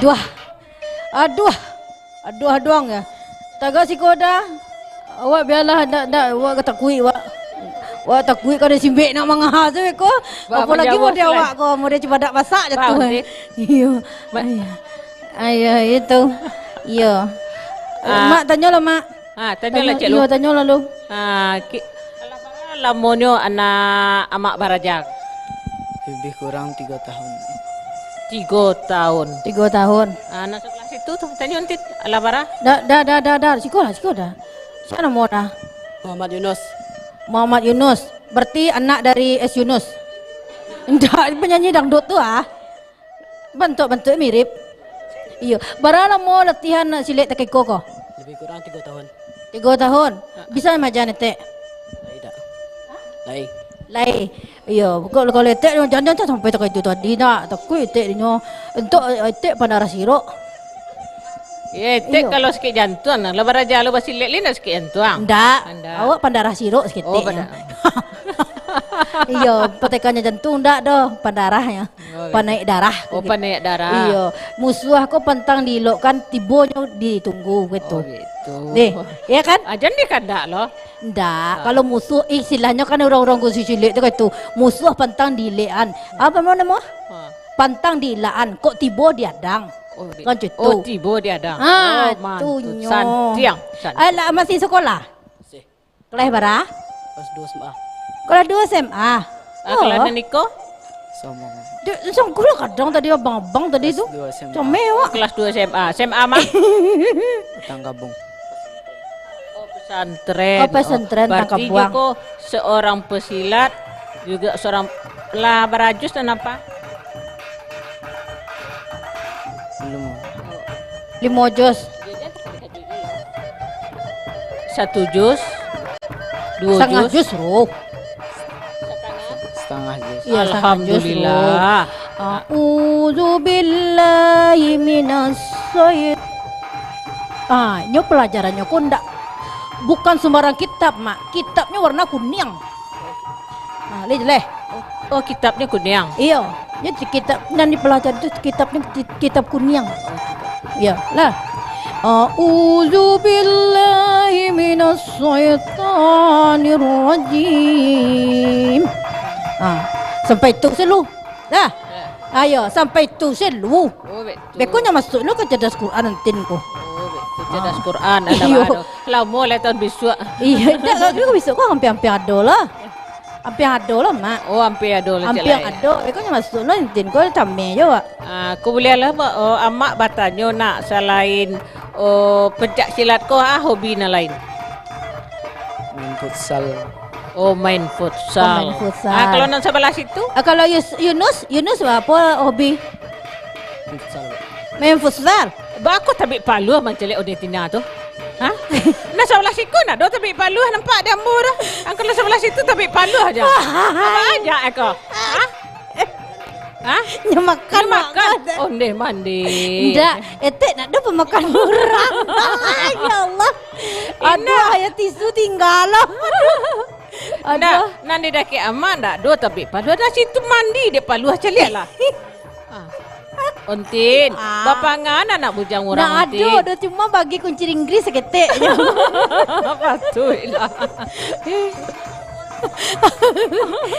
Wah. Aduh. Aduh, aduang ya. Tagak siko dah. Awak bialah, dak, dak, awak takuik, awak. Awak takuik ka disimbek nak mangaha tu ko. Ba-, Apalagi manjawab model lah. Awak ko, model cubadak masak je Ba-, tu, eh. Iyo. Ma- Ayo. Ayo, itu. Iyo. Ah. Mak, tanyolah, Mak. Ah, tanyolah, Tanyo, Cik Lu. Iyo, tanyolah, Lu. Ah, ki-, alah bara lamonyo anak Amak baraja? Lebih kurang tigo tahun. Tigo tahun. Tigo tahun. Ah, nan sabalah situ tu, tanyo nanti, alah bara? Dah, dah, dah, dah, dah. Siko lah, siko dah. Sia namo dah? Muhammad Yunus. Muhammad Yunus. Berarti anak dari S Yunus. Ndak, penyanyi dangdut tu ah. Bantuak-bantuak mirip. Iyo. Bara lamo latihan silek takiko ko? Lebih kurang tigo tahun. Tigo tahun? Ha. Bisa maja etek? Lai dak. Lai. Lai. Iyo, kalau, kalau etek, jangan, jangan sampai takah itu tadi nak. Takuik etek dinyo. Entok, eh, etek pandarah sirok. Iyo, etek Iyo. Kalau sakik jantuang nah. Lah baraja lo basilek, lai ndak sakik jantuang? Ndak. Ndak. Awak pandarah sirok saketek Oh, nyo. Pada- Iyo, patekanyo jantung ndak doh, pandarahnyo. Oh, Panaik darah. Oh, panaik darah. Iyo. Musuah ko pantang diilokkan, tibonyo ditunggu, gitu. Oh, gitu. Deh, iya kan? Ah, jan dikandak lo. Ndak, Ah. kalau musuh, istilahnyo kan urang-urang Gusi Cilik tu kan itu, musuh pantang diilek-an. Apa namo? Ha. Pantang diilek-an, kok tibo di adang. Oh, di- Kan gitu. Oh, tibo di adang. Ah, Oh, mantun. Tunyo. Santiang, santiang. Alah, masih sekolah? Masih. Kelas bara? Kelas dua S M A. Kelas dua S M A. Ah, kalau Oh. ado niko? Sombong. Dek, songkul kadang tadi abang-abang tadi Kelas tu. dua S M A. Comel awak. Kelas dua S M A. S M A mah? Batang Gabung. Oh, pesantren. Oh, pesantren, Oh, berarti Tangkabuang. Juga seorang pesilat, juga seorang, lah bara juz nan apa? Belum. Limo juz. Satu juz, dua Setengah juz. juz, Ruh. Setengah juz. Iya, setengah juz, Ruh. Alhamdulillah. A'udzubillahi minas syait-, Ah, nyo pelajarannyo ko ndak, bukan sembarang kitab, Mak. Kitabnyo warna kuniang. Ah, lai jaleh. Oh, oh, kitabnyo kuniang. Iyo, jadi kitab nan dipelajari tu kitabnyo ki-, kitab kuniang. Oh, kitab. Iyo, lah. A'udzubillahi minasyaitonirrajim. Ah, sampai tu selu. Dah. Ya. Ayo, sampai tu selu. Oh, betul. Beko nyo masuk lo ka cerdas Quran entin ko. Oh, betul. Cerdas Ah. Quran, ada Iyo. baru. Lamo lah tahun bisuak. Iyo, dak, kalau bisuak ko ampia-ampia ado lah. Ampia ado lah, Mak. Oh, ampia ado lah, Ampia Cik Lai. ado. Beko nyo masuk lo entin ko, cameh jo, Wak. Ah, ko buliah lah, Mak. Oh, Amak batanyo nak, salain, oh, pencak silat ko, ah, hobi nan lain? Main futsal. Oh, main futsal. Oh, main futsal. Ah, kalau nan sabalah situ? Ah, kalau Yus-, Yunus, Yunus apa hobi? Main futsal, Pak. Main futsal? Bako tabik paluah mancaliak Odetina tu? Hah? Nan sabalah siku ndak ado tabik paluah nampak di ambo tu. Ah, kalau sabalah situ tabik paluah aja. Apa aja eko? Hah? Hah? Nyo makan, Nyo makan. makan. Ondeh mandeh. Ndak, etek ndak ado pamakan urang. Ya Allah. Aduh, Indak. ayo tisu tingga lah. Aduh. Ndak, nan di dakek Amak ndak ado tapi paluah. Dah situ mandi dek paluah caliak lah. Ah. Ontin, Ah. bapangan anak bujang urang, Ndak ado Ontin. doh, cuma bagi kunci Inggris saketek je. Patuiklah.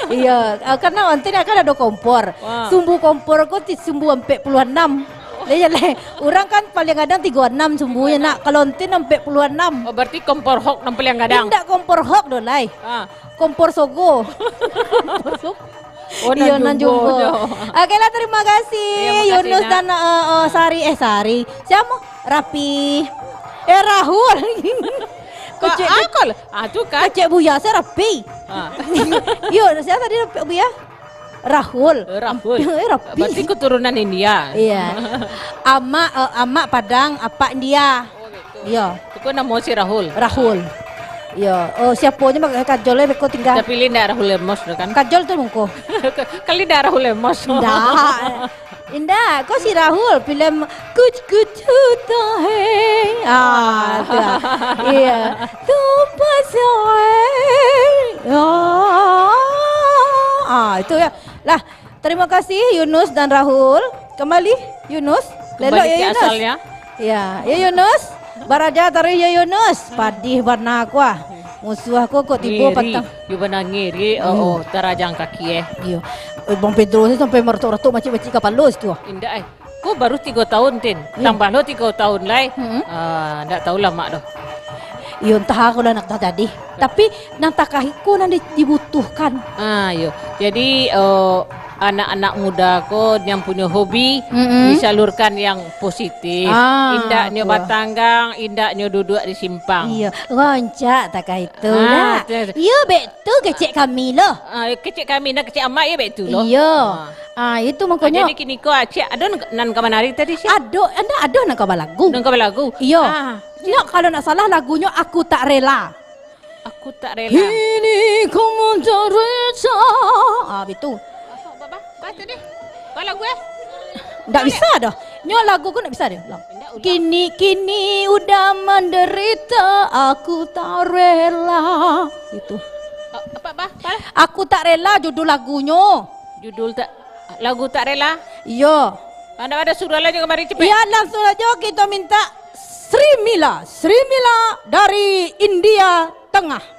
Iyo, ah, karena Ontin kan ado kompor. Wah. Sumbu kompor ko ti sumbu ampek puluah anam. Lah, iyo lah. Urang kan paling gadang tigo anam sumbunyo, nak. Kalau Ontin ampek puluah anam. Oh, berarti kompor hok nan paling gadang. Indak kompor hok doh, lai. Ah. Kompor sogo. Kompor sogo. Oh, Iyo, nan nan jumbo jumbo. nyo. Oke lah, terima kasih Iyo, makasih, Yunus Nak. dan, eh, eh, Sari, eh, Sari. Siapa? Rapi. Eh, Rahul. Kok Kecek Bu-, akal? Ah, tu kan. Kecek Buya, saya Rapi. Ah. Iyo, siapa tadi Rapi, Buya? Rahul. Eh, Rahul. Eh, Rapi. Berarti keturunan India. Iya. Amak, eh, amak Padang, apak India. Oh, gitu. Iya. Itu kan nama si Rahul. Rahul. Iya. Oh, siapa je mak-, Kajol eh, beko tinggal. Tapi Linda Rahul Lemos tu kan. Kajol tu mungko. Kali dah Rahul Lemos. Ndak. Indak, kau si Rahul, filem Kuch Kuch Hota Hai. Ah, tu lah. Iya. Tu pasal. Ah, ah, itu ya. Lah, terima kasih Yunus dan Rahul. Kembali, Yunus. Lelok, kembali yo, ke Yunus. Asalnya. Ya, yo Yunus. Baraja taruih yo Yunus. Padih bana ko ah. Musuah ko kok tibo patang. Yo bana ngeri. Oh, oh, tarajang kaki eh. Iyo. Eh, Bang Pedro ni sampai maratok-ratok macik-macik kapalo situ ah. Indak eh. Ko baru tigo tahun, Tin. Iyo. Tambah lo tigo tahun lai. Mm-mm. Ah, ndak tahulah mak doh. Iyo, entah apo lah nak tajadi. Tapi nan takaik ko nan di-, dibutuhkan. Ah, iyo. Jadi, eh, anak-anak muda ko yang punyo hobi, mm-mm, disalurkan yang positif. Ah, indak nyo batanggang, indak nyo duduak di simpang. Iyo, rancak takaik tu lah. Ah, tu, tu. Iyo, bek tu kecek kami lo. Ah, kecek kami, nah kecek amak iyo bek tu lo. Iyo. Ah. Ah, itu makonyo. Jadi kini ko, ah, Cik, ado nan, nan ka manari tadi, Cik? Ado, anda ado nan ka balagu. Nan ka balagu? Iyo. Ah. Nyo, kalau ndak salah lagunyo Aku Tak Rela. Aku Tak Rela. Kini ku menderita. Ah, betul. Apa, apa, apa tadi? Apa lagu eh? Ndak bisa doh. Nyo lagu ko ndak bisa doh. Ulang. Ndak, ulang. Kini, kini udah menderita, aku tak rela. Itu. A-, apa, apa, apa? Aku Tak Rela judul lagunyo. Judul tak, lagu Tak Rela? Iyo. Anda ada suruh lah juga mari cepet. Iya, langsung aja kita minta Sri Mila. Sri Mila dari India Tengah.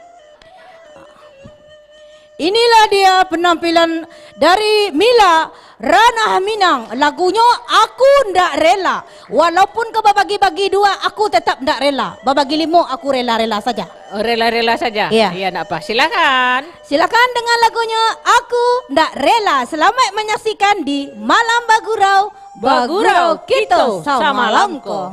Inilah dia penampilan dari Mila Ranah Minang. Lagunyo Aku Ndak Rela. Walaupun kau babagi-bagi dua, aku tetap ndak rela. Babagi limo, aku rela-rela saja. Oh, rela-rela saja? Iya. Iya, ndak apa. Silakan. Silakan dengan lagunyo Aku Ndak Rela. Selamat menyaksikan di Malam Bagurau. Bagurau kito samalam ko.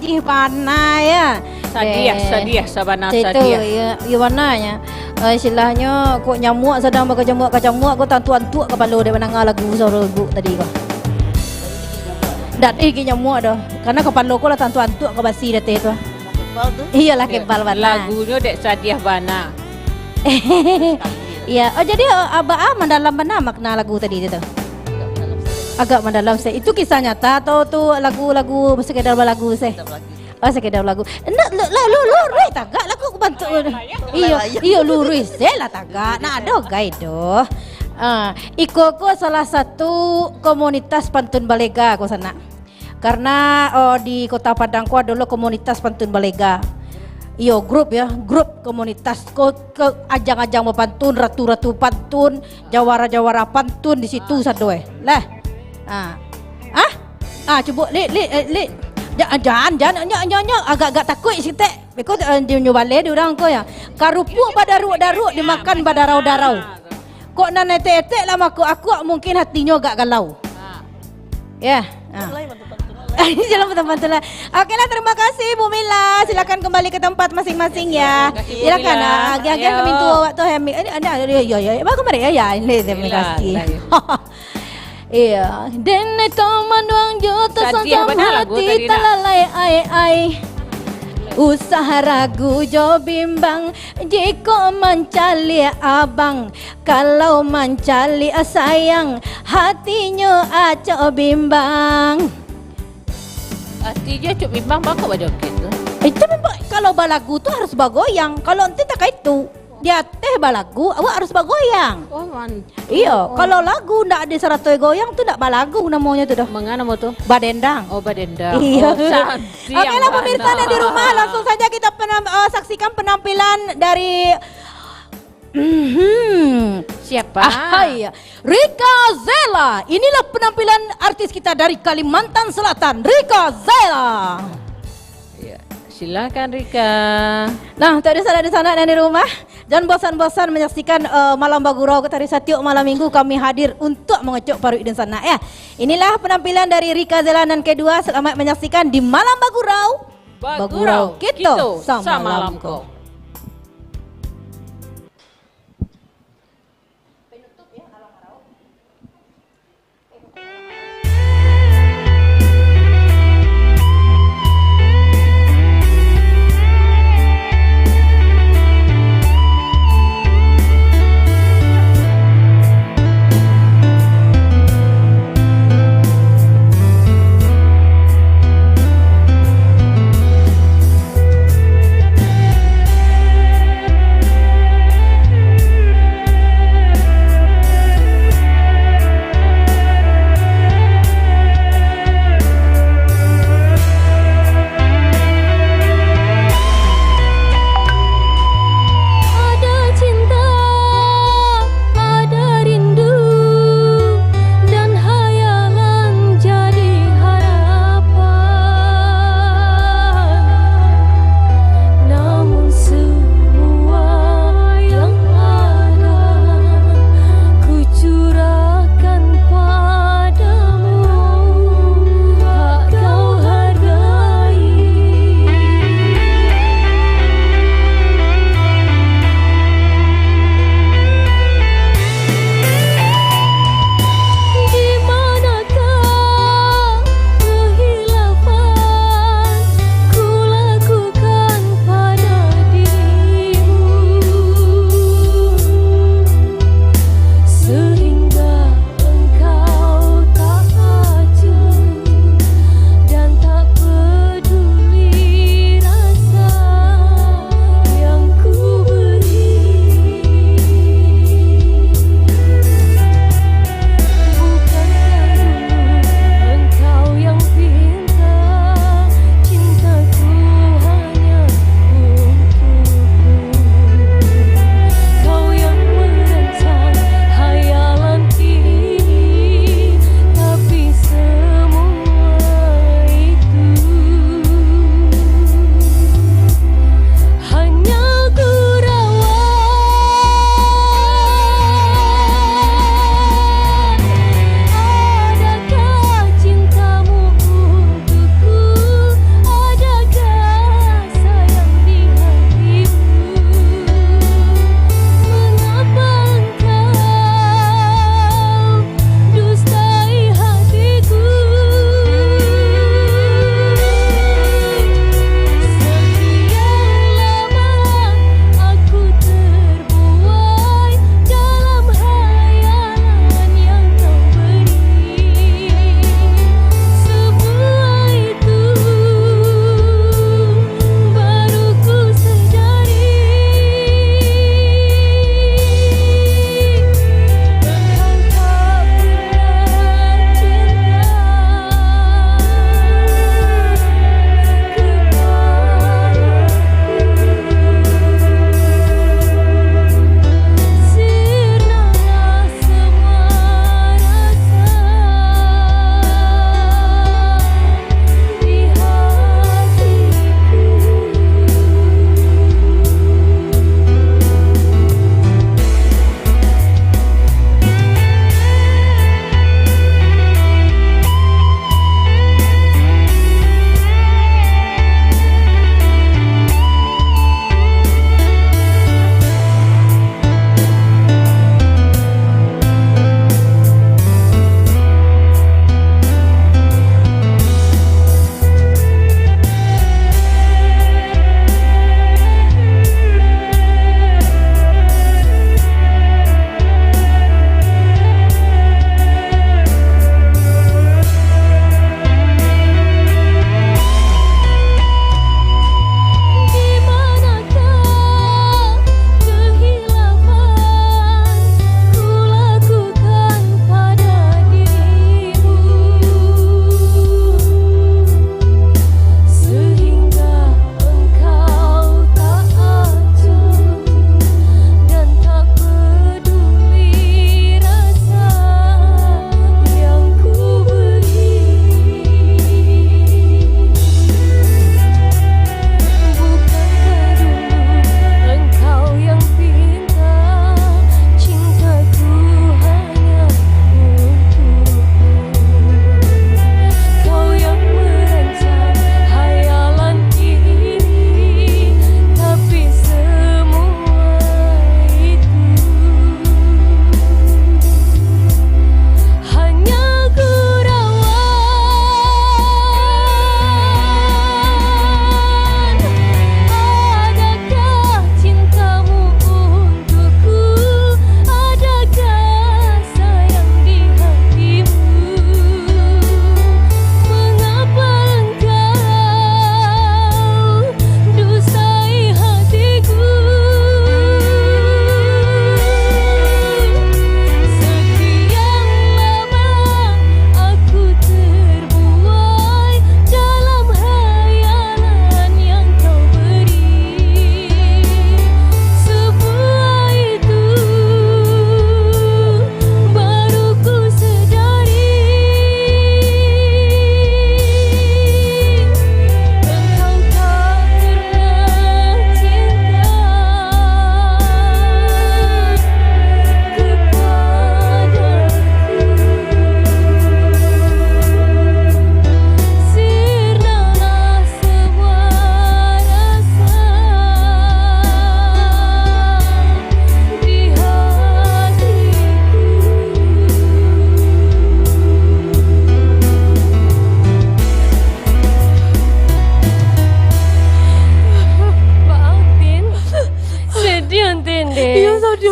Sadih bana, ya. Sadiah, Eh, sadiah, sabana cak itu, sadiah. Ya, ya, bana, ya. Eh, istilahnyo, kok nyamuak sadang bakacamuak-kacamuak, kok tantuak-antuak kapalo dek mandanga lagu suaro ibu tadi ko. Ndak ado gigi nyamuak doh. Karano kapalo ko lah tantuak-antuak ka basi dateh tu. Kebal tu? Iyolah, Ya, kebal bana. Lagunyo dek sadiah bana. Iya. Oh, jadi, oh, Abah ah mandalam bana makna lagu tadi tu? Agak mandalam se. Itu kisah nyata atau tu lagu-lagu sekedar balagu se? Sekedar balagu. Oh, sekedar balagu. Nak, lu, lu, lu, luruih tagak lah kok bantuak. Iyo, iyo, luruih se lah tagak. Nak ado gai doh. Ah, iko ko salah satu komunitas pantun balega ko sanak. Karena, oh, di Kota Padang ko ado lo komunitas pantun balega. Iyo, grup ya, grup komunitas ko ke ajang-ajang bapantun, ratu-ratu pantun, jawara-jawara pantun di situ sado eh. Lah. Ah. Ah? Ah, cubo, Lik, Lik, eh, Lik. Ja-, jan, jan, nyo, nyo, nyo, agak-agak takuik sitek. Beko, eh, nyo, nyo baleh di urang ko ya. Karupuak badaruak-daruak dimakan badarau-darau. Kok nan etek-etek lah makuak-akuak, mungkin hatinyo agak galau. Ya. Ah. Jalan betul-betul lah. Oke lah, terima kasih Bu Mila. Silakan kembali ke tempat masing-masing ya. Terima kasih, Bu Silakan, Mila. Ah, agiah-agiah Ayo. Kemintu awak tu, Hemi. Ini ada, ya, ya, ya. Bagus kemarin ya, ya. Ini terima Mila, kasih. Mila, ya. Iya, den taman wang jo Sadiah tasangkam bana lagu hati tadi, nak. Talalai ai ai. Usah ragu jo bimbang, jikok mancaliak abang, kalau mancaliak sayang, hatinyo acok bimbang. Hatinyo acok bimbang, bako bajoget tu? Itu memang, kalau balagu tu harus bagoyang, kalau enti takah itu. Di ateh balagu, awak harus bagoyang. Oh, man. Iyo, oh. Kalau lagu ndak ado sarato goyang tu ndak balagu namonyo tu doh. Manga namo tu? Badendang. Oh, badendang. Iyo. Oh, sadiah. Oke lah, pemirsa bana. Yang di rumah, langsung saja kita penam-, eh, saksikan penampilan dari, mhm. Siapa? Ah, iya. Rika Zela. Inilah penampilan artis kita dari Kalimantan Selatan, Rika Zela. Ya, silakan, Rika. Nah, untuak dunsanak-dunsanak nan di rumah, jan bosan-bosan manyaksikan, eh, Malam Bagurau ko tadi. Satiok malam minggu kami hadir untuak mangecek paruik dunsanak, ya. Inilah penampilan dari Rika Zela nan kedua. Selamat manyaksikan di Malam Bagurau. Bagurau, kito samalam ko.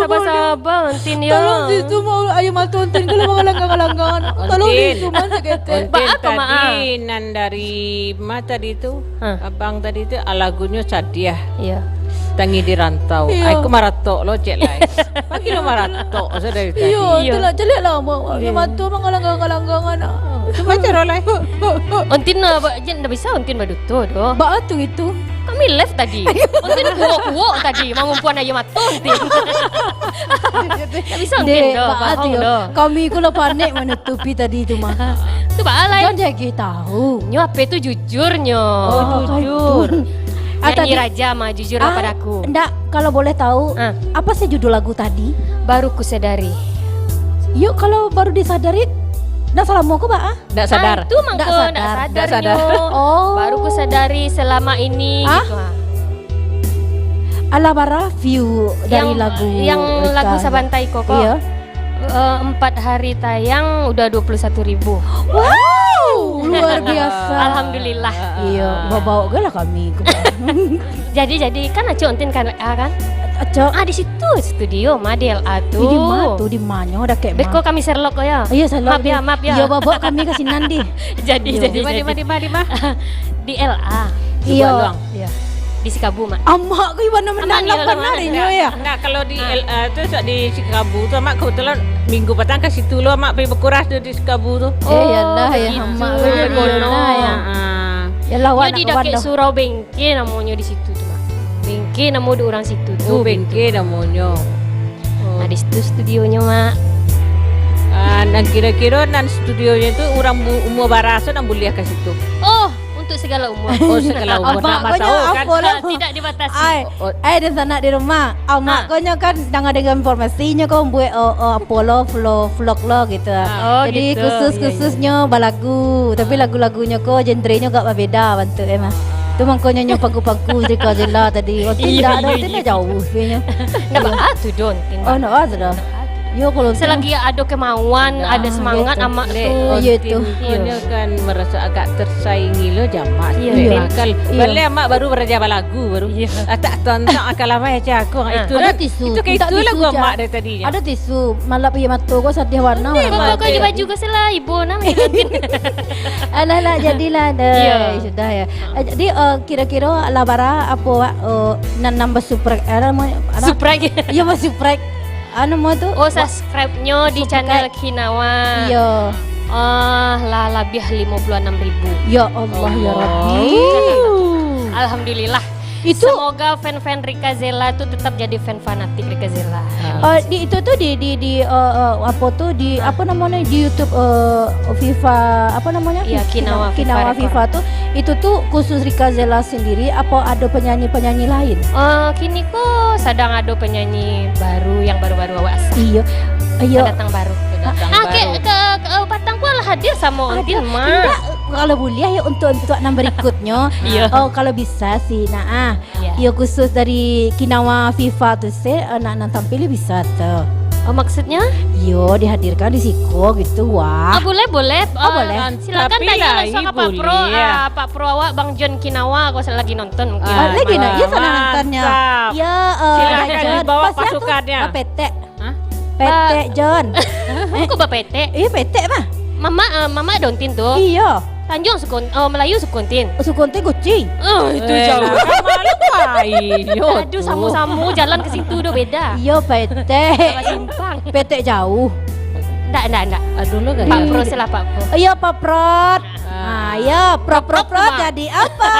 Saba-saba, Ontin, yo. Tolong sisu, mau aia mato Ontin, kalau mangalanggang-langgang. Tolong sisu, man, saketek. Ontin, tadi nan dari ma tadi tu, abang tadi tu, ah, lagunyo sadiah. Iyo. Tangih di rantau. Iyo. Ai, ko maratok lo, cek lai. Pagi lo maratok, sudah dari tadi. Iyo, tu lah, caliak lah, mau aia mato mangalanggang-ngalanggang, anak. Tu baco lo lai. Ontin, ah, ba-, jan, ndak bisa Ontin baduto doh. Baa tu itu? Kami live tadi. Ontin kuok-kuok tadi, mangumpuan aia mato Ontin. Ndak bisa Ontin doh, baa tu yo. Kami ko lah panek manutupi tadi tu mah. Tu baa lai. Jan diagiah tahu. Nyo apo tu jujur nyo. Oh, jujur. Nyanyi raja mah, jujur lah padaku. Ndak, kalau boleh tahu, apa sih judul lagu tadi? Baru Kusadari. Yo, kalau baru disadari, ndak salamo ko, baa? Ndak sadar. Ah, itu mangko ndak sadar. Ndak sadar nyo. Oh. Baru kusadari selama ini, ah? Gitu, ah. Alah bara view dari lagu yang, yang lagu Sabantai ko, ko. Iya. Eh, empat hari tayang udah dua puluh satu ribu. Wow, luar biasa. Alhamdulillah. Iya, bawa-bawa ge lah kami ke. Jadi, jadi kan Acok Ontin kan, ah, kan? Acok. Ah, di situ studio mah di L A tu. Di ma tu, di manyo dakek ma? Beko kami Sherlock ko ya. Iya, Sherlock. Maaf ya, maaf ya. Iya, bawa kami ke sinan di. Jadi, jadi, di ma, di ma, di ma? Di L A. Iya. Iya. Di Sikabu, Mak. Amak ko iban menang lapan hari nyo ya. Nah, kalau di L A tu, di Sikabu tu, Mak kebetulan minggu patang ke situ lo, Mak pergi berkuras tu di Sikabu tu. Eh, yalah, ya, Mak. Begitu. Yalah, ya. Yalah, di dakek surau beng- Bengke namonyo di situ tu, Mak. Bengke namo di urang situ tu. Oh, bengke namonyo. Nah, di situ studionyo, Mak. Ah, nan kiro-kiro nan studionyo tu urang bu-, umua baraso nan buliah ka situ? Oh, untuk segala umur. Oh, segala umur. Amak ko nyo apo lah. Tidak dibatasi. Ai, oh. Ai, dan sanak di rumah. Amak ko nyo kan danga-danga informasi nyo ko buek, oh, oh, apo lo, vlog, vlog lo gitu. Ah. Oh, jadi gitu. Khusus-khususnyo balagu, tapi lagu-lagunyo ko genre-nyo agak babeda bantuak e mah. Tu mangkonyo nyo pangku-pangku Rika Zela tadi. Oh, iyo, tidak, iyo, tidak jauh sebenarnya. Ndak baa tu, Don. Oh, ndak baa tu dah. Yo, kalau selagi ado kemauan, ado semangat, Amak tu. Iyo, tu. Iyo. Kan merasa agak tersaingi lo jamak. Iyo. Kalau balik Amak baru baraja balagu baru. Iyo. Atak tontok akal Amak aja aku. Itu lah. Itu kayak itu lagu Amak dari tadi. Ado tisu, malap aia mato ko sadiah warna. Kau di baju ko salah, ibo nah. Alah lah, jadilah dah. Iyo. Sudah ya. Eh, jadi, eh, kiro-kiro lah bara apo, Wak, eh, nan nambah suprek, eh, namo, apo? Suprek. Iyo, Mas, suprek. Anu mo tu? Oh, subscribe-nyo di channel Kinawa. Iyo. Ah, lah labiah limo puluah anam ribu. Ya Allah, ya Rabbi. Alhamdulillah. Itu semoga fan-fan Rika Zela tu tetap jadi fan fanatik Rika Zela. Oh, di itu tu di, di, di, eh, eh, apo tu di, apo namonyo, di YouTube, eh, FIFA, apo namonyo? Iya, Kinawa FIFA Record. Kinawa FIFA tu, itu tu khusus Rika Zela sendiri, apo ado penyanyi-penyanyi lain? Eh, kini ko sadang ado penyanyi baru yang baru-baru awak asah. Iyo. Iyo. Pendatang baru. Pendatang baru. Ah, ke, ke, ke, eh, patang ko lah hadir samo Ontin, Mak. Indak, kalau buliah ya untuk, untuk nan berikutnyo. Iyo. Oh, kalau bisa sih, nah, ah. Iyo. Iyo, khusus dari Kinawa FIFA tu se, eh, nak, nak tampil bisa tu. Oh, maksudnya? Iyo, dihadirkan di siko gitu, wah. Ah, boleh, boleh. Ah, boleh. Silakan tanya langsung ka Pak Pro, ah, Pak Pro awak, Bang John Kinawa, kalau lagi nonton mungkin. Ah, lagi nak? Iyo, sana nontonnya. Mantap. Iyo, eh, silakan dibawa pasukannya. Bapetek. Hah? Petek, John. Kok bapetek? Iyo, petek mah. Mamak, eh, mamak Dontin tu. Iyo. Tanjuang suku On-, oh, Melayu suku Ontin. Suku Ontin Guci. Oh, itu jauah. Malu ai. Aduh, samo-samo jalan ke situ doh beda. Iyo, petek. Salah simpang. Petek jauh. Ndak, ndak, ndak. Aduh, lo. Pak Pro salah, Pak Pro. Iyo, Pak Pro. Ah, iyo, Pro, Pro, Pro, jadi apa?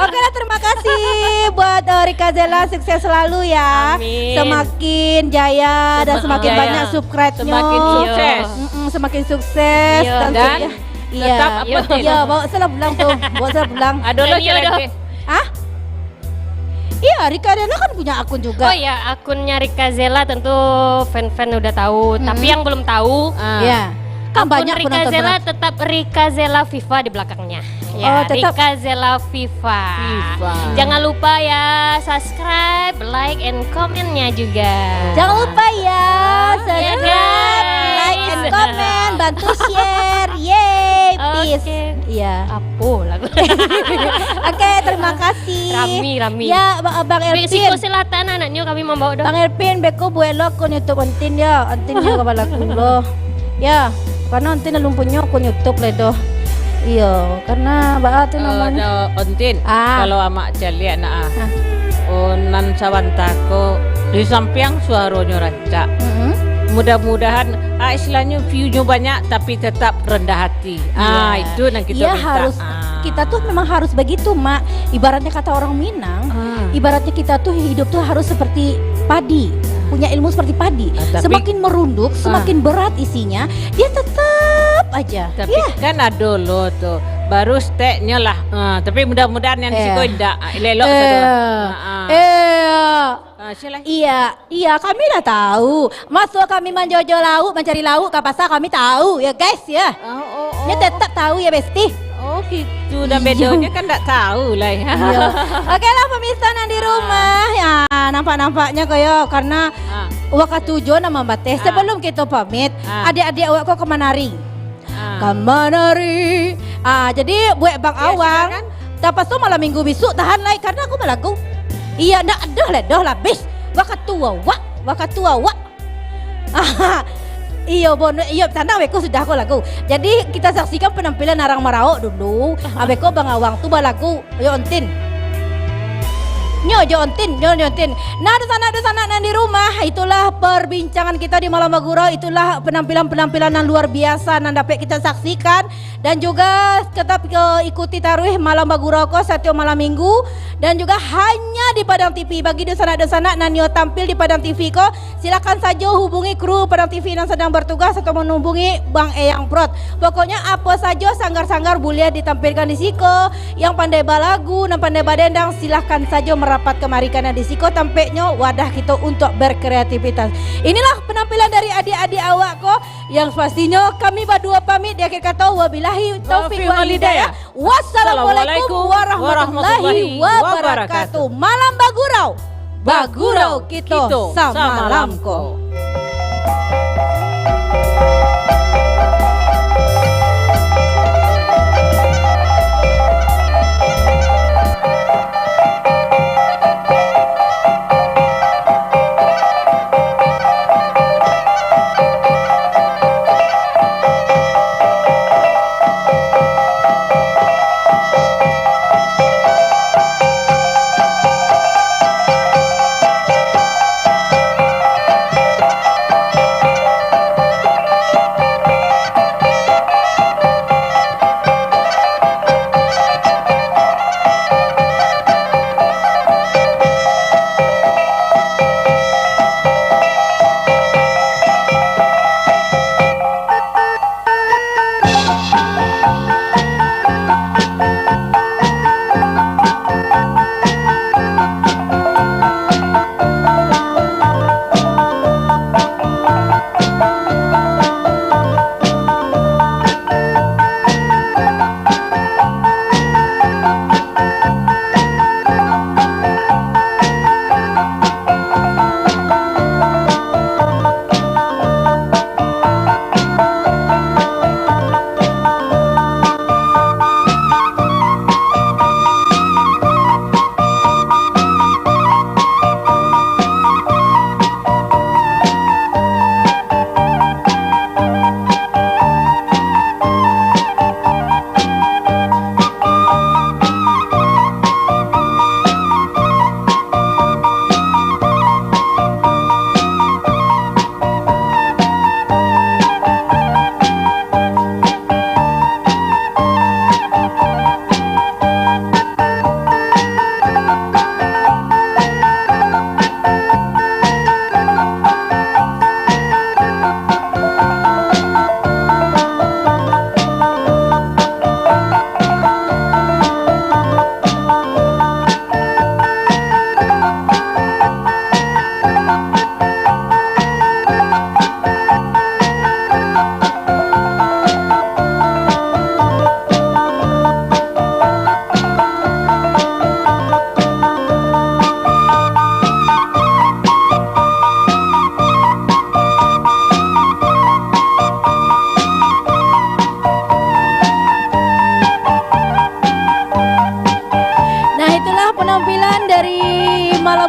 Oke lah, terima kasih buat, eh, Rika Zela, sukses selalu ya. Amin. Semakin jaya dan semakin banyak subscribe-nyo. Semakin sukses. Mm-mm, semakin sukses. Iyo. Dan Iya. Tetap upload. Iya, bawa salah pulang tu. Bawa salah pulang. Aduh, lo, Daniel dah. Hah? Iya, Rika Zela kan punya akun juga. Oh iya, akunnya Rika Zela tentu fan-fan udah tahu. Mm-mm. Tapi yang belum tahu, iya. Kan akun banyak Rika Zela tetap Rika Zela FIFA di belakangnya. Ya, tetap Rika Zela FIFA. FIFA. Jangan lupa ya, subscribe, like, and comment-nya juga. Jangan lupa ya, subscribe, like, and comment, bantu share. Yeay, peace. Oke. Iya. Apo lah. Oke, terima kasih. Rami, rami. Ya, Ba-, Bang Elvin. Siko Selatan anaknyo kami mambawa doh. Bang Elvin, beko buek lo akun YouTube Ontin yo. Ontin yo ka balaku lo. Ya, karena Ontin alun punyo akun YouTube lai doh. Iyo, karena baa tu Eh, namonyo? Ontin, Ah. kalau amak caliak nak ah. Ah. Oh, nan sabanta ko di sampiang suaronyo rancak. Mm-mm. Mudah-mudahan, ah, istilahnyo view-nyo banyak tapi tetap rendah hati. Ah, Iya. itu nan kita Iya, minta. harus, Ah. kita tuh memang harus begitu, Mak. Ibaratnya kata orang Minang, Ah. ibaratnya kita tuh hidup tuh harus seperti padi, punya ilmu seperti padi. Ah, tapi Semakin merunduk, Ah. semakin berat isinya, dia tetap aja. Tapi Iya. kan ado lo tu, baru steknyo lah. Ah, tapi mudah-mudahan yang di Eh. siko indak. Ah, elok-elok Eh. sajo. Ah, ah. Eh. Ah, sila. Iya, iya, kami lah tahu. Maso kami manjojo lauk, mancari lauk ka pasa, kami tahu, ya, guys, ya. Oh, oh, oh. Nyo tetap tahu, ya, Besti. Oh, gitu. Dan Iya. bedonyo kan ndak tahu lah, ya. Iya. Oke lah, pemirsa nan di Ah. rumah. Ya, nampak-nampaknya kayak karena Ah. wakatu jo nan mambateh. Ah. Sebelum kita pamit, Ah. adik-adik awak ko ka manari. Ah. Ka manari. Ah, jadi buek Bang Ya, Awang, silakan. tapaso malam minggu bisuak tahan lai karena aku balagu. Iya, ndak doh lah, doh lah, bis. Wakatu awak, wakatu awak. Iyo, bon, iyo, tanang beko sudah ko lagu. Jadi, kita saksikan penampilan Arang Maraok dulu. Abeko Bang Awang tu balagu. Yo, Ontin. Nyo jo Ontin, nyo, nyo Ontin. Nah, dunsanak-dunsanak nan di rumah, itulah perbincangan kita di Malam Bagurau, itulah penampilan-penampilan nan luar biasa nan dapek kita saksikan. Dan juga tetap ke ikuti taruih Malam Bagurau ko satiok malam minggu. Dan juga hanya di Padang T V. Bagi dunsanak-dunsanak nan nio tampil di Padang T V ko, silakan sajo hubungi kru Padang T V nan sadang bertugas atau menghubungi Bang Eyang Prot. Pokoknya, apo sajo sanggar-sanggar buliah ditampilkan di siko. Yang pandai balagu, nan pandai badendang, silahkan sajo merapat kemari, karena di siko tampeknyo wadah kito untuk berkreativitas. Inilah penampilan dari adik-adik awak ko. Yang pastinyo, kami baduo pamit di akhir kato. Wabillahi taufiq wal hidayah. Wassalamualaikum warahmatullahi wabarakatuh. Malam Bagurau. Bagurau kito samalam ko.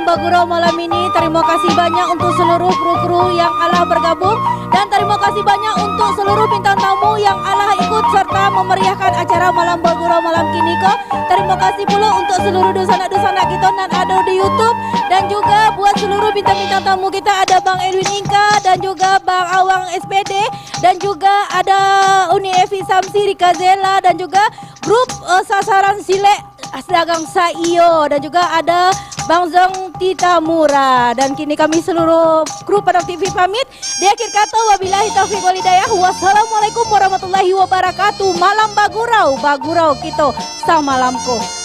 Bagurau malam ini. Terima kasih banyak untuk seluruh kru-kru yang alah bergabung, dan terima kasih banyak untuk seluruh bintang tamu yang alah ikut serta memeriahkan acara Malam Bagurau malam kini ko. Terima kasih pula untuk seluruh dunsanak-dunsanak kita nan ada di YouTube, dan juga buat seluruh bintang-bintang tamu kita, ada Bang Edwin Ingka dan juga Bang Awang S P D, dan juga ada Uni Evi Samsi, Rika Zela, dan juga grup, eh, Sasaran Silek Dagang Saiyo, dan juga ada Bang Zong Titamura. Dan kini kami seluruh kru Padang T V pamit. Di akhir kata, wabillahi taufiq wal hidayah. Wassalamualaikum warahmatullahi wabarakatuh. Malam bagurau, bagurau kito samalam ko.